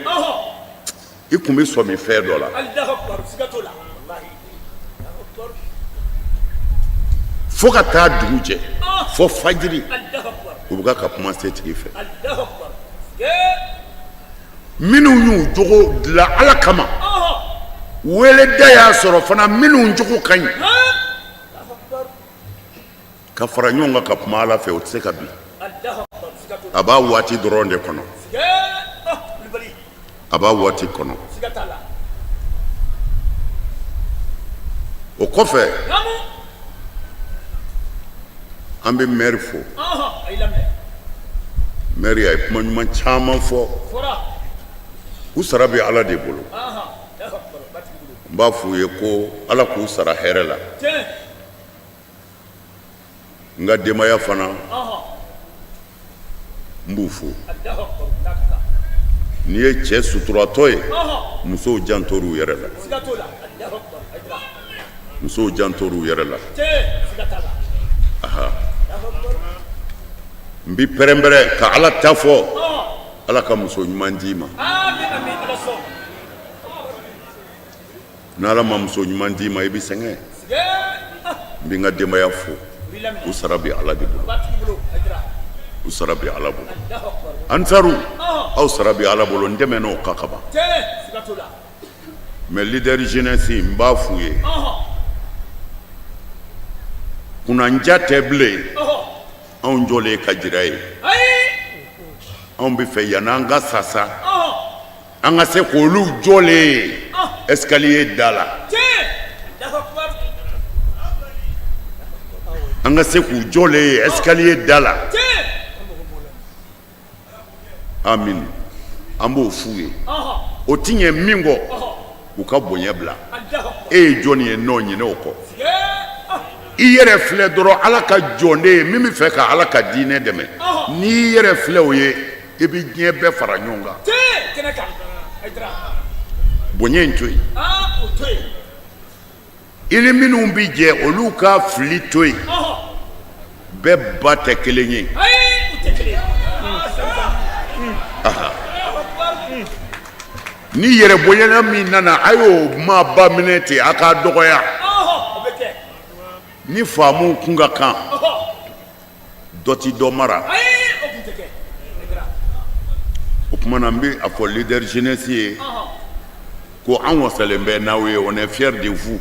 i kun bɛ sɔmi fɛn dɔ la. Fo ka taa dugu jɛ, fo fajiri, u bɛ ka kuma setigi fɛ. Minnu y'u jogo dilan Ala kama, weleda y'a sɔrɔ fana, minnu jogo ka ɲi ka fara ɲɔgɔn kan ka kuma Ala fɛ, o tɛ se ka bin. A b'a waati dɔrɔn de kɔnɔ, a b'a waati kɔnɔ. O kɔfɛ, an bɛ maire fo. Maire a ye kuma ɲuman caman fɔ. U sara bɛ Ala de bolo. N b'a f'u ye ko Ala k'u sara hɛrɛ la. N ka denbaya fana, n b'u fo. N'i ye cɛ suturatɔ ye, musow jantor'u yɛrɛ la, musow jantor'u yɛrɛ la. Aha, n bi pɛrɛnpɛrɛn ka Ala ta fɔ. Ala ka muso ɲuman d'i ma. N'Ala ma muso ɲuman d'i ma, i bɛ sɛgɛn. N bɛ n ka denbaya fo. U sara bɛ Ala de bolo, u sara bɛ Ala bolo. Ansaru, aw sara bɛ Ala bolo. N tɛmɛn'o kan kaban. Mais leader jeunesse, n b'a f'u ye, kunnanja tɛ bilen. Anw jɔlen ka jira ye, anw bɛ fɛ yann'an ka sa sa, an ka se k'olu jɔlen ye escalier da la, an ka se k'u jɔlen ye escalier da la. Amin. An b'o f'u ye. O ti ɲɛ min kɔ, u ka bonya bila. E ye jɔnni ye? N'o ɲinɛ o kɔ, i yɛrɛ filɛ dɔrɔn Ala ka jɔnden ye min bɛ fɛ ka Ala ka diinɛ dɛmɛ. N'i yɛrɛ filɛ o ye, i bɛ diɲɛ bɛɛ fara ɲɔgɔn kan. Bonya in to yen. I ni minnu bɛ jɛ, olu ka fili to yen. Bɛɛ ba tɛ kelen ye. Ni yɛrɛ bonyana min nana, a y'o maaba minɛ ten, a k'a dɔgɔya. Ni faamu kun ka kan, dɔ ti dɔ mara. O tuma na, n bɛ a fɔ leader jeunesse ye ko an wasalen bɛ n'aw ye, on est fier de vous,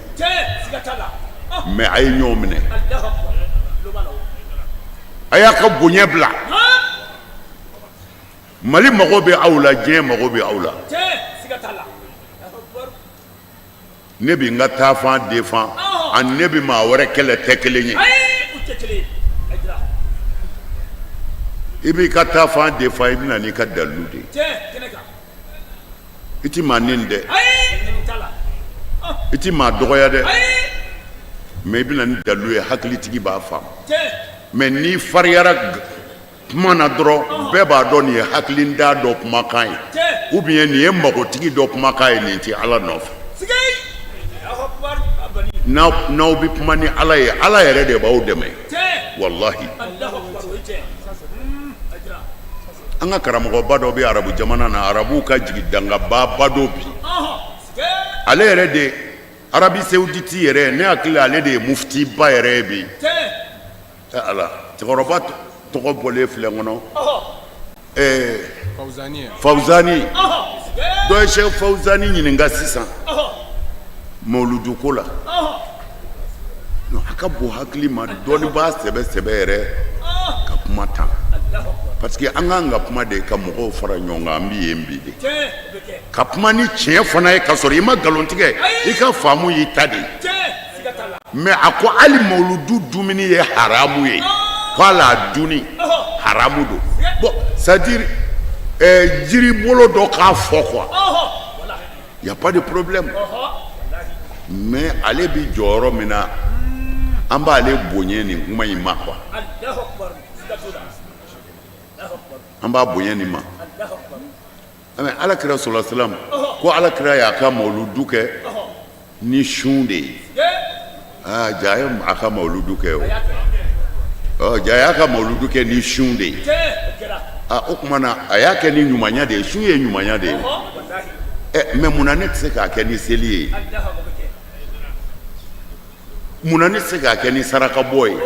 mais a ye ɲɔgɔn minɛ, a y'a ka bonya bila. Mali mago bɛ aw la, diɲɛ mago bɛ aw la. Ne bɛ n ka taafan défend ani ne bɛ maa wɛrɛ kɛlɛ tɛ kelen ye. I b'i ka taafan défend, i bɛ na n'i ka dalilu de ye. I ti maa neni dɛ, i ti maa dɔgɔya dɛ, mais i bɛ na ni dalilu ye, hakilitigi b'a faamu. Mais n'i fariyara kuma na dɔrɔn, bɛɛ b'a dɔn nin ye hakilintan dɔ kumakan ye, ou bien nin ye magotigi dɔ kumakan ye, nin tɛ Ala nɔfɛ. N'aw bɛ kuma ni Ala ye, Ala yɛrɛ de b'aw dɛmɛ, walahi. An ka karamɔgɔba dɔ bɛ arabu jamana na, arabuw ka jigi dangababa dɔ bi. Ale yɛrɛ de Arabie Saoudite yɛrɛ, ne hakili, ale de ye muftiba yɛrɛ ye bi. Ala cɛkɔrɔba tɔgɔ bɔlen filɛ n kɔnɔ Fawuzani dɔ ye Sɛki Fawuzani ɲininka sisan mawuludu ko la a ka bon hakili ma dɔnnibaa sɛbɛ sɛbɛ yɛrɛ ka kuma tan parce que an kan ka kuma de ka mɔgɔw fara ɲɔgɔn kan an bɛ yen bi de ka kuma ni tiɲɛ fana ye ka sɔrɔ i ma nkalon tigɛ i ka faamu y'i ta de ye mais a ko hali mawuludu dumuni ye haramu ye ko hali a dunni haramu don bon c'est à dire jiri bolo dɔ k'a fɔ quoi y a pas de problème mais ale bi jɔyɔrɔ min na an b'ale bonya nin kuma in ma quoi an b'a bonya nin ma mais ala kira sɔlɔ salam ko ala kira y'a ka mawuludu kɛ ni sun de ye aa ja ye a ka mawuludu kɛ o ɔ ja y'a ka mawuludu kɛ ni sun de ye aa o tuma na a y'a kɛ ni ɲumanya de ye sun ye ɲumanya de ye ɛ mais mun na ne tɛ se k'a kɛ ni seli ye mun na ne tɛ se k'a kɛ ni sarakabɔ ye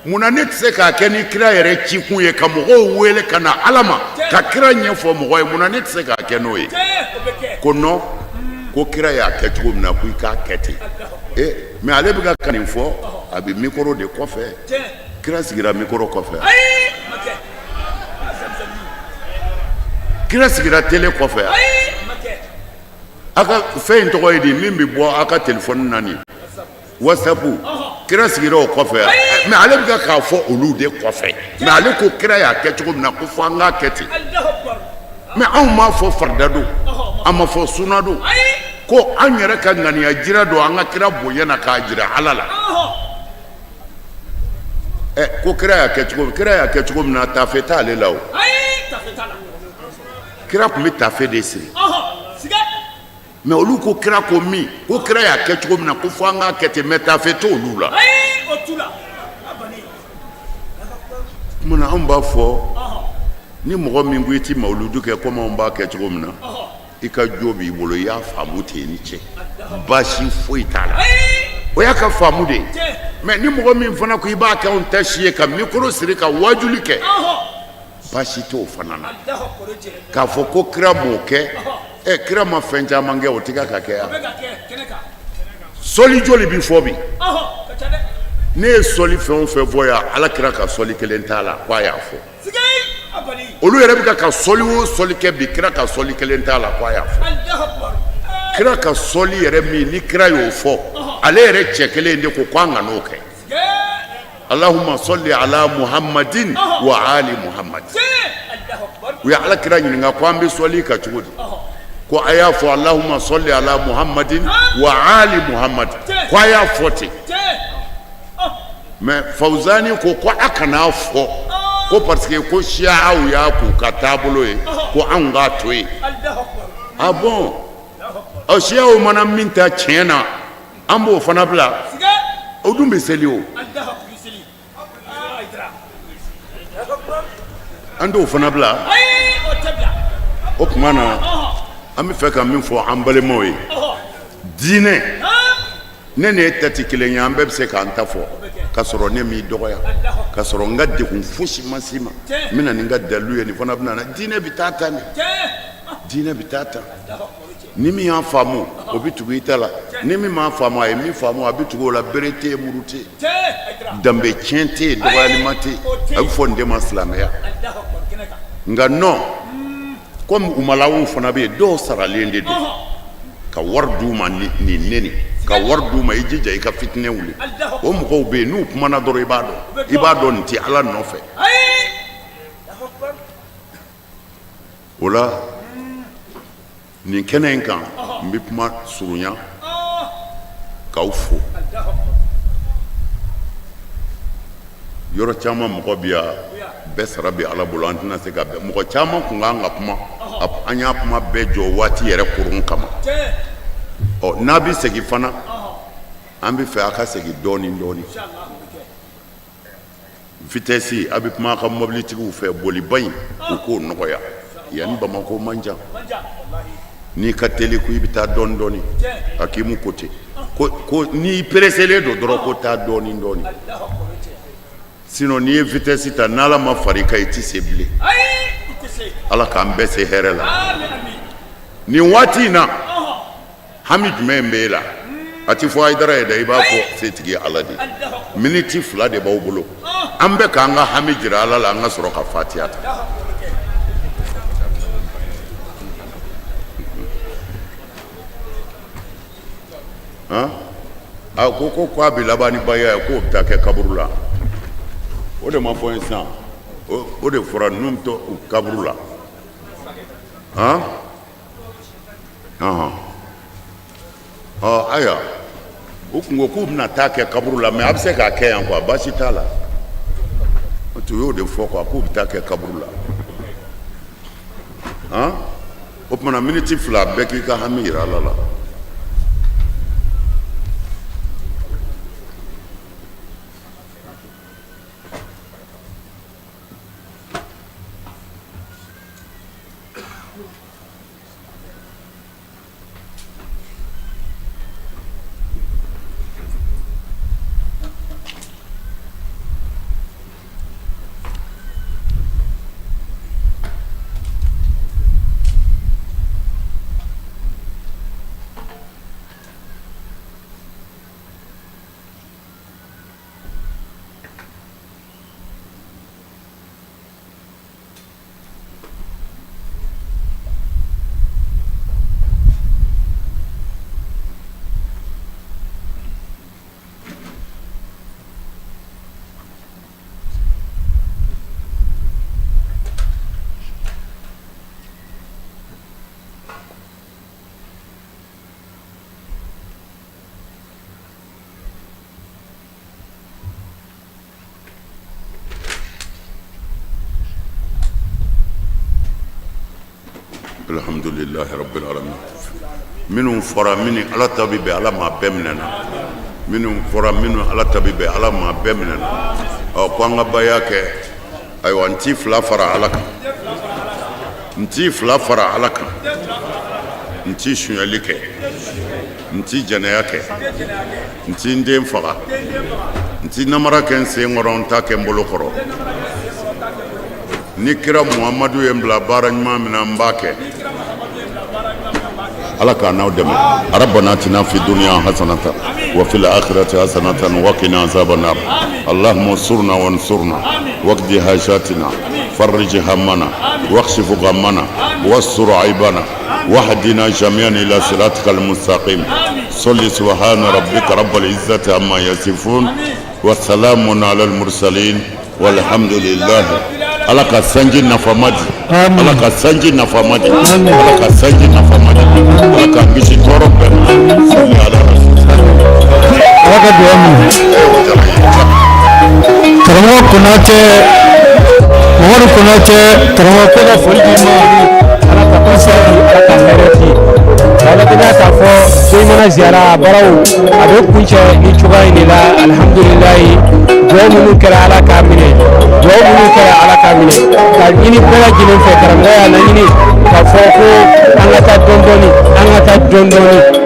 mun na ne tɛ se k'a kɛ ni kira yɛrɛ cikun ye ka mɔgɔw wele ka na ala ma ka kira ɲɛfɔ mɔgɔ ye mun na ne tɛ se k'a kɛ n'o ye ko non ko kira y'a kɛ cogo min na ko i k'a kɛ ten e mais ale bɛ ka nin fɔ a bɛ mikoro de kɔfɛ kira sigira mikoro kɔfɛ kira sigira tele kɔfɛ a ka fɛn in tɔgɔ ye di min bɛ bɔ a ka telefɔni na nin whatsapp kira sigira o kɔfɛ mais ale bɛ k'a fɔ olu de kɔfɛ mais ale ko kira y'a kɛ cogo min na ko fo an k'a kɛ ten mais anw m'a fɔ farida don an m'a fɔ suna don ko an yɛrɛ ka ŋaniya jira don an ka kira bonya na k'a jira ala la ɛ ko kira y'a kɛ cogo kira y'a kɛ cogo min na tafe t'ale la o kira tun bɛ tafe de siri mais olu ko kira ko min ko kira y'a kɛ cogo min na ko fo an k'a kɛ ten mais tafe t'olu la tuma na anw b'a fɔ ni mɔgɔ min ko i ti mawuludu kɛ komi anw b'a kɛ cogo min na i ka jo b'i bolo i y'a faamu ten i ni ce baasi foyi t'a la o y'a ka faamu de ye mais ni mɔgɔ min fana ko i b'a kɛ anw ta si ye ka mikoro siri ka waajuli kɛ baasi t'o fana na k'a fɔ ko kira m'o kɛ ɛ kira ma fɛn caman kɛ o tɛ ka kɛ yan sɔli joli bi fɔ bi ne ye sɔli fɛn o fɛn fɔ yan ala kira ka sɔli kelen t'a la ko a y'a fɔ olu yɛrɛ bɛ ka sɔli o sɔli kɛ bi kira ka sɔli kelen t'a la ko a y'a fɔ kira ka sɔli yɛrɛ min ni kira y'o fɔ ale yɛrɛ cɛ kelen de ko an kan'o kɛ Allahumma salli ala muhammadin wa ali muhammad u ye ala kira ɲininka ko an bɛ sɔli kan cogo di ko a y'a fɔ Allahumma salli ala muhammadin wa ali muhammad ko a y'a fɔ ten mais Fawuzani ko ko a kan'a fɔ ko parce que ko siyaw y'a k'u ka taabolo ye ko anw k'a to yen ah bon ɔ siyaw mana min ta tiɲɛ na an b'o fana bila o dun bɛ seli o an t'o fana bila o tuma na an bɛ fɛ ka min fɔ an balimaw ye diinɛ ne ni e ta tɛ kelen ye an bɛɛ bɛ se k'an ta fɔ ka sɔrɔ ne m'i dɔgɔya ka sɔrɔ n ka degun fosi ma s'i ma n bɛ na ni n ka dalilu ye nin fana bɛ na diinɛ bɛ taa tan de diinɛ bɛ taa tan ni min y'a faamu o bɛ tugu i ta la ni min m'a faamu a ye min faamu a bɛ tugu o la bere tɛ yen muru tɛ yen danbe tiɲɛ tɛ yen dɔgɔyalima tɛ yen a bɛ fɔ nin de ma silamɛya nka non komi umalaw fana bɛ yen dɔw saralen de don ka wari d'u ma nin neni ka wari d'u ma i jija i ka fitinɛ wuli o mɔgɔw bɛ yen n'u kumana dɔrɔn i b'a dɔn i b'a dɔn nin tɛ ala nɔfɛ o la nin kɛnɛ in kan n bɛ kuma surunya k'aw fo yɔrɔ caman mɔgɔ bɛ yan bɛɛ sara bɛ ala bolo an tɛna se ka bɛɛ mɔgɔ caman kun kan ka kuma an y'a kuma bɛɛ jɔ waati yɛrɛ koron kama ɔ n'a bɛ segin fana an bɛ fɛ a ka segin dɔɔnin dɔɔnin vitesse a bɛ kuma a ka mobilitigiw fɛ boliba in u k'o nɔgɔya yan ni bamakɔ man jan n'i ka teli ko i bɛ taa dɔɔnin dɔɔnin hakimu ko ten ko n'i pereselen don dɔrɔn ko taa dɔɔnin dɔɔnin Sinon n'i ye vitesse ta, n'Ala ma far'i kan, i tɛ se bilen. Ala k'an bɛɛ se hɛrɛ la. Nin waati in na, hami jumɛn b'e la? A ti fɔ Hayidara ye dɛ, i b'a fɔ setigi Ala de. Miniti 2 de b'aw bolo. An bɛɛ k'an ka hami jira Ala la, an ka sɔrɔ ka fatiya ta. A ko ko k'a bɛ laban ni baya ye, k'o bɛ taa kɛ kaburu la. O de ma fɔ n ye sisan, o de fɔra ninnu bɛ to kaburu la. Han ɔ ayiwa, u tun ko k'u bɛna taa kɛ kaburu la, mais a bɛ se k'a kɛ yan quoi, baasi t'a la. O tun y'o de fɔ quoi, k'u bɛ taa kɛ kaburu la. Han o tuma na, miniti 2, bɛɛ k'i ka hami yira Ala la. Alhamdulilahi rabbil alamin. Minnu fɔra, minnu Ala ta bɛ bɛn Ala ma, bɛɛ minɛna. Minnu fɔra, minnu Ala ta bɛ bɛn Ala ma, bɛɛ minɛna. Ɔ, ko an ka baya kɛ. Ayiwa, n t'i fila fara Ala kan, n t'i fila fara Ala kan, n t'i sonyali kɛ, n t'i jɛnɛya kɛ, n t'i n den faga, n t'i namara kɛ n sen kɔrɔ, n t'a kɛ n bolo kɔrɔ. Ni kira Muhamadu ye n bila baara ɲuman min na, n b'a kɛ. Ala k'an n'aw dɛmɛ. Rabbana atina fi dunya hasanatan wa fil akhirati hasanatan wa qina azaban nar. Allahumma ansurna wansurna waqdi hajatina farrij hammana واكشف غمنا واستر عيبنا واهدنا جميعا الى صراطك المستقيم. صل سبحان ربك رب العزه عما يصفون وسلام على المرسلين والحمد لله. Ala ka sanji nafama di, Ala ka sanji nafama di, Ala ka sanji nafama di, Ala k'an kisi tɔɔrɔ bɛɛ ma. Salli ala rasul. Ala ka dugawu minɛ. Karamɔgɔ Konatɛ, Mamadu Konatɛ, karamɔgɔ ko ka foli d'i ma. Ala ka kusa di, Ala ka hɛrɛ di. Ala tɛna k'a fɔ Soyimana ziyara baaraw a bɛ kuncɛ ni cogoya in de la. Alihamudulilayi, dugawu minnu kɛra, Ala k'a minɛ. Dugawu minnu kɛra, Ala k'a minɛ. Ka ɲini bɛɛ lajɛlen fɛ, karamɔgɔ y'a laɲini k'a fɔ ko an ka taa dɔɔni dɔɔni, an ka taa dɔɔni dɔɔni.